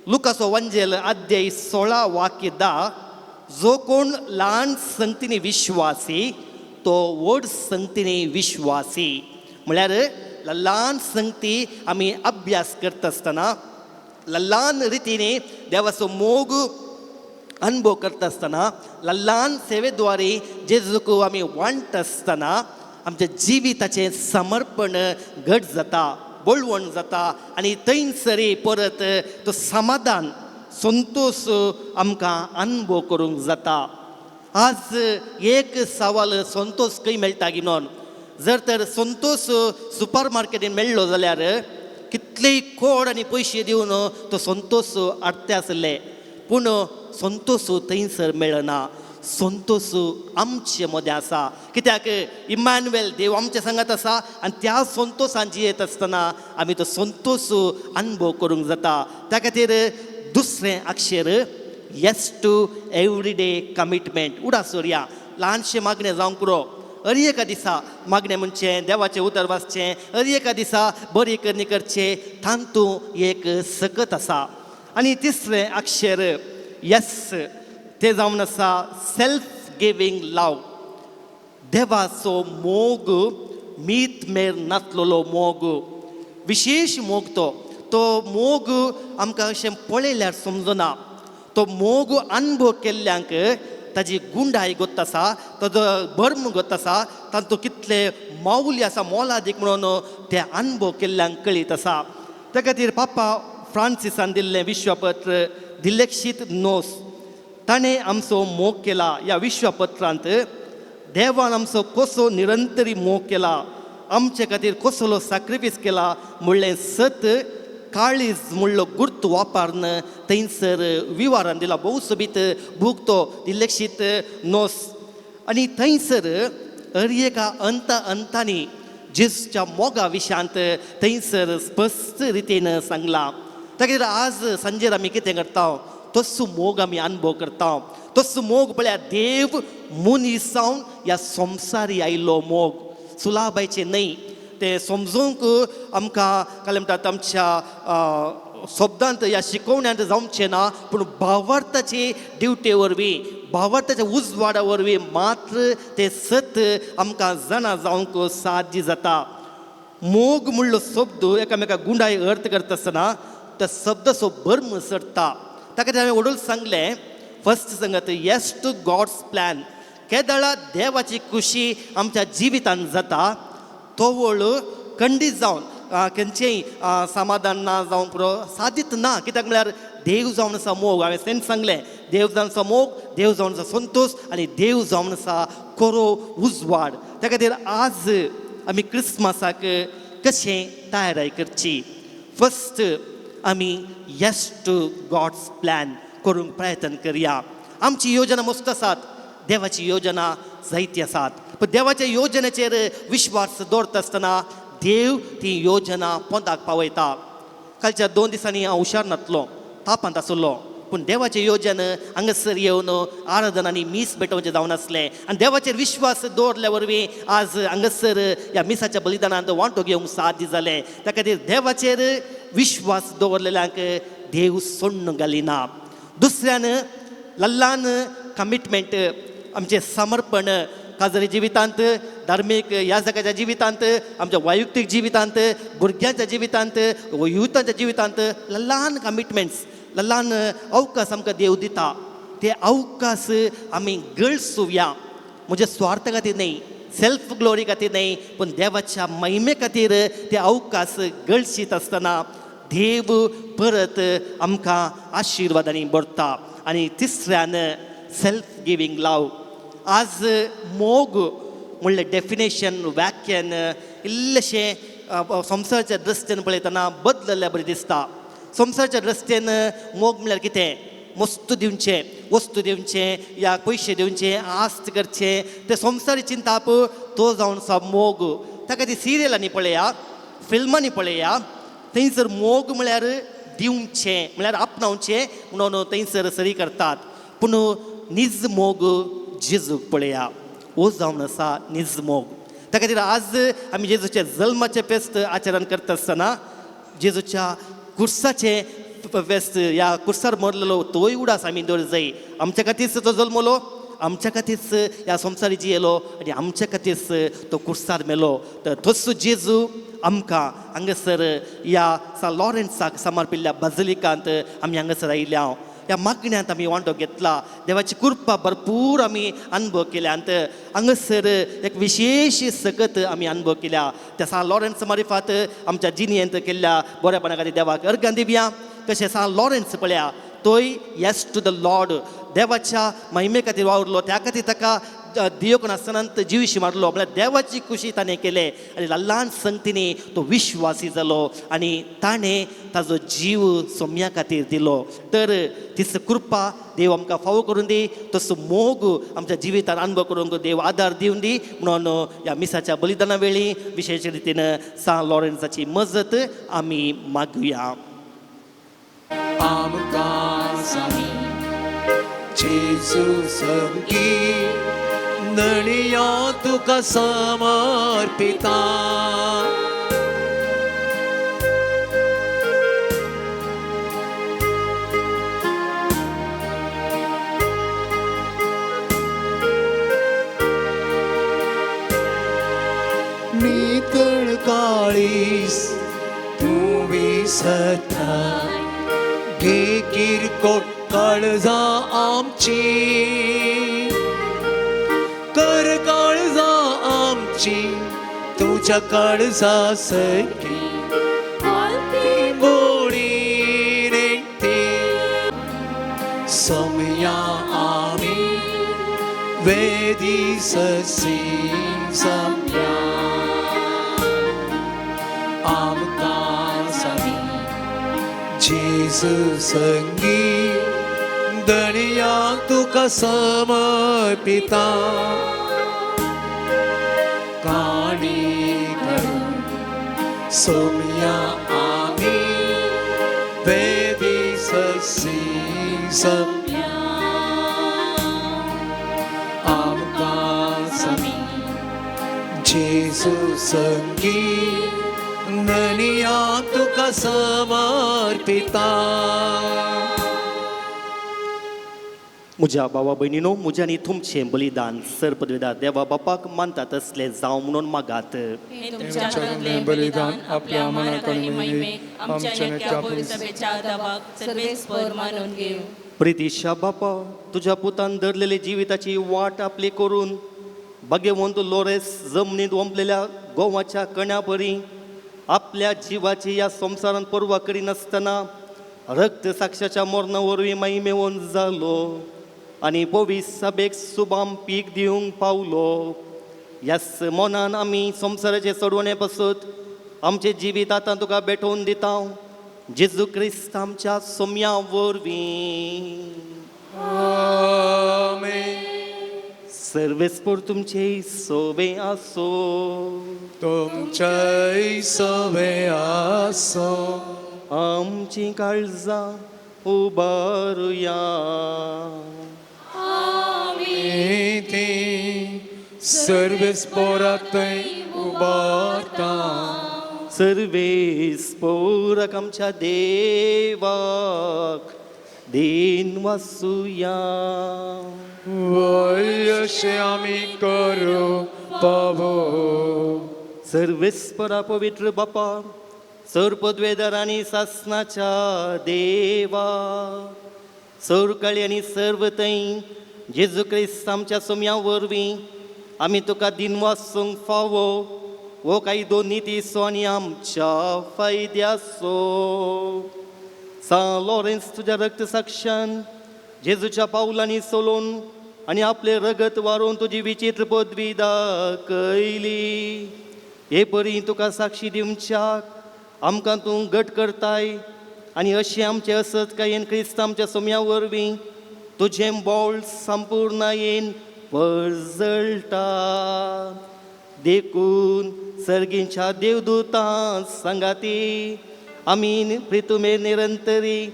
Speaker 1: लुकासो वंजेल अध्याय 16 वाक्य 10, जो कोण ल्हान संगतीनी विश्वासी तो व्हड संगतीनी विश्वासी. म्हळ्यार ल्हान संगती आमी अभ्यास करता आसतना, ल्हान रितीने देवाचो मोग अनुभव करता आसतना, ल्हान सेवेद्वारे जेजूक आमी वांट आसतना आमच्या जिविताचें समर्पण घट जाता, बळवण जाता आनी थंयसर परत तो समाधान संतोश आमकां अनुभव करूंक जाता. आज एक सवाल, संतोश खंय मेळटा गी म्हणून? जर तर संतोश सुपर मार्केटीन मेळ्ळो जाल्यार कितलेय कोड आनी पयशे दिवन तो संतोश हाडटे आसले. पूण संतोश थंयसर मेळना. संतोश आमचे मदें आसा, कित्याक इमानुएल देव आमचे सांगात आसा आनी त्या संतोशान जियेत आसतना आमी तो संतोश अनुभव करूंक जाता. त्या खातीर दुसरें अक्षर yes to every day commitment. उडास दवरया, ल्हानशें मागणें जावंक पुरो. अरी एका दिसा मागणें म्हणचें, देवाचें उतर वाचचें, अरी एका दिसा बरी करणी करचें, तातूंत एक सकत आसा. आनी तिसरें अक्षर यस तें जावन आसा सेल्फ गिवींग लव. देवाचो मोग, मीत मेर नातलेलो मोग, विशेश मोग. तो तो मोग आमकां अशें पळयल्यार समजना. तो मोग अनुभव केल्ल्यांक ताजी गुंडाय गोत आसा, ताजो बर्म गोत आसा, तातूंत कितले मौल्य आसा, मोलादीक म्हणून ते अनुभव केल्ल्यांक कळीत आसा. त्या खातीर पापा फ्रांसिसान दिल्लें विश्वपत्र दिलेक्षीत नोस, ताणें आमचो मोग केला. ह्या विश्वपत्रांत देवान आमचो कसो निरंतरी मोग केला, आमचे खातीर कसलो साक्रिफीस केला म्हणलें सत. काळीज म्हणलो गुर्त वापरून थंयसर विवारान दिला. भोव सोबीत बूक तो दिलक्षीत नोस. आनी थंयसर हर एका अंत अंतांनी जेजूच्या मोगा विशयांत थंयसर स्पश्ट रितीन सांगलां. तागेर आज सांजेर आमी कितें करता, तसो मोग आमी अनुभव करता. तसो मोग पळया देव मनीस जावन ह्या संवसारी आयिल्लो मोग सुलाबायचें न्हय. तें समजूंक आमकां काय म्हणटात आमच्या शब्दांत ह्या शिकोवण्यांत जावचें ना, पूण भावार्थाचे ड्युटे वरवीं, भावार्थाच्या उजवाडा वरवीं मात्र तें सत आमकां जाणा जावंक साध्य जाता. मोग म्हणलो शब्द एकामेका गुंडाय अर्थ करता आसतना त्या शब्दाचो बर्म चडटा. ताका हांवें वडूल सांगलें फर्स्ट सांगत येस टू गॉड्स प्लॅन. केदळा देवाची खुशी आमच्या जिवितांत जाता तोवळ खंडीत जावन खंयचेंय समाधान ना जावंक पुरो सादीत ना. कित्याक म्हळ्यार देव जावन आसा मोग. हांवें तेंच सांगलें, देव जावन आसा मोग, देव जावन आसा संतोश आनी देव जावन आसा कोरो उजवाड. त्या खातीर आज आमी क्रिसमसाक कशें तयाराय करची, फर्स्ट आमी येस टू गॉड्स प्लॅन करूंक प्रयत्न करया. आमची योजना मस्त आसात, देवाची योजना जायती आसात, पूण देवाच्या योजनेचेर विश्वास दवरता आसतना देव ती योजना पोंदाक पावयता. कालच्या 2 दिसांनी हांव हुशार नातलो, तापांत आसलो, पूण देवाचें योजन हांगासर येवन आराधना आनी मीस भेटोवचें जावन आसलें. आनी देवाचेर विश्वास दवरल्या वरवीं आज हांगासर ह्या मिसाच्या बलिदानांत वांटो घेवंक साध्य जालें. त्या खातीर देवाचेर विश्वास दवरलेल्यांक देव सोडून घालिना. दुसऱ्यान ल्हान कमिटमेंट, आमचें समर्पण काजरी जिवितांत, धार्मीक याजकाच्या जिवितांत, आमच्या वैयक्तीक जिवितांत, भुरग्यांच्या जिवितांत, युथांच्या जिवितांत ल्हान कमिटमेंट्स, ल्हान अवकाश आमकां देव दिता. ते अवकाश आमी गळसुया. म्हज्या स्वार्था खातीर न्हय, सेल्फ ग्लोरी खातीर न्हय, पूण देवाच्या महिमे खातीर ते अवकाश गळशीत आसतना देव परत आमकां आशिर्वादांनी भरता. आनी तिसऱ्यान सेल्फ गिवींग लाव. आज मोग म्हणलें डेफिनेशन, व्याख्यान इल्लेशें संवसाराच्या दृश्टीन पळयतना बदलल्या बरें दिसता. संवसाराच्या दृश्टीन मोग म्हणल्यार कितें, वस्तू दिवचें, वस्तू दिवचें या पयशे दिवचे, आस्त करचें, तें संवसारी चिंताप तो जावन आसा मोग. ताका ती सिरियलांनी पळया, फिल्मांनी पळया, थंयसर मोग म्हळ्यार दिवचें म्हळ्यार आपणावचें म्हणून थंयसर सरी करतात. पूण नीज मोग जेजूक पळया, हो जावन आसा नीज मोग. त्या खातीर आज आमी जेजूच्या जल्माचें फेस्त आचरण करता आसतना जेजूच्या कुर्साचें फेस्त, ह्या कुर्सार मरलेलो तोय उडास आमी दवर जाय. आमच्या खातीर तो जल्मलो, आमच्या खातीर ह्या संवसारी जियेलो आनी आमच्या खातीर तो कुर्सार मेलो. तर तसो जेजू आमकां हांगासर ह्या सा लॉरेन्साक समर्पिल्ल्या बाजलिकांत आमी हांगासर आयिल्ले. ह्या मागण्यांत आमी वांटो घेतला, देवाची कृपा भरपूर आमी अनुभव केल्यात. हांगासर एक विशेश सकत आमी अनुभव केल्या. त्या सा लॉरेन्स मारिफात आमच्या जिणेंत केल्ल्या बऱ्यापणा खातीर देवाक अर्गां दिवया. तशें सा लॉरेन्स पळया, तोय येस टू the Lord, देवाच्या महिमे खातीर वावरलो. त्या खातीर ताका दियोकन आसतना जिविशी मारलो, म्हळ्यार देवाची खुशी ताणें केलें आनी ल्हान संगतीनी तो विश्वासी जालो आनी ताणें ताजो जीव सोम्या खातीर दिलो. तर तीच कृपा देव आमकां फावो करून दी, तसो मोग आमच्या जिवितान अनुभव करूंक देव आदार दिवन दी म्हणून ह्या मिसाच्या बलिदाना वेळी विशेश रितीन सा लॉरेन्साची मजत आमी मागुया.
Speaker 2: आमकां सामी जेजू संगी नणिया तुका समर्पिता. नितळ काळीस तूं विसरता, घे किरकोट काळजां आमची, कर काळजां आमची तुज्या काळजा सारकी गोडी रेंटी. सोमया आमी वेदी ससी समया आमकां सामी
Speaker 3: जेजू संगी धनया तुका समर्पिता काणी घडून सोम्या आमी वेदी ससी सम्या आमकां समी जेजू संगी धनया तुका समर्पिता.
Speaker 1: म्हज्या भावा भयणीनो, म्हज्या आनी तुमचें बलिदान सर्पदवेदा देवा बापाक मानता तसलें जावं म्हणून मागात.
Speaker 6: हे तुमच्या हातांतलें बलिदान आपल्या मनाक आनी महिमेक आमच्या नेत्या सभेच्या दावाक सर्वेस्पर मानून घेवं.
Speaker 1: प्रितीशा बापा, तुज्या पुतान धरलेली जिविताची वाट आपली करून भाग्यवंत लोरेस जमनींत ओंपलेल्या गोवाच्या कण्या परी आपल्या जिवाची ह्या संवसारांत पर्वा करिनासतना रक्त साक्षाच्या मरणा वरवीं महिमेवन जालो आनी पवीस सभेक सुबाम पीक दिवंक पावलो. ह्याच मनान आमी संवसाराचे चडवणे पासत आमचें जिवीत आतां तुका भेटोवन दिता, जेजू क्रिस्त आमच्या सोम्या वरवीं. सर्वेस्पोर तुमचे सोवे आसो.
Speaker 3: तुमच्याय सवे आसो.
Speaker 1: आमची काळजां उबारुया.
Speaker 3: ती सर्वेस्पोरातय उबारता.
Speaker 1: सर्वेस्पोराक आमच्या देवाक then वासुया.
Speaker 3: वय अशें आमी करूं पावो.
Speaker 1: सर्वेस्परा पवित्र बापा, सर्पद्वेदर आनी सासनाच्या देवा, सरकाळी आनी सर्व थंय जेजू क्रिस्त आमच्या सोम्या वरवीं आमी तुका दिनवासूंक फावो हो कायदो नितीचो आनी आमच्या फायद्याचो. सा लॉरेन्स तुज्या रक्त साक्षान जेजूच्या पावलांनी सोलोवन आनी आपलें रगत वारोवन तुजी विचित्र पदवी दाखयली. हे परी तुका साक्षी दिवच्याक आमकां तूं घट करताय आनी अशें आमचें असत कायेन क्रिस्त आमच्या सोम्या वरवीं तुजें बोळ संपूर्णायेन परजळटा. देखून सर्गींच्या देवदूतां सांगाती आमी प्रितुमे निरंतरी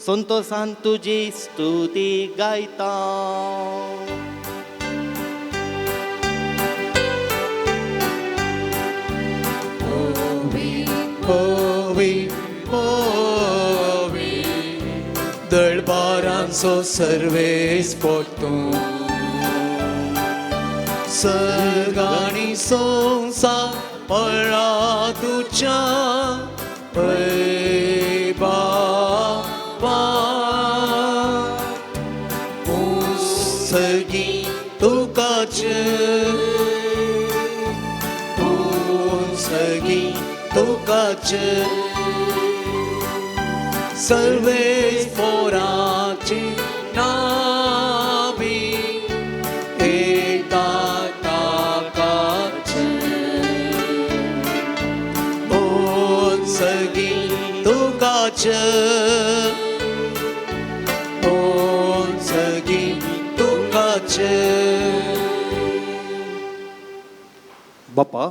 Speaker 1: संतोसान तुजी स्तुती गायता.
Speaker 3: पवी पवी दळबारांचो सर्वेस्पोर तूं, सर्गाणी संवसार पळा तुज्या बाबा. सगी तुकाच सगी तुकाच सर्वेस्पोराची नावी एकदा ताकाच. सगी तुकाच सगी तुकाच.
Speaker 1: बापा,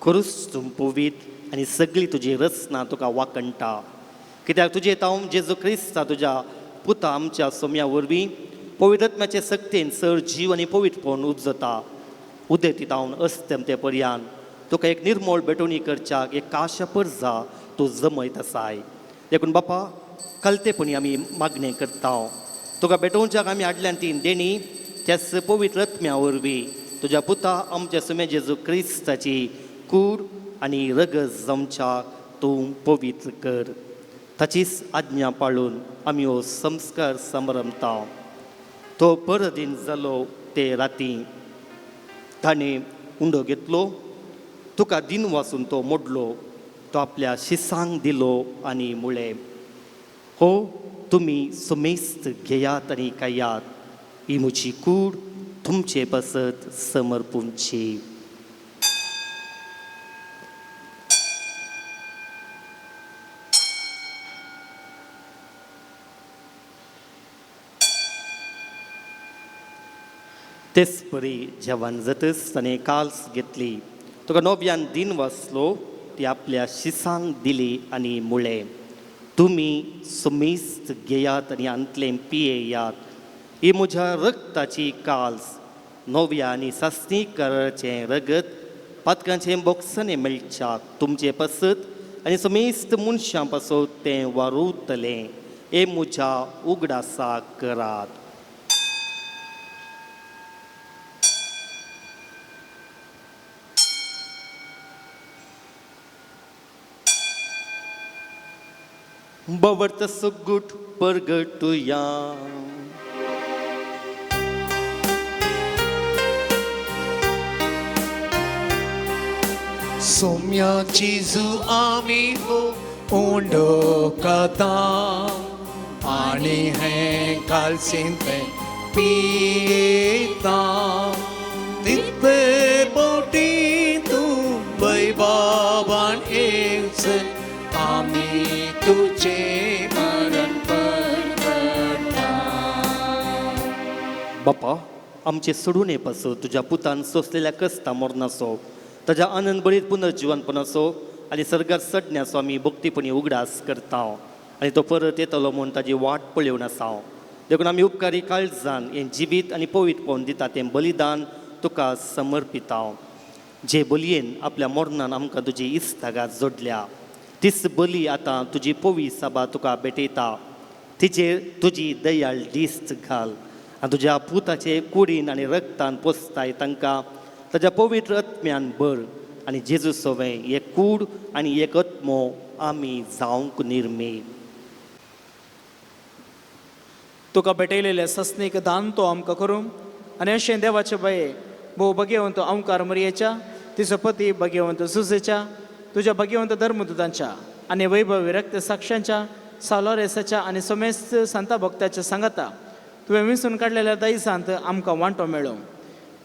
Speaker 1: खरूच तूं पवीत आनी सगळी तुजी रचना तुका वाकणटा, कित्याक तुजें तावं जेजू क्रिस्ता तुज्या पुता आमच्या सोम्या वरवीं पवित्रत्म्याचे सक्तेन सर जीव आनी पवित्रपण उपजता. उदेती तावन अस्तेम ते पर्यान तुका एक निर्मोळ भेटवणी करच्याक एक काशा परजा तूं जमयत आसाय. देखून बापा, कलतेपणी आमी मागणें करता, तुका भेटोवच्याक आमी हाडल्यान ती देणी त्याच पवित्र आत्म्या वरवीं तुज्या पुता आमच्या सुम्या जेजू क्रिस्ताची कूड आनी रगत जावच्या तूं पवित्र कर. ताचीच आज्ञा पाळून आमी हो संस्कार समरमता. तो परदीन जालो ते राती ताणें उंडो घेतलो, तुका दिन वासून तो मोडलो, तो आपल्या शिसांक दिलो आनी मुळें, हो तुमी सुमेस्त घेयात आनी खायात, ही म्हजी कूड तुमचे पासत समर्पूंची. तेच परी जेवण जातच ताणें काल्स घेतली, तुका नव्यान दिन वाचलो, ती आपल्या शिसांक दिली आनी मुळें, तुमी सुमिस्त घेयात आनी आंतलें पियेयात, ही म्हज्या रक्ताची काल्स, नव्या आनी सासणी कराचें रगत पातकांचें बोक्सने मेळच्याक तुमचे पासत आनी समेस्त मनशां पासत तें वारुतलें. हे म्हज्या उगडासा करात. बवर्त सुगूट परगटुया.
Speaker 2: सोम्याची जू आमी हो उंडो कथा आनी हें कालसींतलें पियेता तितले पोटी तूं वैभावान येवच आमी तुजें मरण परगटा.
Speaker 1: बापा, आमचे सोडून पासो तुज्या पुतान सोंसलेल्या कस्ता मरणाचो, ताज्या आनंद बरीत पुनर्जिवनपणाचो आनी सर्गार चडण्याचो आमी भक्तीपणी उगडास करता आनी तो परत येतलो म्हूण ताजी वाट पळोवन आसा. देखून आमी उपकारी काळजान हें जिवीत आनी पवित्रपण दिता तें बलिदान तुका समर्पिता. जे बलयेन आपल्या मरणान आमकां तुजी इस्तागात जोडल्या तीच बली आतां तुजी पवी सभा तुका भेटयता. तिचेर तुजी दयाळ दिस्त घाल आनी तुज्या पुताचे कुडीन आनी रक्तान पोसताय तांकां ताज्या पवित्र आत्म्यान भर आनी जेजू सवें एक कूड आनी एक आत्मो आमी जावंक निर्मे.
Speaker 4: तुका भेटयलेलें सस्नीक दान तो आमकां करूं आनी अशें देवाचे बये भोव भगेवंत ओंकार मरियेच्या, तिचो पती भगेवंत सुजेच्या, तुज्या भगेवंत धर्मदूतांच्या आनी वैभवी रक्त साक्षांच्या सालोरेसाच्या आनी समेस्त संता भक्ताच्या सांगाता तुवें विंचून काडलेल्या दायजांत आमकां वांटो मेळो.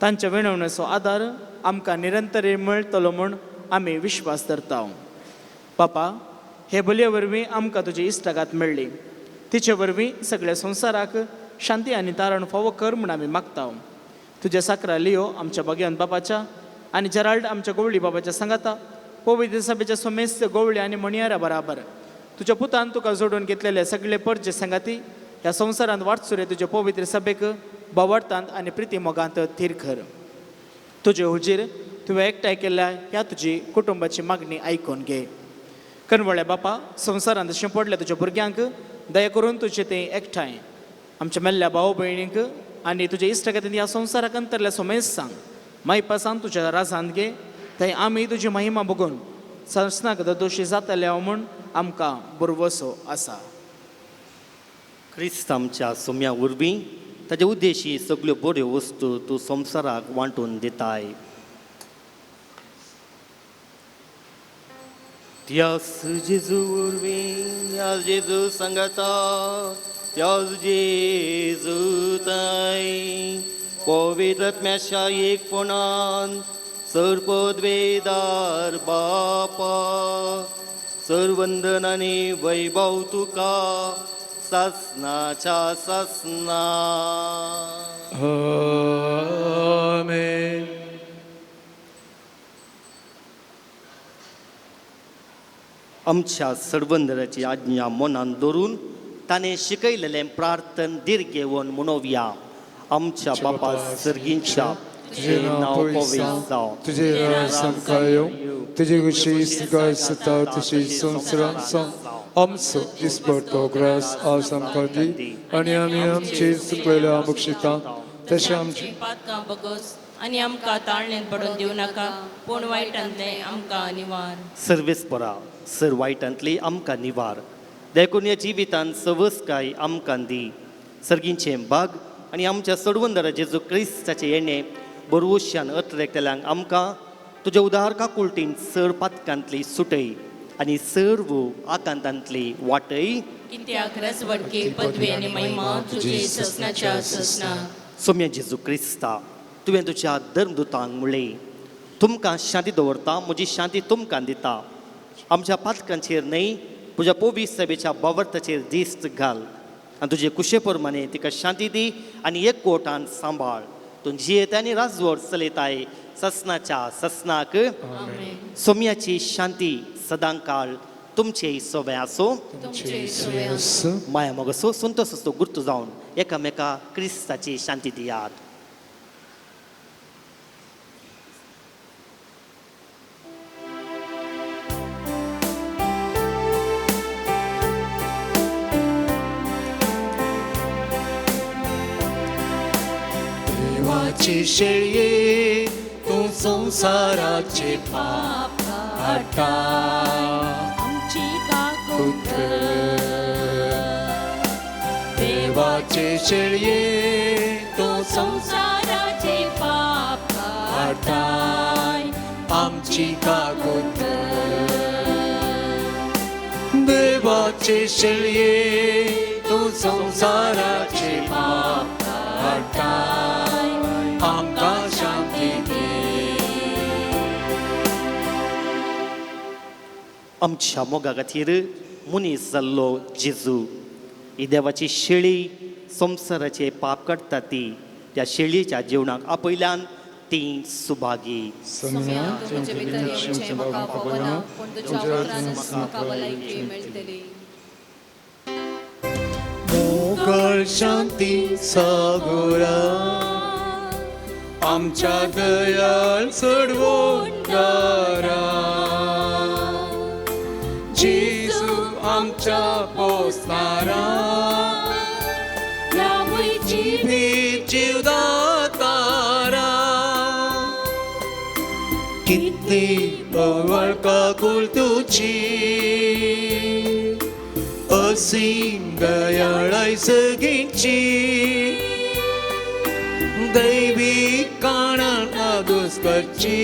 Speaker 4: तांच्या विणवणेचो आदार आमकां निरंतर मेळटलो म्हूण आमी विश्वास धरता. बापा, हे बलये वरवीं आमकां तुजी इश्टागात मेळ्ळी, तिचे वरवीं सगळ्या संवसाराक शांती आनी तारण फावो कर म्हूण आमी मागता. तुज्या साकरा लियो आमच्या भगवंत बापाच्या आनी जेराल्ड आमच्या गोवळी बाबाच्या सांगाता पवित्र सभेच्या समेस्त गोवळी आनी मणयारा बराबर तुज्या पुतान तुका जोडून घेतलेले सगळे परजे सांगाती ह्या संवसारांत वाटसुरे तुज्या पवित्र सभेक बावडतांत आनी प्रिती मोगांत थीर कर. तुजे हुजीर तुवें एकठांय केल्ल्या ह्या तुजी कुटुंबाची मागणी आयकून घे. कनवळ्या बापा, संवसारांत शिंपडल्या तुज्या भुरग्यांक दया करून तुजे ते एकठांय आमच्या मेल्ल्या भाव भयणींक आनी तुज्या इश्टागतीन ह्या संवसाराक अंतरल्या सोमेस सांग मायपासान तुज्या राजांत घे, थंय आमी तुजी महिमा बघून संसनाक दोशी जातले म्हूण आमकां बुरवसो आसा.
Speaker 1: क्रिस्त आमच्या सोम्या वरवीं ताजे उद्देशी सगल्यो बऱ्यो वस्तू तूं संवसाराक वांटून दिताय. त्यास जेजू वरवीं, ह्या जेजू सांगाता, त्यास जेजू ताय पवित्र आत्म्याच्या एकपणान सर्वद्वेदार बापा सर्वंदन आनी वैभव तुका सासनाच्या सासना.
Speaker 3: आमेन.
Speaker 1: आमच्या सर्वंदराची आज्ञा मनान धरून ताणें शिकयलेलें प्रार्थन दीर्घ घेवन म्हणोवया. आमच्या बापा सर्गींच्या,
Speaker 3: तुजें नांव पवित्र जावं, तुजें राज आमकां येवं, तुजी खुशी स्वर्गार जाता तशी संवसारांत जावं. आमचो दिसपडतो ग्रास आज आमकां दी आनी आमी आमचे चुकलेल्या बक्षिता तशें आमचे
Speaker 6: पातकां बगोस आनी आमकां ताळणेंत पडून दिवं नाका, पूण वायटांतलें आमकां निवार.
Speaker 1: सर्वेस्परा सर वायटांतली आमकां निवार, देखून ह्या जिवितांत सवसकाय आमकां दी. सर्गींचें बाग आनी आमच्या सडवंदरा जेजू क्रिस्ताचें येणें बरवश्यान अत्रेकतल्यांक आमकां तुज्या उदार काकुळटीन सर पातकांतली सुटय आनी सर्व आकांतांतली वाटय.
Speaker 6: कित्याक रजवटकी पदवी आनी महिमा तुजी ससनाच्या ससना.
Speaker 1: सोम्या जेजू क्रिस्ता, तुवें तुज्या धर्मदूतांक म्हणलें, तुमकां शांती दवरता, म्हजी शांती तुमकां दिता. आमच्या पातकांचेर न्हय, तुज्या पवित्र सभेच्या बावर्ताचेर दिस्त घाल आनी तुजे कुशे प्रमाणे तिका शांती दी आनी एक कोटान सांबाळ. तूं जियेत आनी राजवट चलयताय ससनाच्या ससनाक. सोम्याची शांती सदांकाळ तुमचे सोबे आसो. माया मोगसो संतोष असो गुर्तू जावन एकामेका क्रिस्ताची शांती दियात.
Speaker 2: देवाची शेळये तूं संवसाराचे पाप हाडटा.
Speaker 6: आमची काकूत.
Speaker 2: देवाचे शेळये तूं
Speaker 6: संवसाराचे पाप
Speaker 2: हाडटाय आमची काकूत. देवाचे शेळये तूं संवसाराचे पाप हाडटाय आमकां शांती दी.
Speaker 1: आमच्या मोगा खातीर मनीस जाल्लो जेजू ही देवाची शेळी संवसाराचे पाप काडटा ती त्या शेळयेच्या जेवणाक आपयल्यान ती सुभागी.
Speaker 5: सोम्या, तुमचे भितर येवचें म्हाका फावना, पूण तुज्या उतरानच म्हाका भलायकी मेळटली.
Speaker 2: मोगळ शांती सागोरा आमच्या दयाळ चडवणारा जेजू आमच्या पोसणारा जिवीत जिवदातारा. कितली वळकाकूल तुजी असीम दयाळाय सगळींची दैवी काणान आदोस करची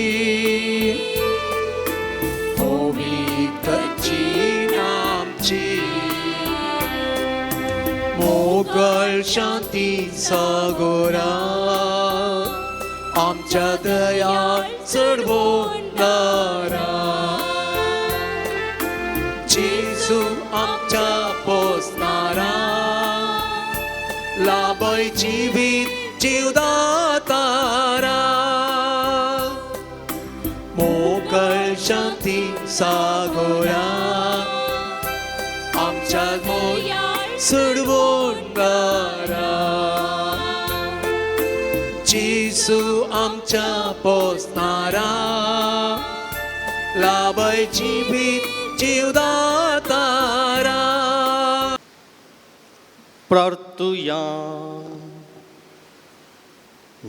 Speaker 2: होवी करची आमची. मोगळ शांती सागोरा आमच्या दयाळ चडवणारा जेजू आमच्या पोसणारा लाभय जिवीत जिवदातारा. मोगळ शांती सागोरा आमच्या मोग चडवणारा जेजू आमच्या पोसणारा लाभय जिवीत जिवदातारा.
Speaker 1: प्रार्थुया.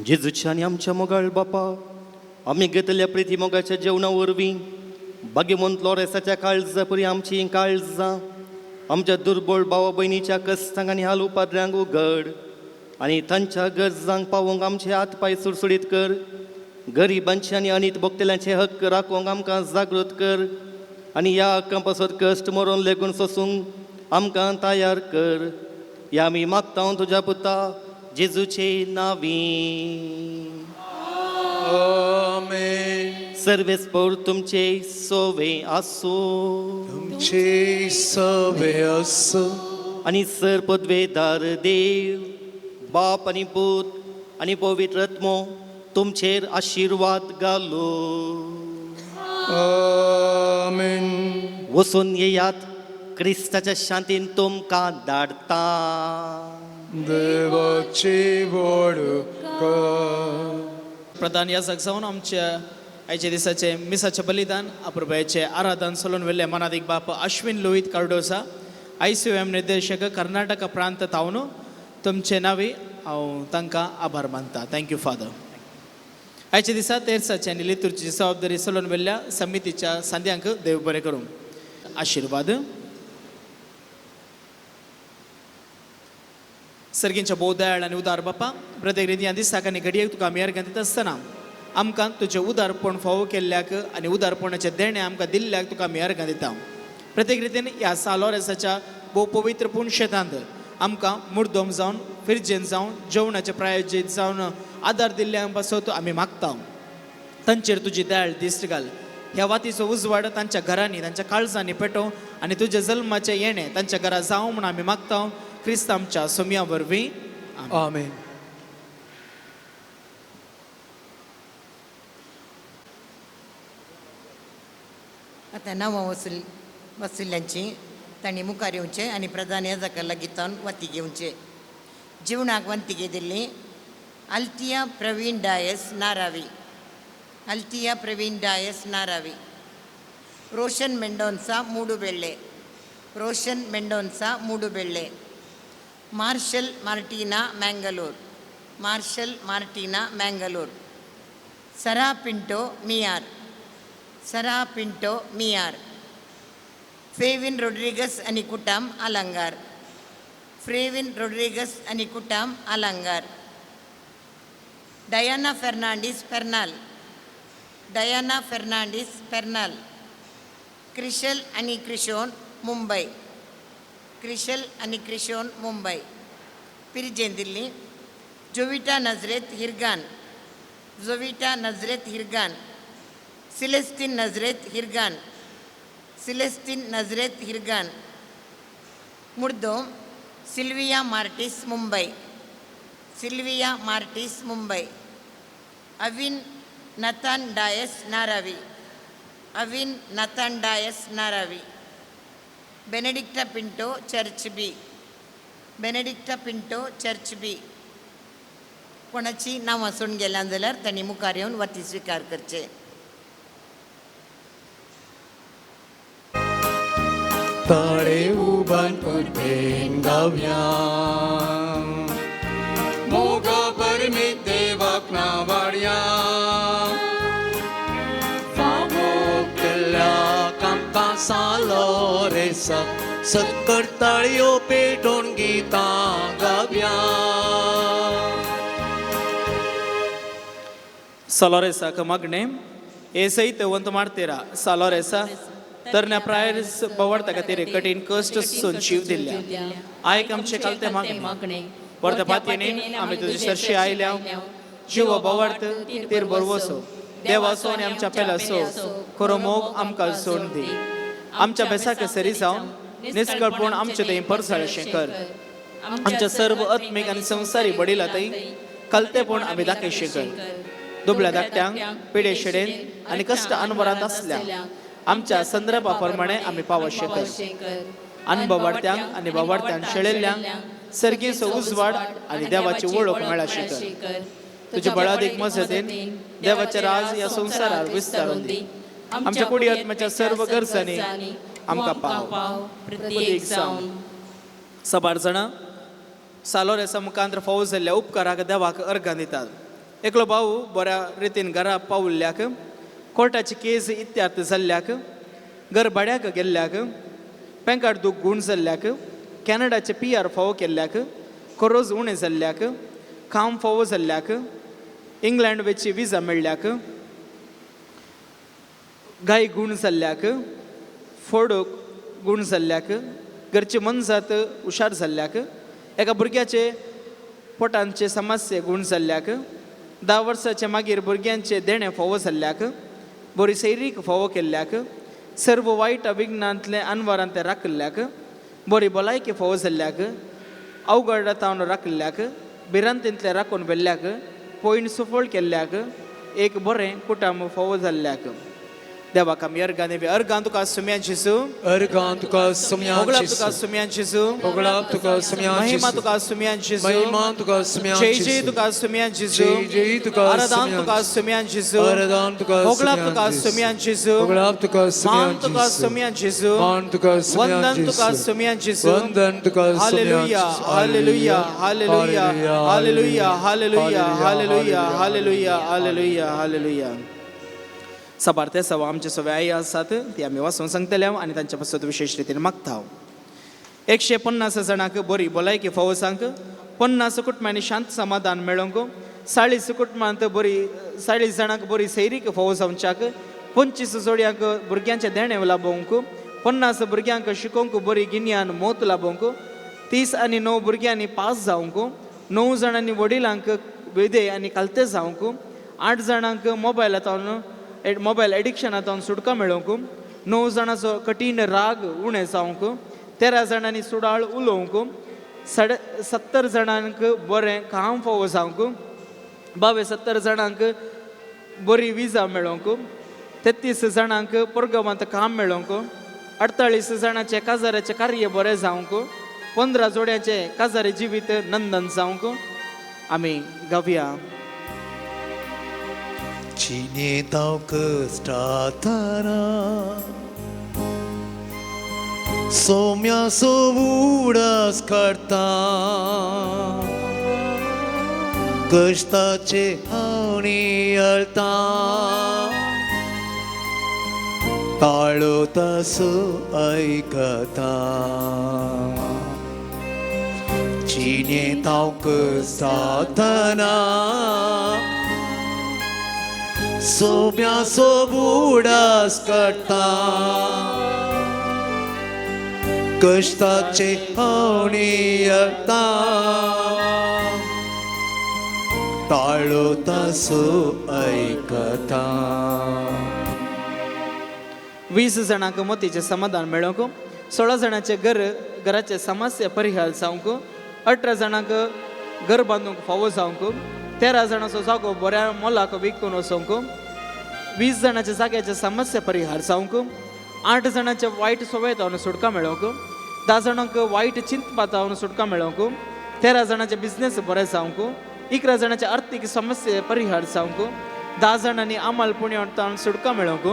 Speaker 1: जेजूच्या आनी आमच्या मोगाळ बापा, आमी घेतल्या प्रिती मोगाच्या जेवणा वरवीं भाग्यवंत लॉरेसाच्या काळजा परी आमची काळजां आमच्या दुर्बळ भावा भयणीच्या कस्तांक आनी हाल उपाद्र्यांक उगड आनी तांच्या गरजांक पावोवंक आमचे हात पांय सुडसुडीत कर. गरिबांचे आनी अनीत भोगतल्यांचे हक्क राखोवंक आमकां जागृत कर आनी ह्या हक्कां पासत कश्ट मरोन लेगून सोसूंक आमकां तयार कर. ह्या आमी मागता तुज्या पुता जेजूचे नावी.
Speaker 3: आमेन.
Speaker 1: सर्वेस्पोर तुमचे सोवे आसूं.
Speaker 3: तुमचे सवे आसूं.
Speaker 1: आनी सर पदवेदार देव बाप आनी पूत आनी पवित्र आत्मो तुमचेर आशिर्वाद घालो.
Speaker 3: आमेन.
Speaker 1: वचून येयात, क्रिस्ताच्या शांतीन तुमकां धाडटा.
Speaker 3: देवाची व्हड कर.
Speaker 4: प्रधान याजक जावन आमच्या आयच्या दिसाचें मिसाचें बलिदान अपुरबायेचें आराधन चलोवन व्हेल्ले मनादीक बाप अश्विन लोहित कार्डोसा, ICOM निर्देशक कर्नाटक प्रांत तावन तुमचे नावी हांव तांकां आभार मानता. Thank you father. आयच्या दिसा तेरसाची आनी लितूरची जबाबदारी चलोवन व्हेल्ल्या समितीच्या सांद्यांक देव बरें करूं. आशिर्वाद. सर्गींच्या भोव दयाळ आनी उदार बापा, प्रत्येक रितीन दिसाक आनी घडयेक तुका आमी अर्घां दिता आसतना आमकां तुजें उदारपण फावो केल्ल्याक आनी उदारपणाचें देणें आमकां दिल्ल्याक तुका आमी अर्घां दिता. प्रत्येक रितीन ह्या सालोरेसाच्या भोव पवित्र पुणशेतांत आमकां मुर्दम जावन फिरजेन जावन जेवणाचें प्रायोजीत जावन आदार दिल्ल्या पासत आमी मागता. तांचेर तुजी दयाळ दिश्ट घाल. ह्या वातीचो उजवाड तांच्या घरांनी तांच्या काळजांनी पेटोव आनी तुज्या जल्माचें येणें तांच्या घरा जावं म्हूण आमी मागता. क्रिस्त आमच्या सोमया वरवीं.
Speaker 3: आमेन.
Speaker 7: आतां नांवां वसूल वसुल्ल्यांची तांणी मुखार येवचें आनी प्रधान याजका लागीं तावन वाती घेवचे. जिवनाक वंती घेतिल्ली Althea Praveen Dias Naravi, Althea Praveen Dias Naravi, Roshan Mendonca Moodubelle, Roshan Mendonca Moodubelle, Marshal Martina Mangalore, Marshal Martina Mangalore, Sara Pinto Miyar, Sara Pinto Miyar, Fevin Rodrigues आनी कुटाम आलांगार, फ्रेविन रोड्रिगस आनी कुटाम आलांगार, Diana Fernandes Pernal, Diana Fernandes Pernal, Crishal आनी क्रिशोन Mumbai, crucial आनी क्रिशोन मुंबय, पिरजें दिल्ली जोविटा नजरेत हिरगान, जोविटा नजरेत हिरगान, सिलेस्तीन नजरेत हिरगान, सिलेस्तीन नजरेत हिरगान, मुर्दोम Sylvia Martis Mumbai, Sylvia Martis Mumbai, Avin Nathan Dias Naravi, Avin Nathan Dias Naravi, Benedicta Pinto church B, Benedicta Pinto church B. कोणाची नांवां सोडून गेल्यां जाल्यार तांणी मुखार येवन वाती स्विकार करचे.
Speaker 3: ताळे उबान उर्बेन गावया, मोगा परमीत देवाक नावाडया, फावो केल्ल्या कामकां सालो रेसा,
Speaker 2: सक्कड ताळयो पेटोवन गितां गावया.
Speaker 4: सालोरेसाक मागणें हे सयत वंत मारतेरा सालोरेसा तरण्या प्रायर बवाडता खातीर कठीण कश्ट सोसून जीव दिल्ल्या आयक आमचे कालते मागणें परत्या पातयेन आमी तुजे सरशी आयल्या जिवो बवार्थ तेर बरवसो देवाचो आनी आमच्या पेलासो खरो मोग आमकां सोड दी. आमच्या बेसाक सरी जावन निस्कळपण आमचे थंय परसाळशें कर. आमच्या सर्व आत्मीक आनी संवसारी वडिला थंय कलतेपण आमी दाखयशें कर. दुबळ्या धाकट्यांक पिडे शेडेन आनी कश्ट अनवरांत आसल्या आमच्या संदर्भा प्रमाणे आमी पावशें कर. अनबवाडत्यांक आनी बावाडत्यांक शेळेल्ल्यांक सर्गीचो उजवाड आनी देवाची वळख मेळाशें कर. तुज्या बळादीक मजतीन देवाचे राज ह्या संवसारार विस्तारून दी. आमच्या कुडी आत्म्याच्या सर्व गरजांनी आमकां पाव प्रत्येक जावन. सबार जाणां सालोरेसा मुखांत फावो जाल्ल्या उपकाराक देवाक अर्गां दितात. एकलो भाव बऱ्या रितीन घरा पावल्ल्याक, कोर्टाची केस इत्यार्थ जाल्ल्याक, घर भाड्याक गेल्ल्याक, पेंकाट दूख गूण जाल्ल्याक, कॅनडाचे पी आर फावो केल्ल्याक, कोरोज उणें जाल्ल्याक, काम फावो जाल्ल्याक, इंग्लंड वेची विजा मेळ्ळ्याक, गाय गूण जाल्ल्याक, फोडूक गूण जाल्ल्याक, घरची मनजात हुशार जाल्ल्याक, एका भुरग्याचे पोटांचे समस्ये गूण जाल्ल्याक, 10 वर्साचे मागीर भुरग्यांचे देणें फावो जाल्ल्याक, बरी सैरीक फावो केल्ल्याक, सर्व वायट विघ्नांतले अनवरांत ते राखिल्ल्याक, बरी भलायकी फावो जाल्ल्याक, अवघड तावन राखिल्ल्याक, भिरांतींतले राखून व्हेल्ल्याक, पयण सुफळ केल्ल्याक, एक बरें कुटुंब फावो जाल्ल्याक. देवाक आमी अर्गां दिवया. अर्गां तुका सुम्या जेजू,
Speaker 3: अर्गां तुका सुम्या
Speaker 4: होगळाप तुका
Speaker 3: जेजू,
Speaker 4: सुम्या जेजू,
Speaker 3: होगळाप तुका सुम्या
Speaker 4: महिमा
Speaker 3: जेजू,
Speaker 4: तुका सुम्या जेजू,
Speaker 3: महिमा तुका सुम्या
Speaker 4: जय जय
Speaker 3: जेजू,
Speaker 4: तुका सुम्या जेजू,
Speaker 3: जय जय तुका
Speaker 4: आराधन
Speaker 3: सुम्या
Speaker 4: तुका सुम्या जेजू,
Speaker 3: आराधन तुका
Speaker 4: होगळाप
Speaker 3: सुम्या
Speaker 4: तुका
Speaker 3: जेजू,
Speaker 4: सुम्या जेजू,
Speaker 3: होगळाप तुका सुम्या
Speaker 4: मान तुका
Speaker 3: जेजू,
Speaker 4: सुम्या जेजू,
Speaker 3: मान तुका सुम्या
Speaker 4: वंदन तुका
Speaker 3: जेजू,
Speaker 4: सुम्या जेजू,
Speaker 3: वंदन तुका सुम्या
Speaker 4: hallelujah,
Speaker 3: जेजू.
Speaker 4: Hallelujah, hallelujah, hallelujah, hallelujah, hallelujah, hallelujah, hallelujah, hallelujah. सबार ते सवा आमचे सगळे आई आसात ती आमी वाचून सांगतले आनी तांच्या पासत विशेश रितीन मागता. 150 जाणांक बरी भलायकी फावो सांग, 50 कुटुंबांनी शांत समाधान मेळोवंक, 40 कुटुंबांत बरी 40 जाणांक बरी सैरीक फावो जावच्याक, 25 जोडयांक भुरग्यांचें देणें लाभोवंक, 50 भुरग्यांक शिकोवंक बरी गिन्यान मोत लाभोवंक, 30 आनी 9 भुरग्यांनी पास जावंक, 9 जाणांनी वडिलांक वेदे आनी कालते जावंक, 8 जाणांक मोबायलांतल्यान मोबायल एडिक्शनांतल्यान सुटका मेळोवंक, 9 जाणांचो कठीण राग उणें जावंक, 13 जाणांनी सुडाळ उलोवंक, 70 जाणांक बरें काम फावो जावंक, 72 जाणांक बरी विजा मेळोवंक, 33 जाणांक परगवांत काम मेळोवंक, 48 जाणांचे काजाराचें कार्य बरें जावंक, 15 जोड्याचे काजारी जिवीत नंदन जावंक आमी गावया.
Speaker 2: जिणेंत हांव कश्टातना सोम्याचो उडास काडटा, कश्टाचे हांव नियाळटा, ताळो तासो आयकता. जिणेंत हांव कश्टातना सोम्याचो उडास काडटा, कश्टाचे हांव नियाळटा, ताळो तासो आयकता.
Speaker 4: 20 जाणांक मोतीचें समाधान मेळोवंक, 16 जाणांचे घराचे समस्या परिहार जावंक, 18 जाणांक घर बांदूंक फावो जावंक, 13 जाणांचो जागो बऱ्या मोलाक विकून वचोंक, 20 जाणांच्या जाग्याचे समस्या परिहार जावंक, 8 जाणांचे वायट सवयतावन सुटका मेळोवंक, 10 जाणांक वायट चिंतपातावन सुटका मेळोवंक, 13 जाणांचे बिजनेस बरें जावंक, 11 जाणांचे आर्थीक समस्या परिहार जावंक, 10 जाणांनी आमल पुण्यांतावन सुटका मेळोवंक,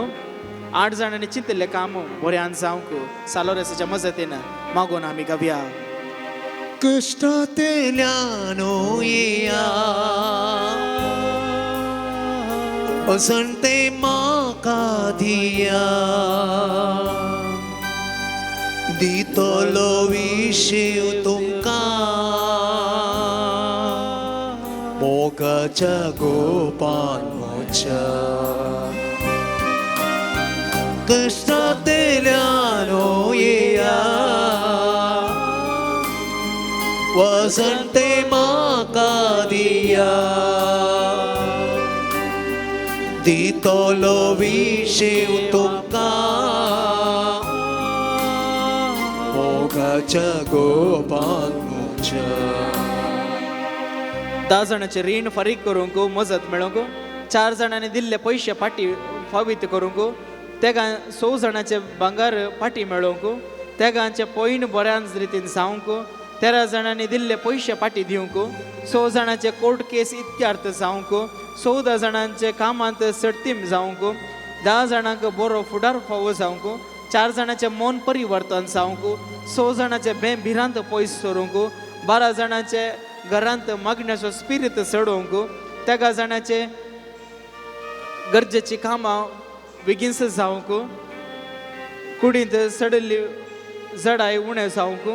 Speaker 4: 8 जाणांनी चिंतिल्लें काम बऱ्यान जावंक सालोरेसाच्या मजतीन मागून आमी गावया.
Speaker 2: कश्टांतल्यान येया वसंते म्हाका दिया, दितलो विशीव तुमकां मोगाच्या गोपान म्हज्या. कश्टांतल्यान येया वसंते म्हाका दिया, दितलो विशीव तुमकां मोगाच्या गोपान म्हज्या.
Speaker 4: 10 जाणांचें रीण फारीक करूंक मजत मेळोवंक, 4 जाणांनी दिल्ले पयशे फाटी फावीत करूंक, तेगां 6 जाणांचे भांगर फाटी मेळोवंक, तेगांचे पयण बऱ्यान रितीन जावंक, 13 जाणांनी दिल्ले पयशे फाटी दिवंक, 6 जाणांचे कोर्ट केस इत्यार्थ जावंक, 14 जाणांचे कामांत सर्तीम जावंक, 10 जाणांक बरो फुडार फावो जावंक, 4 जाणांचें मन परिवर्तन जावंक, 6 जाणांचे बें भिरांत पयस सरूंक, 12 जाणांचे घरांत मागण्याचो स्पिरीत चडोवंक, 13 जाणांचे गरजेची कामां बेगीनस जावंक, कुडींत सडिल्ली जडाय उणें जावंक,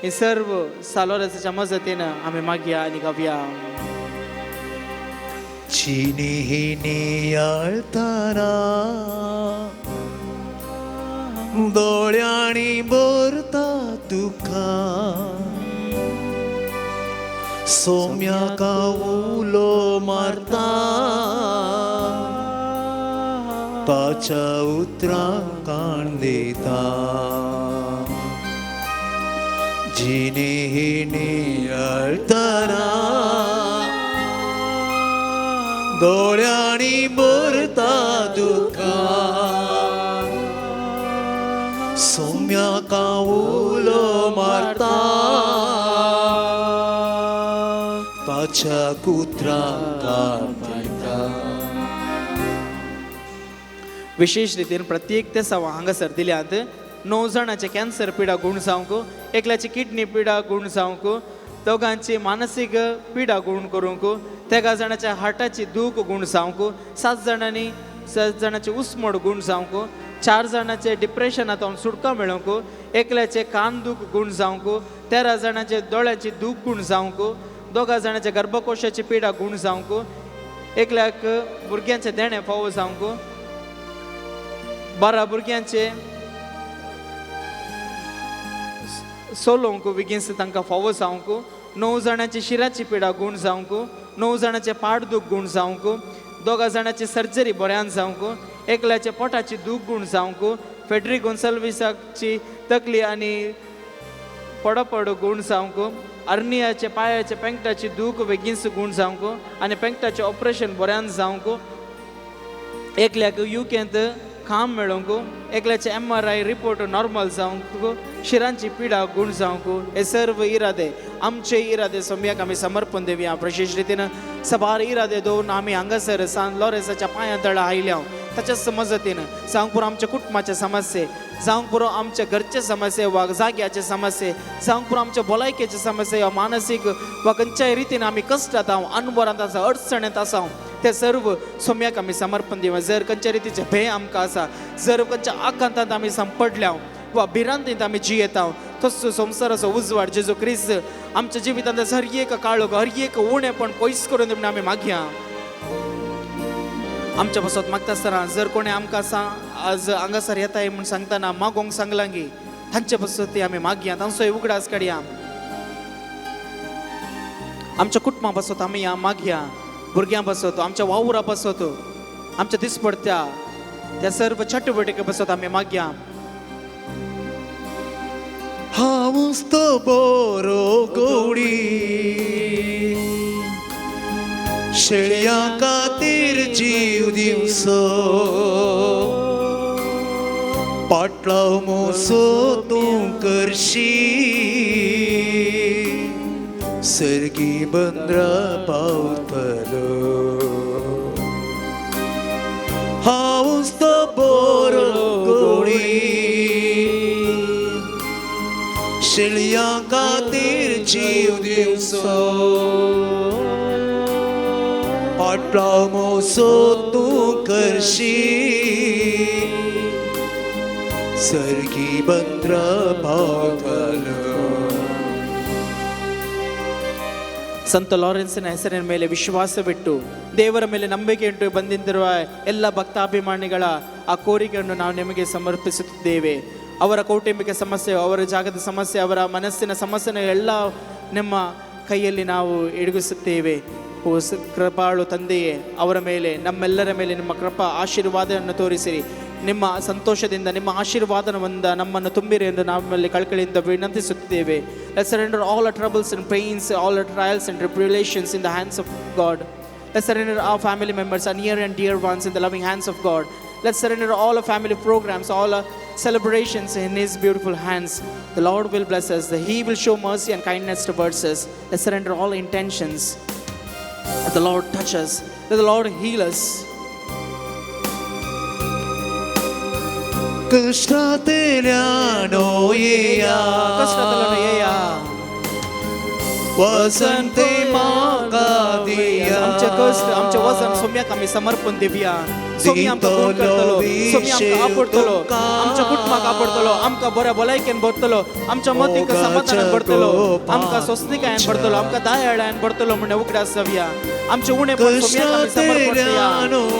Speaker 4: हे सर्व सालोरेसाच्या मजतीन आमी मागया आनी गावया.
Speaker 2: जिणी नियाळतना दोळ्यांनी भरता तुका, सोम्याका उलो मारता ताच्या उतरां कान दिता. जिणी नियाळतना दोळ्यांनी भरता दुकां, सोम्याका उलो मारता ताच्या कुत्रां कान दिता.
Speaker 4: विशेष रितीन प्रत्येक तेसांव हांगासर दिल्यात. 9 जाणांचे कॅन्सर पिडा गूण जावंक, एकल्याची किडनी पिडा गूण जावंक, दोगांची मानसीक पिडा गूण करूंक, 13 जाणांच्या हार्टाची दूख गूण जावंक, 7 जाणांचे उस्मोड गूण जावंक, 4 जाणांचे डिप्रेशनांत सुटका मेळोवंक, एकल्याचे कान दूख गूण जावंक, 13 जाणांचे दोळ्याची दूख गूण जावंक, 2 जाणांचे गर्भकोशाची पिडा गूण जावंक, एकल्याक भुरग्यांचें देणें फावो जावंक, 12 भुरग्यांचे सोलोवंक बेगीन तांकां फावो जावंक, 9 जाणांची शिराची पिडा गूण जावंक, 9 जाणांचे पाड दूख गूण जावंक, 2 जाणांची सर्जरी बऱ्यान जावंक, एकल्याचे पोटाची दूख गूण जावंक, फेडरिक गोन्साल्विसाची तकली आनी पडपड गूण जावंक, अर्नियाचे पांयाचे पेंकटाची दूख बेगीन गूण जावंक आनी पेंकटाचें ऑपरेशन बऱ्यान जावंक, एकल्याक युकेंत काम मेळोंक, एकल्याचे MRI report normal जावंक, शिरांची पिडा गुण जावंक, हे सर्व इरादे आमचे इरादे सोम्याक आमी समर्पण दिवया. विशेश रितीन सबार इरादे दवरून आमी हांगासर सान लॉरेन्साच्या पांया तळा आयल्या. ताच्या मजतीन जावंक पुरो आमच्या कुटुंबाचे समस्ये, जावंक पुरो आमच्या घरचे समस्ये वा जाग्याचे समस्ये, जावंक पुरो आमच्या भलायकेचे समस्ये वा मानसीक वा खंयच्याय रितीन आमी कश्टात हांव अनवरांत आसा, अडचणेंत आसा, ते सर्व सोम्याक आमी समर्पण दिवया. जर खंयच्या रितीचे भंय आमकां आसा, जर खंयच्या आकांतांत आमी सांपडल्या वा भिरांतींत आमी जियेता, तसो संवसाराचो उजवाड जेजू क्रिस्त आमच्या जिवितांत हर एक काळोख, हर एक उणेपण पयस करून म्हणून आमी मागया. आमच्या पासत मागता आसतना जर कोणें आमकां आज हांगासर येताय म्हूण सांगतना मागोंक सांगलां गी, तांचे पासत ती आमी मागया, तांचोय उगडास काडया. आमच्या कुटुंबा पासत आमी मागया, भुरग्यां पासत, आमच्या वावरा पासत, आमच्या दिसपडत्या त्या सर्व चटुवटिके पासत आमी मागया.
Speaker 2: हांवूच तो बरो गोडी, शेळयां खातीर जीव दिवचो, पाटलाव मोसो तूं करशी, सर्गी बंद्रा पावतलो. हांवूच तो बरो गोडी, शेळयां खातीर जीव दिवचो, पाटलाव मोसो तूं करशी, सर्गी बंद्रा पावतलो.
Speaker 4: ಸಂತ ಲಾರೆನ್ಸನ ಹೆಸರಿನ ಮೇಲೆ ವಿಶ್ವಾಸವಿಟ್ಟು ದೇವರ ಮೇಲೆ ನಂಬಿಕೆ ಇಟ್ಟು ಬಂದಿರುವ ಎಲ್ಲ ಭಕ್ತಾಭಿಮಾನಿಗಳ ಆ ಕೋರಿಕೆಯನ್ನು ನಾವು ನಿಮಗೆ ಸಮರ್ಪಿಸುತ್ತಿದ್ದೇವೆ. ಅವರ ಕೌಟುಂಬಿಕ ಸಮಸ್ಯೆ, ಅವರ ಜಾಗದ ಸಮಸ್ಯೆ, ಅವರ ಮನಸ್ಸಿನ ಸಮಸ್ಯೆನ ಎಲ್ಲ ನಿಮ್ಮ ಕೈಯಲ್ಲಿ ನಾವು ಇಡಗಿಸುತ್ತೇವೆ. ಓ ಕೃಪಾಳು ತಂದೆಯೇ, ಅವರ ಮೇಲೆ, ನಮ್ಮೆಲ್ಲರ ಮೇಲೆ ನಿಮ್ಮ ಕೃಪಾ ಆಶೀರ್ವಾದವನ್ನು ತೋರಿಸಿರಿ. ನಿಮ್ಮ ಸಂತೋಷದಿಂದ ನಿಮ್ಮ ಆಶೀರ್ವಾದದಿಂದ ನಮ್ಮನ್ನು ತುಂಬಿರಿ ಎಂದು ನಮ್ಮಲ್ಲಿ ಕಳಕಳಿಯಿಂದ ವಿನಂತಿಸುತ್ತೇವೆ. Let's surrender all our troubles and pains, all our trials and tribulations in the hands of God. Let's surrender our family members, our near and dear ones in the loving hands of God. Let's surrender all our family programs, all our celebrations in His beautiful hands. The Lord will bless us. He will show mercy and kindness towards us. Let's surrender all intentions. Let the Lord touch us. Let the Lord heal us.
Speaker 2: ಕಷ್ಟಾತೆಲ್ಯಾನೋ ಯೇಯಾ,
Speaker 4: ಕಷ್ಟದಲ್ಲೂ ಯೇಯಾ,
Speaker 2: वसंते माका दिया,
Speaker 4: आमचे कष्ट, आमचे वजन सोम्याक आमी समर्पण दिवया. सोमी आमकां गुण करतलो, सोमी आमकां आपडतलो, आमच्या कुटुंबाक आपडतलो, आमकां बऱ्या भलायकेन भरतलो, आमच्या मतीक समाधानान भरतलो, आमकां सोंसणिकायेन भरतलो, आमकां दयाळायेन भरतलो म्हण उगडास जावया. आमचे उणेपण सोम्याक आमी समर्पण दिया.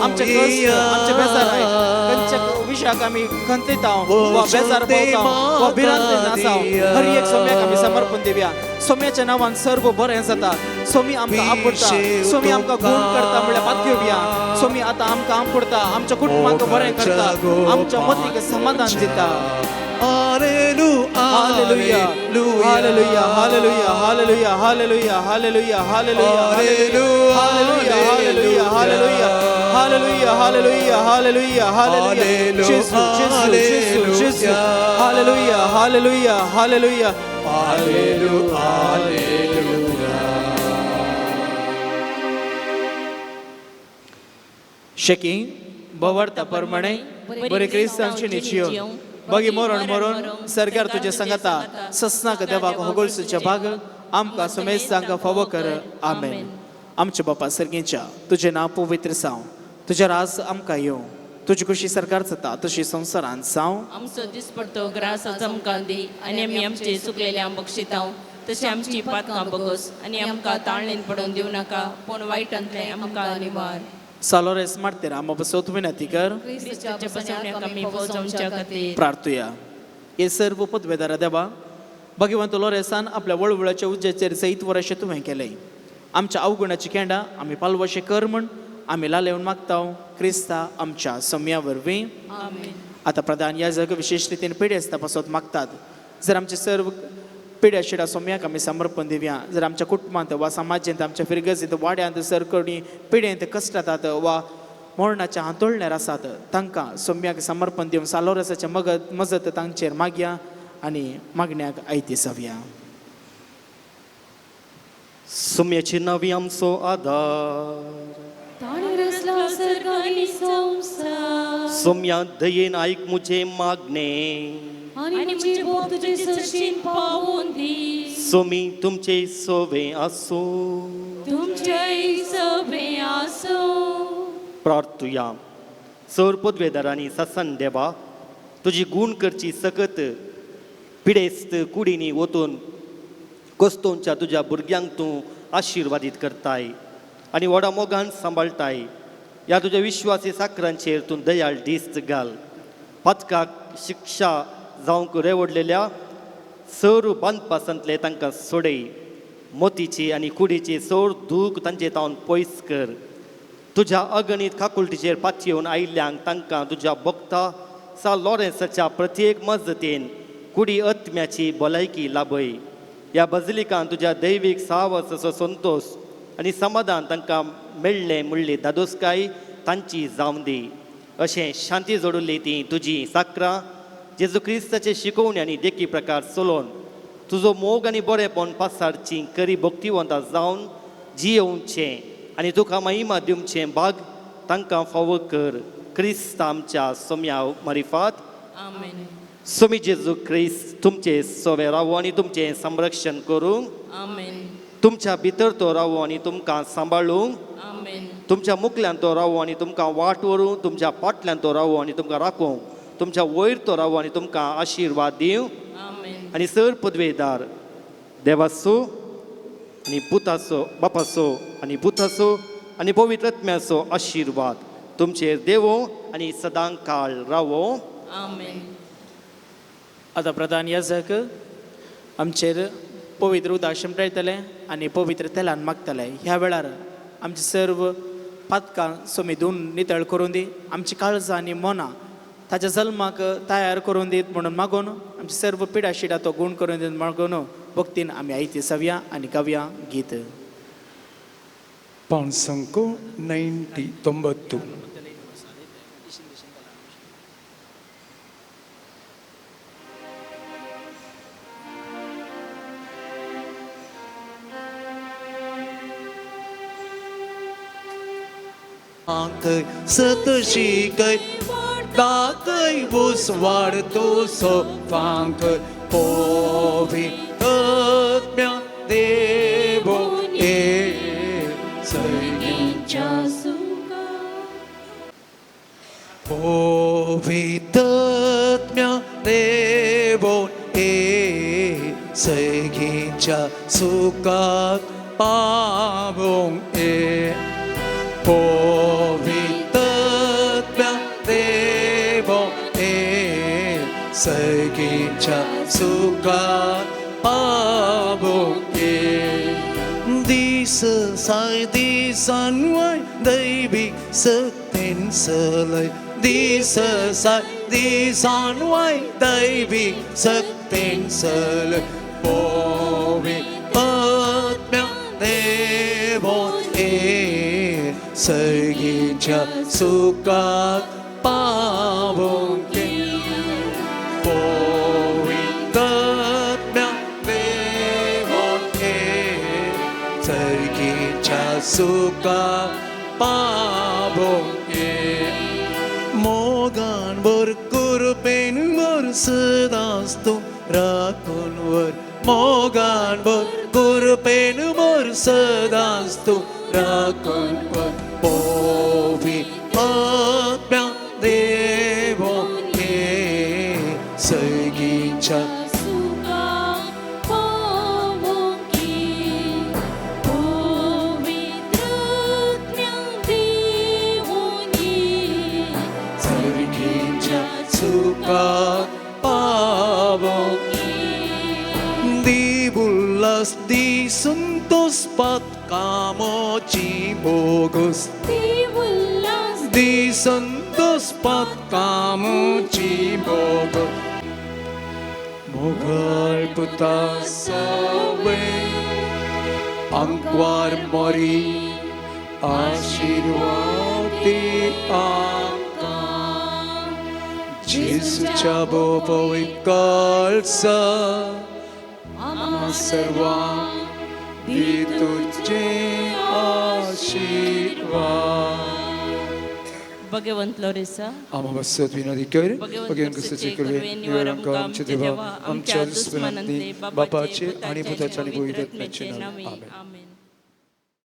Speaker 4: आमचे कष्ट, आमचे बेजाराय, खंयच्या विशयाक आमी खंतिता वा बेजार पावता वा भिरांतेन आसा, हर एक सोम्याक आमी समर्पण दिवया. सोम्याच्या नांवान सर्व बरें जाता. सोमी आमकां आपडटा, सोमी आमकां गुण करता म्हणल्यार पात घेवया. सोमी आतां आमकां आपडटा, आमच्या कुटुंबाक बरें करता, आमच्या मतीक समाधान दिता. Hallelujah, hallelujah, hallelujah, hallelujah, hallelujah, hallelujah, hallelujah, hallelujah, hallelujah, hallelujah, hallelujah, hallelujah, hallelujah, hallelujah. Jesu, Jesu, Jesu, Jesu. Hallelujah, hallelujah, hallelujah,
Speaker 3: hallelujah.
Speaker 4: शेकी भवर्ता परमणे बरे क्रिस्तांची निचियो बगी मरण मरण सरकार तुझे संगता ससनाक देवाक होगोळसूच्या भाग आमकां सुमेस्तांक फावो कर. आमेन. आमच्या बापा सर्गीच्या, तुजें नांव पवित्र जावं, तुजें राज आमकां येवं, तुजी खुशी सरकार जाता तशी संवसारांत जावं.
Speaker 6: आमचो दिसपडतो ग्रास आमकां दी आनी आमी आमचे चुकलेले बक्षिताव तशें आमची पातकां बगोस आनी आमकां ताळणेन पडोवन दिवं नाका, पूण वायटांतलें आमकां निवार.
Speaker 4: सालोरेस मार्तेर आमा बसोत विनंती कर.
Speaker 6: क्रिस्ताच्या बसवण्याक आमी पोचोवच्या खातीर
Speaker 4: प्रार्थुया. हे सर्व पदवेदारा देवा, भगवंत लोरेसान आपल्या वळवळाच्या उज्याचेर सयत वरशें तुवें केलें. आमच्या अवगुणाची केंडा आमी पालवशें कर म्हण आमी लालेवन मागता क्रिस्ता आमच्या सम्या वरवीं. आतां प्रधान याजक विशेश रितीन पिडेस्ता पासत मागतात. जर आमचे सर्व पिड्या शिडा सोम्याक आमी समर्पण दिवया. जर आमच्या कुटुंबांत वा समाजेंत, आमच्या फिरगजींत, वाड्यांत सरकणी पिडेंत कश्टातात वा मरणाच्या हांतोळण्यार आसात तांकां सोम्याक समर्पण दिवन सालोरसाच्या मगत मजत तांचेर मागया आनी मागण्याक आयती जावया.
Speaker 1: सुम्याची नवी आमचो आदार.
Speaker 5: ताणें रचला सर्ग आनी संवसार.
Speaker 1: सोम्या दयेन आयक मुझे मागणे.
Speaker 5: आनी म्हजी बोब तुजे सरशीन पावोवन दी.
Speaker 1: सोमी तुमचे सोवे आसो.
Speaker 6: तुमचेय सवे आसूं.
Speaker 1: प्रार्थुया. सर पदवेदारांनी ससन देवा तुजी गूण करची सकत पिडेस्त कुडींनी वतून कोस्तोंच्या तुज्या भुरग्यांक तूं आशिर्वादीत करताय आनी व्हडा मोगान सांबाळटाय. ह्या तुज्या विश्वासी साकरांचेर तूं दयाळ दिस्त घाल. पातकाक शिक्षा जावंक रेवडलेल्या सर बांदपासांतले तांकां सोडय. मोतीची आनी कुडीची सोर दूख तांचे तावन पयस कर. तुज्या अगणीत काकुळटीचेर पातयेवन आयिल्ल्यांक तांकां तुज्या भक्ता सा लॉरेन्साच्या प्रत्येक मजतीन कुडी आत्म्याची भलायकी लाभय. ह्या बजलिकान तुज्या दैवीक साहवासाचो संतोश आनी समाधान तांकां मेळ्ळें म्हणली दादोसकाय तांची जावं दी. अशें शांती जोडुल्ली ती तुजी साकरां जेजू क्रिस्ताचे शिकोवणी आनी देखी प्रकार चलोवन तुजो मोग आनी बरेंपण पासारची करी भक्तिवंता जावन जियेवचें आनी तुका महिमा दिवचें भाग तांकां फावो कर. क्रिस्त आमच्या सोम्या मारिफात.
Speaker 6: आमेन.
Speaker 1: सोमी जेजू क्रिस्त तुमचे सोवे रावो आनी तुमचें संरक्षण करूं.
Speaker 6: आमेन.
Speaker 1: तुमच्या भितर तो रावो आनी तुमकां सांबाळूं.
Speaker 6: आमेन.
Speaker 1: तुमच्या मुखल्यान तो रावो आनी तुमकां वाट व्हरूं. तुमच्या फाटल्यान तो रावो आनी तुमकां राखूं. तुमच्या वयर तो रावो आनी तुमकां आशिर्वाद दिवं.
Speaker 6: आमेन.
Speaker 1: आनी सर पदवेदार देवाचो आनी पुताचो बापाचो आनी पुताचो आनी पवित्र आत्म्याचो आशिर्वाद तुमचेर देवो आनी सदां काळ रावो.
Speaker 6: आमेन.
Speaker 4: आतां प्रधान याजक आमचेर पवित्र उदक शिंपडायतले आनी पवित्र तेलान मागतले. ह्या वेळार आमची सर्व पातकां सोमी धुवन नितळ करून दी. आमची काळजां आनी मनां ताच्या जल्माक तयार करून दीत म्हणून मागून आमची सर्व पिडा शिडा तो गूण करून दीत मागून भक्तीन आमी आयती जावया आनी गावया गीत.
Speaker 3: 5 99.
Speaker 2: सतशिकै दाकय वाडतो सोफांक पवित्रत्म्या देवो ए
Speaker 6: सर्गीच्या सुखा.
Speaker 2: पवित्रत्म्या देवो ए सैगीच्या सुखाक पावोंक ए पवित्रत्म्या देवो ए सैगीच्या सुखाक पावोंक ए दीस साय दिसांवय दैवीक सत्तेन सलय दीस साय दिसांवय दैवीक सत्तेन सलय पवित्रत्म्या देवो ए सर्गीच्या सुखाक पावोंक पवित्रत्म्या देवो ए सर्गीच्या सुखाक पावोंक मोगान वर कुरपेन वर सदांच तूं राखून वर. मोगान वर कुरपेन वर सदांच तूं राखून वर. पवित्रत्म्या देवो ए सर्गीच्या
Speaker 6: सुखाक पावोंक पवित्रत्म्या देवोनी
Speaker 2: सर्गीच्या सुखाक पावोंक दिवुल्लास दी संतोष पातकामोची बोगस
Speaker 6: देवुल्लास
Speaker 3: दी संतोष पातकामोची बोगस. मोगल पुता सवे अंकवार मोरी आशीर्वाद दी आमकां जेजूच्या भोव काळसा आम्हा सर्वांक दी तुझे आशीर्वाद.
Speaker 6: भगवंत लोरेसा,
Speaker 3: आम्हा बसत विनोदी कर, भगवान क्रिस्ताचे कृपे निवार आमकां आमच्या देवा आमच्या दुस्मनांनी बापाचे आणि पुताचे आणि पवित्र आत्म्याचे नावे. आमेन.
Speaker 6: आमेन.